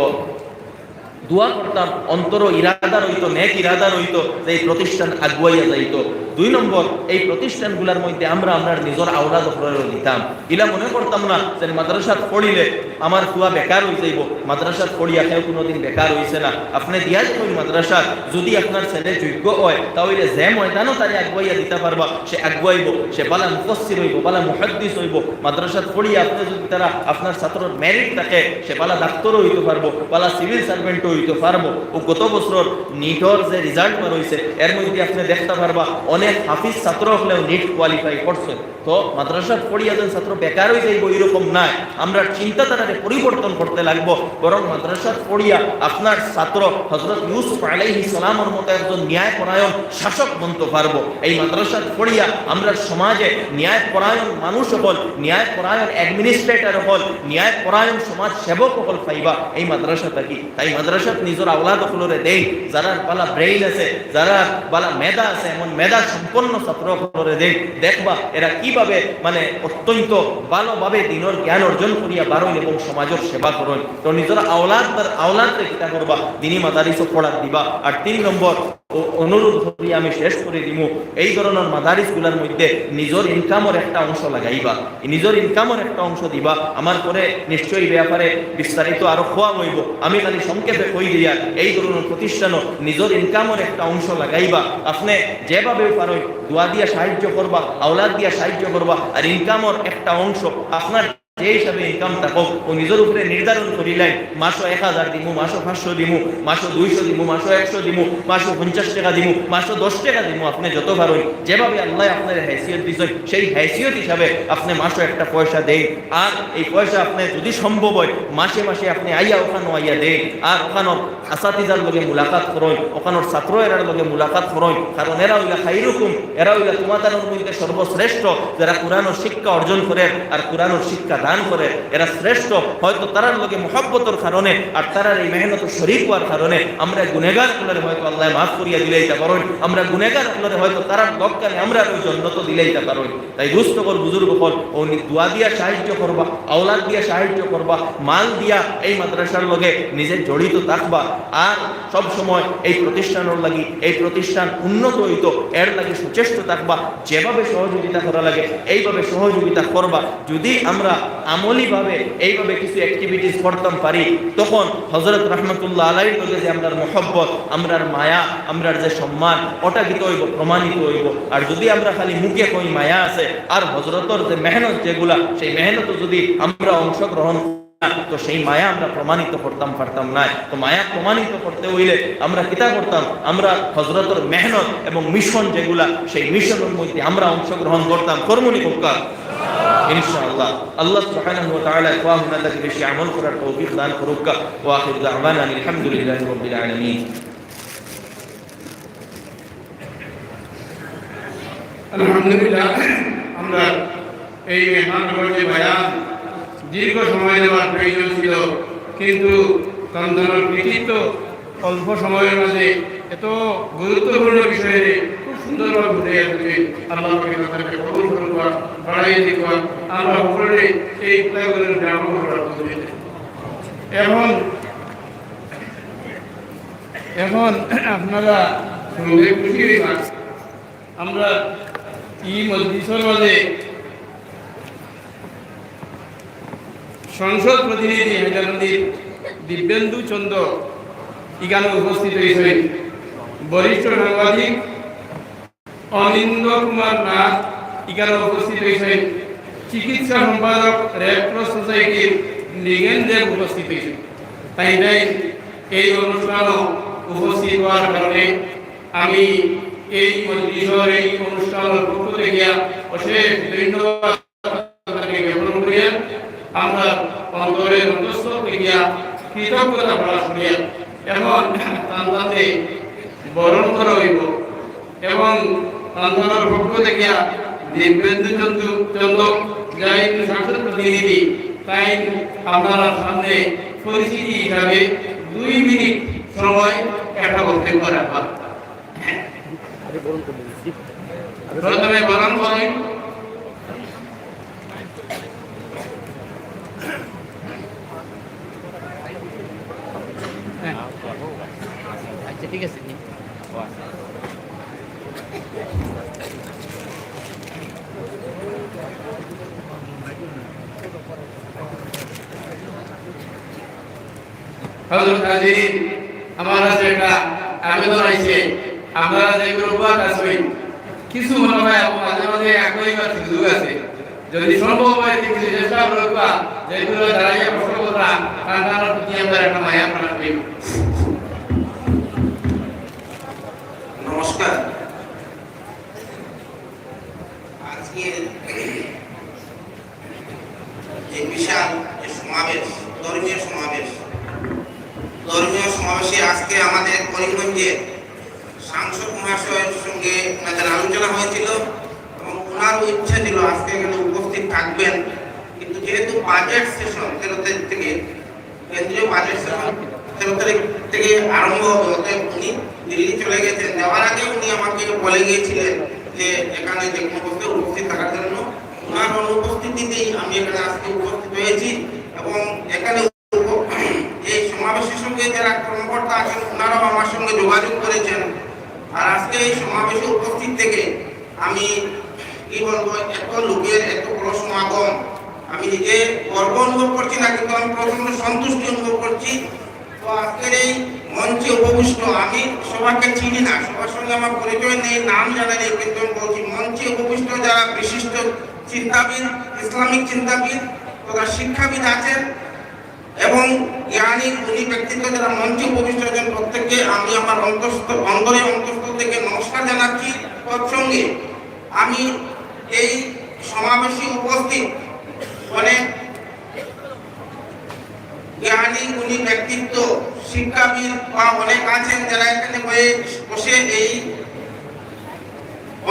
দোয়া করতাম, অন্তরো ইরাদা রইতো, নেক ইরাদা রইতো যে এই প্রতিষ্ঠান আগুয়াইয়া যাইতো। দুই নম্বর, এই প্রতিষ্ঠানগুলার মধ্যে আমরা আমরার নিজর আওলাদ অকলরে দিতাম। ইলা মনে করতাম না যে মাদ্রাসাত পড়িলে আমার ফুয়া বেকার অই যাইবো, মাদ্রাসাত পড়িয়া কেউ কুনুদিন বেকার অইছে না। আপনে দিয়া যাইন মাদ্রাসাত, যুদি আপনার ছেলে যোগ্য অয়, তা অইলে যে ময়দানো তারে আগুয়াইয়া দিতা পারবা, সে আগুয়াইবো, সে বালা মুফাসসির অইবো, বালা মুহাদ্দিস অইবো। মাদ্রাসাত পড়িয়া আপনে যুদি তারা, আপনার ছাত্রর মেরিট থাকে, সে বালা ডাক্তরও অইতো পারবো, বালা সিভিল সার্ভেন্টও অইতো পারবো। অউ গত বছরর নিটর যে রেজাল্ট বার অইছে, এর মধ্যে আপনে দেখতা পারবা অনেক হাফিজ ছাত্র অকলেও নিট কোয়ালিফাই করছে। তো মাদ্রাসাত পড়িয়া যেন ছাত্র বেকার অই যাইবো, এরকম নায়। আমরার চিন্তাধারারে পরিবর্তন করতে লাগবো, বরং মাদ্রাসাত পড়িয়া আপনার ছাত্র হযরত ইউসুফ আলাইহিস সালামর মতো একজন ন্যায়পরায়ণ শাসক বনতো পারবো। এই মাদ্রাসাত পড়িয়া আমরার সমাজে ন্যায়পরায়ণ মানুষ অকল, ন্যায়পরায়ণ অ্যাডমিনিস্ট্রেটর অকল, ন্যায়পরায়ণ সমাজ সেবক অকল পাইবা এই মাদ্রাসা থাকি। তাই মাদ্রাসাত নিজর আওলাদ অকলরে দেইন, যারার বালা ব্রেইন আছে, যারার বালা মেধা আছে, এমন মেধা সম্পন্ন ছাত্র অকলরে দেইন। দেখবা এরা কিভাবে, মানে, অত্যন্ত ভালোভাবে দ্বীনর জ্ঞান অর্জন করিয়া বারইন এবং সমাজর সেবা করইন। তো নিজর আওলাদ আর আওলাদরে কিতা করবা, দ্বীনি মাদারিসো পড়াত দিবা। আর তিন নম্বর, অ-, অনুরোধ করি আমি শেষ করি দিমু, এই ধরনর মাদারিসগুলার মধ্যে নিজর ইনকামর একটা অংশ লাগাইবা, নিজর ইনকামর একটা অংশ দিবা। আমার পরে নিশ্চয়ই ব্যাপারে বিস্তারিত আরো কওয়া অইবো। আমি খালি সংক্ষেপে কই দিয়ার, এই ধরনর প্রতিষ্ঠানও নিজর ইনকামর একটা অংশ লাগাইবা। আপনে যেভাবে পারইন দোয়া দিয়া সাহায্য করবা, আওলাদ দিয়া সাহায্য করবা, আর ইনকামর একটা অংশ আপনার যে হিসাবে ইনকাম থাকউক, অউ নিজর উপরে নির্ধারণ করিলাইন, মাসো এক হাজার দিমু, মাসো পাঁচশো দিমু, মাসো দুইশো দিমু, মাসো একশো দিমু, মাসো পঞ্চাশ টেকা দিমু, মাসো দশ টেকা দিমু, আপনে যত পারইন, যেভাবে আল্লায় আপনারে হেসিয়ত দিছইন, সেই হেসিয়ত হিসাবে আপনে মাসো একটা পয়সা দেইন। আর এই পয়সা আপনে যুদি সম্ভব অয়, মাসে মাসে আপনে আইয়া অখানো আইয়া দেইন। আর অখানর আসাতিজার লগে মুলাকাত করইন, অখানর ছাত্র এরার লগে মুলাকাত করইন, কারণ এরা অইলা খাইরুকুম, এরা অইলা তুমাতানর মধ্যে সর্বশ্রেষ্ঠ, যারা কোরআনর শিক্ষা অর্জন করের আর কোরআনর শিক্ষা দান করের, এরা শ্রেষ্ঠ। হয়তো তারার লগে মহব্বতর কারণে আর তারার এই মেহনতো শরিক অওয়ার কারণে আমরা গুনেগার অকলরে হয়তো আল্লায় মাফ করিয়া দিলাইতা পারইন, আমরা গুনেগার অকলরে হয়তো তারার দোয়াখানে আমরারে অউ জন্নতো দিলাইতা পারইন। তাই দোস্ত অকল, বুজুর্গ অকল, অউ নি-, দোয়া দিয়া সাহায্য করবা, আওলাদ দিয়া সাহায্য করবা, মাল দিয়া এই মাদ্রাসার লগে নিজে জড়িত থাকবা। আর সব সময় এই প্রতিষ্ঠানর লাগি, এই প্রতিষ্ঠান উন্নত অইতো, এর লাগি সচেষ্ট থাকবা। যেভাবে সহযোগিতা করা লাগে, এইভাবে সহযোগিতা করবা। যুদি আমরা আমলিভাবে এইভাবে কিছু অ্যাক্টিভিটিস করতাম পারি, তখন হযরত রহমতুল্লাহ আলাইহির লগে যে আমরার মহব্বত, আমরার মায়া, আমরার যে সম্মান, ওটা কিতা অইবো? প্রমাণিত অইবো। আর যুদি আমরা খালি মুখে কই মায়া আছে, আর হযরতর যে মেহনত যেগুলা, সেই মেহনতো যুদি আমরা অংশগ্রহণ করি না, তো সেই মায়া আমরা প্রমাণিত করতাম পারতাম নায়। তো মায়া প্রমাণিত করতে অইলে আমরা কিতা করতাম? আমরা হযরতর মেহনত এবং মিশন যেগুলা, সেই মিশনর মধ্যে আমরা অংশগ্রহণ করতাম। করমুনি কউক্কা? ইনশাআল্লাহ। আল্লাহ সুবহানাহু ওয়া তাআলা কওয়া হুনা থাকি বেশি আমল করার তৌফিক দান করউক্কা। ওয়া আখিরু দাওয়ানা আলহামদুলিল্লাহি রাব্বিল আলামিন। আলহামদুলিল্লাহ, আমরা এই মেহমাননগর যে বয়ান দীর্ঘ সময় নেওয়ার প্রয়োজন ছিল, কিন্তু তান তানর কৃতিত্ব অল্প সময়ের মাঝে এত গুরুত্বপূর্ণ বিষয়ে খুব সুন্দরভাবে ফুটাইয়া তুলছে। আল্লাহ পাকে তাদেরকে কবুল করুক, বাড়াইয়া দিক। আমরা সকলে এই উপায়গুলোর ব্যবহার করার তৌফিক। এখন, এখন আপনারা শুনলে খুশি হইবা। আমরা এই মজলিসর মাঝে সংসদ প্রতিনিধি হায়দ্রাবাদীর দিব্যেন্দু চন্দ্র ইখানো উপস্থিত হয়েছেন, বরিষ্ঠ সাংবাদিক অনিন্দ কুমার নাথ ইখানো উপস্থিত হয়েছেন, চিকিৎসা সম্পাদক রেড ক্রস সোসাইটির নৃগেন দেব উপস্থিত হয়েছেন। তাইন তাইন এই অনুষ্ঠানো উপস্থিত হওয়ার কারণে আমি এই মজলিসর এই অনুষ্ঠানর পক্ষ থাকি অশেষ ধন্যবাদ তাদেরকে জ্ঞাপন করিয়া আমরা অন্তরের অন্তঃস্থল থাকি কৃতজ্ঞতা প্রকাশ করিয়া এখন তান তানরে বরণ করা হইব এবং তান তানর পক্ষ থাকি দিব্যেন্দু চন্দ্র, চন্দ্র যাইন সংসদ প্রতিনিধি, তাইন আপনারার সামনে পরিচিতি হিসাবে দুই মিনিট সময় একটা বক্তব্য রাখবা। প্রথমে বরণ করেন হযরত হাজিরিন, আমার কাছে একটা আবেদন আইছে, আপনারা যে গ্রুপত আছইন, কিছু মনে হয় আমার মাঝে মাঝে একই বা সুযোগ আছে, যদি সম্ভব হয়, কিছু চেষ্টা করবা, যেগুলো দাঁড়াইয়া বসে কথা, তার কারণ কি আমরা একটা মায়া প্রাণ পেয়ে। নমস্কার। আজকে যে বিশাল যে সমাবেশ, ধর্মীয় সমাবেশ, ধর্মীয় সমাবেশে আজকে আমাদের করিমগঞ্জের সাংসদ মহাশয়ের সঙ্গে ওনাদের আলোচনা হয়েছিল এবং ওনারও ইচ্ছা ছিল আজকে এখানে উপস্থিত থাকবেন, কিন্তু যেহেতু বাজেট সেশন তেরো তারিখ থেকে, কেন্দ্রীয় বাজেট সেশন তেরো তারিখ থেকে আরম্ভ হবে, অতএব উনি দিল্লি চলে গেছেন। যাওয়ার আগে উনি আমাকে বলে গিয়েছিলেন যে এখানে যে কোনো অবস্থায় উপস্থিত থাকার জন্য। ওনার অনুপস্থিতিতেই আমি এখানে আজকে উপস্থিত হয়েছি এবং এখানে উপ-, এই সমাবেশের সঙ্গে যারা কর্মকর্তা আছেন, ওনারাও আমার সঙ্গে যোগাযোগ করেছেন। আর আজকে এই সমাবেশে উপস্থিত থেকে আমি কি বলবো, এত লোকের এত বড় সমাগম, আমি নিজে গর্ব অনুভব করছি না, কিন্তু আমি প্রচন্ড সন্তুষ্টি অনুভব করছি। তো আজকের এই মঞ্চে উপবিষ্ট, আমি সবাইকে চিনি না, সবার সঙ্গে আমার পরিচয় নেই, নাম জানা নেই, কিন্তু আমি বলছি, মঞ্চে উপবিষ্ট যারা বিশিষ্ট চিন্তাবিদ, ইসলামিক চিন্তাবিদ তথা শিক্ষাবিদ আছেন, এবং জ্ঞানী গুণী ব্যক্তিত্ব যারা মঞ্চে উপবিষ্ট আছেন, প্রত্যেককে আমি আমার অন্তস্থ, অন্তরে অন্তঃস্থল থেকে নমস্কার জানাচ্ছি। তৎসঙ্গে আমি এই সমাবেশে উপস্থিত অনেক জ্ঞানী গুণী ব্যক্তিত্ব, শিক্ষাবিদ বা অনেক আছেন যারা এখানে বয়ে-, বসে এই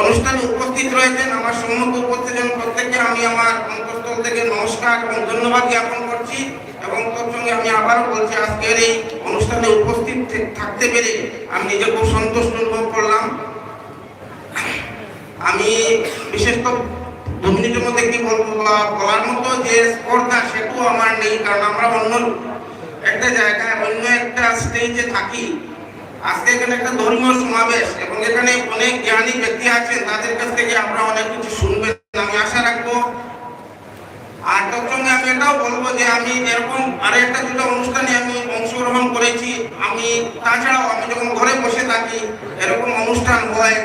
অনুষ্ঠানে উপস্থিত রয়েছেন, আমার সম্মুখে উপস্থিত হয়েছেন, প্রত্যেককে আমি আমার অন্তঃস্থল থেকে নমস্কার এবং ধন্যবাদ জ্ঞাপন করছি। এবং তৎসঙ্গে আমি আবারও বলছি, আজকের এই অনুষ্ঠানে উপস্থিত থে-, থাকতে পেরে আমি নিজে খুব সন্তুষ্ট অনুভব করলাম। আমি বিশেষ তো দু মিনিটের মধ্যে কি বলবো বা বলার মতো যে স্পর্ধা, সেটাও আমার নেই, কারণ আমরা অন্য একটা জায়গায়, অন্য একটা স্টেজে থাকি। আজকে এখানে একটা ধর্মীয় সমাবেশ এবং এখানে অনেক জ্ঞানী ব্যক্তি আছেন, তাদের কাছ থেকে আমরা অনেক কিছু শুনবেন, আমি আশা রাখবো। আর তৎসঙ্গে আমি এটাও বলবো যে আমি এরকম আর একটা দুটো অনুষ্ঠানে আমি অংশগ্রহণ করেছি। আমি, তাছাড়াও আমি যখন ঘরে বসে থাকি, এরকম অনুষ্ঠান হয়,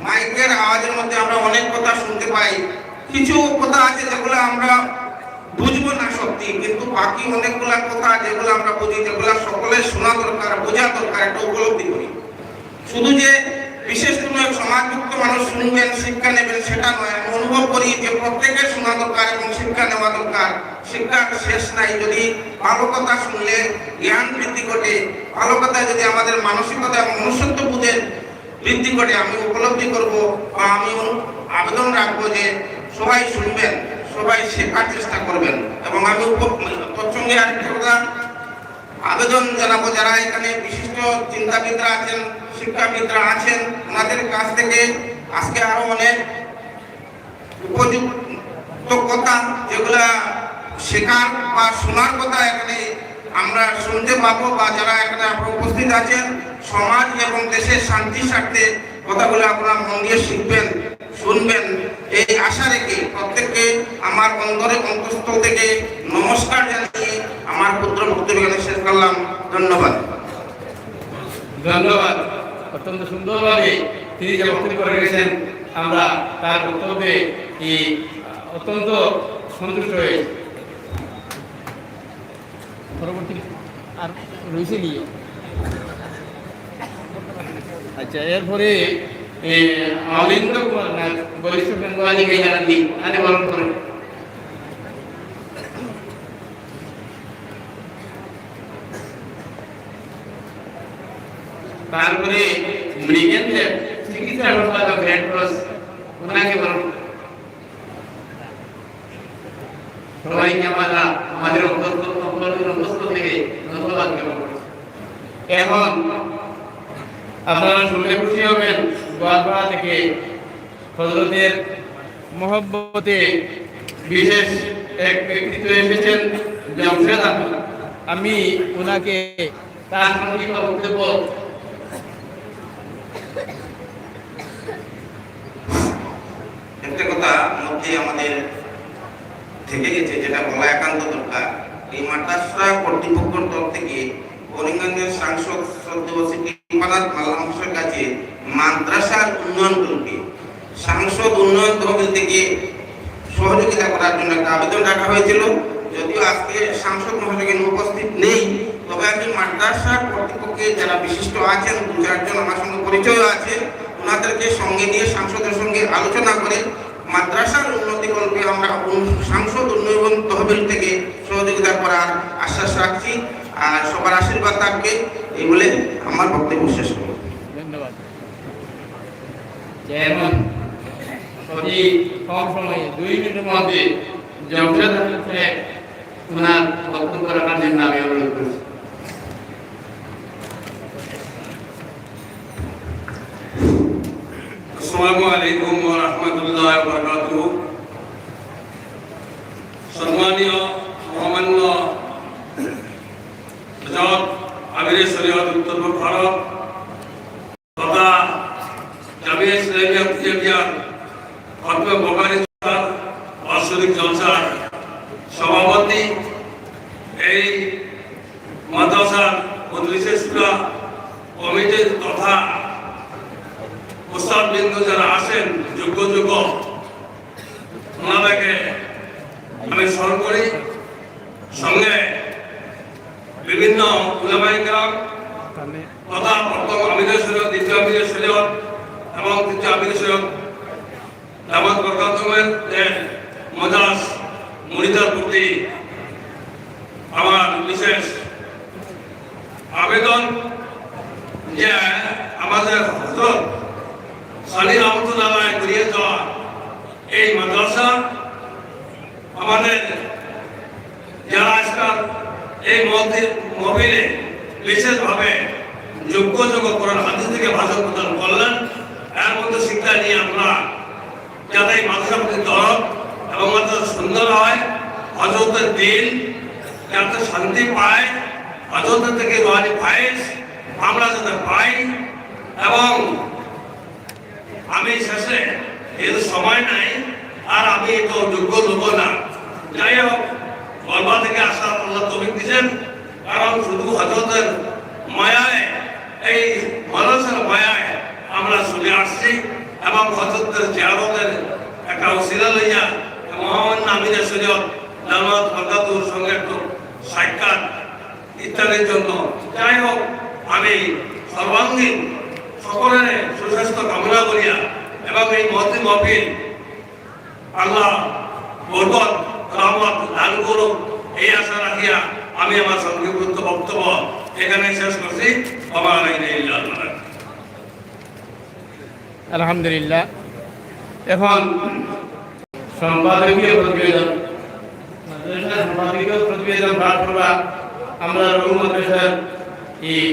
মাইকের আওয়াজের মধ্যে আমরা অনেক কথা শুনতে পাই। কিছু কথা আছে যেগুলো আমরা বুঝবো না সত্যি, কিন্তু বাকি অনেকগুলা কথা যেগুলো আমরা বুঝি, যেগুলো সকলের শোনা দরকার, বোঝা দরকার, একটা উপলব্ধি করি। শুধু যে বিশেষ কোনো এক সমাজভুক্ত মানুষ শুনবেন, শিক্ষা নেবেন, সেটা নয়। আমি অনুভব করি যে প্রত্যেকের শোনা দরকার এবং শিক্ষা নেওয়া দরকার। শিক্ষার শেষ নাই। যদি ভালো কথা শুনলে জ্ঞান বৃদ্ধি ঘটে, ভালো কথা যদি আমাদের মানসিকতা এবং মনুষ্যত্ব বোধের বৃদ্ধি ঘটে, আমি উপলব্ধি করব বা আমি অনু-, আবেদন রাখবো যে সবাই শুনবেন, সবাই শেখার চেষ্টা করবেন। এবং আমি উপ-, তৎসঙ্গে আরেকটা কথা আবেদন জানাবো, যারা এখানে বিশিষ্ট চিন্তাবিদরা আছেন, শিক্ষাবিদরা আছেন, ওনাদের কাছ থেকে আজকে আরো অনেক উপযুক্ত কথা, যেগুলা শেখার বা শোনার কথা এখানে আমরা শুনতে পাবো, বা যারা এখানে আপনারা উপস্থিত আছেন, সমাজ এবং দেশের শান্তির স্বার্থে কথাগুলো আপনারা মন দিয়ে শিখবেন, শুনবেন, এই আশা রেখে প্রত্যেককে আমার অন্তরে অন্তঃস্থল থেকে নমস্কার জানিয়ে আমার ক্ষুদ্র বক্তব্য এখানে শেষ করলাম। ধন্যবাদ। ধন্যবাদ। অত্যন্ত সুন্দরভাবে তিনি যে বক্তব্য করে গেছেন, আমরা তার বক্তব্যে এই অত্যন্ত সন্তুষ্ট হয়েছি। পরবর্তী আর রয়েছে নিয়ে। আচ্ছা, এরপরে, এ, অলিন্দ কুমার নাথ, বরিষ্ঠ বেঙ্গলি গায়ক, আপনি আনে বরণ করেন। তারপরে মৃগেন্দ্র, চিকিৎসা সম্পাদক, রেড ক্রস, ওনাকে বরণ করেন। সবাইকে আমরা আমাদের অন্তর, অন্তরের অন্তঃস্থল থেকে ধন্যবাদ জ্ঞাপন করছি। এখন আপনারা শুনলে খুশি হবেন, গোয়ালপাড়া থেকে হযরতের মহব্বতে বিশেষ এক ব্যক্তিত্ব এসেছেন, জামশেদ আহমদ। আমি ওনাকে তার সংক্ষিপ্ত বক্তব্য যে আমাদের থেকে গেছে, যেটা বলা একান্ত দরকার। এই মাদ্রাসা কর্তৃপক্ষের তরফ থেকে করিমগঞ্জের সাংসদ শ্রদ্ধেয় সিটি ইমানাত মাল্লা মহাশয়ের কাছে মাদ্রাসার উন্নয়ন কল্পে সাংসদ উন্নয়ন তহবিল থেকে সহযোগিতা করার জন্য একটা আবেদন রাখা হয়েছিল। যদিও আজকে সাংসদ মহাশয় এখানে উপস্থিত নেই, তবে আমি মাদ্রাসা কর্তৃপক্ষে যারা বিশিষ্ট আছেন, দু চারজন আমার সঙ্গে পরিচয় আছে, ওনাদেরকে সঙ্গে নিয়ে সাংসদের সঙ্গে আলোচনা করে মাদ্রাসার উন্নতি কল্পে আমরা উন-, সাংসদ উন্নয়ন তহবিল থেকে সহযোগিতা করার আশ্বাস রাখছি। আর সবার আশীর্বাদ থাকবে, এই বলে আমার বক্তব্য শেষ করব। ধন্যবাদ। চেয়ারম্যান, অতি কম সময়ে দুই মিনিটের মধ্যে জমশেদ আলী সাহেব ওনার বক্তব্য রাখার জন্য আমি অনুরোধ করছি। আসসালামু আলাইকুম ওয়া রাহমাতুল্লাহি ওয়া বারাকাতুহু। সম্মানীয় মহামান্য হযরত আমিরে শরীয়ত উত্তর ভারত তথা জামিয়া ইসলামিয়া কুষ্টিয়ার খতমে বুখারী বাৎসরিক জলসার সভাপতি, এই মাদ্রাসার মজলিসে শুরা কমিটির তথা উস্তাদবৃন্দ যারা আছেন, যোগ্য যোগ্য ওনাদেরকে আমি স্মরণ করি। সঙ্গে বিভিন্ন উলামায়ে কেরাম তথা প্রথম আমিরে শরীয়ত, দ্বিতীয় আমিরে শরীয়ত এবং তৃতীয় আমিরে শরীয়ত দামাত বরকাতুহুমের যে মজাজ মুরিদার প্রতি আমার বিশেষ আবেদন যে আমাদের হযরত সানি রহমতুল্লাহ আলাইহি করিয়া যাওয়া এই মাদ্রাসা আমাদের যারা আজকাল এই মহতি-, মহফিলে বিশেষভাবে যোগ্য যোগ্য কোরআন হাদিস থেকে ভাষণ প্রদান করলেন, এর মধ্যে শিক্ষা নিয়ে আমরা যাতে এই মাদ্রাসা প্রতি দরদ এবং মাদ্রাসা সুন্দর হয়, হজরতের দিল যাতে শান্তি পায়, হজরতের থেকে রুহানি ফায়েজ আমরা যাতে পাই। এবং আমি শেষে, যেহেতু সময় নাই, আর আমি তো যোগ্য লোক না, যাই হোক, বলবা থেকে আসা আল্লাহ তৌফিক দিয়েছেন, কারণ শুধু হজরতের মায়ায়, এই মানুষের মায়ায় আমরা চলে আসছি এবং হজরতের জিয়ারতের একটা উসিলা লইয়া মহামান্য আমিরে শরীয়ত দামাত বরকাতুহুর সঙ্গে একটু সাক্ষাৎ ইত্যাদির জন্য। যাই হোক, আমি সর্বাঙ্গীন সকলের সুস্বাস্থ্য কামনা করিয়া এবং এই মহতি মহফিল আল্লাহ বরকত রহমত দান করুক, এই আশা রাখিয়া আমি আমার সংক্ষিপ্ত বক্তব্য এখানে শেষ করছি। ওয়া মা আলাইনা ইল্লাল বালাগ। আলহামদুলিল্লাহ। এখন সম্পাদকীয় প্রতিবেদন, মাদ্রাসার সম্পাদকীয় প্রতিবেদন পাঠ করবা আমরা রঘু মাদ্রাসার এই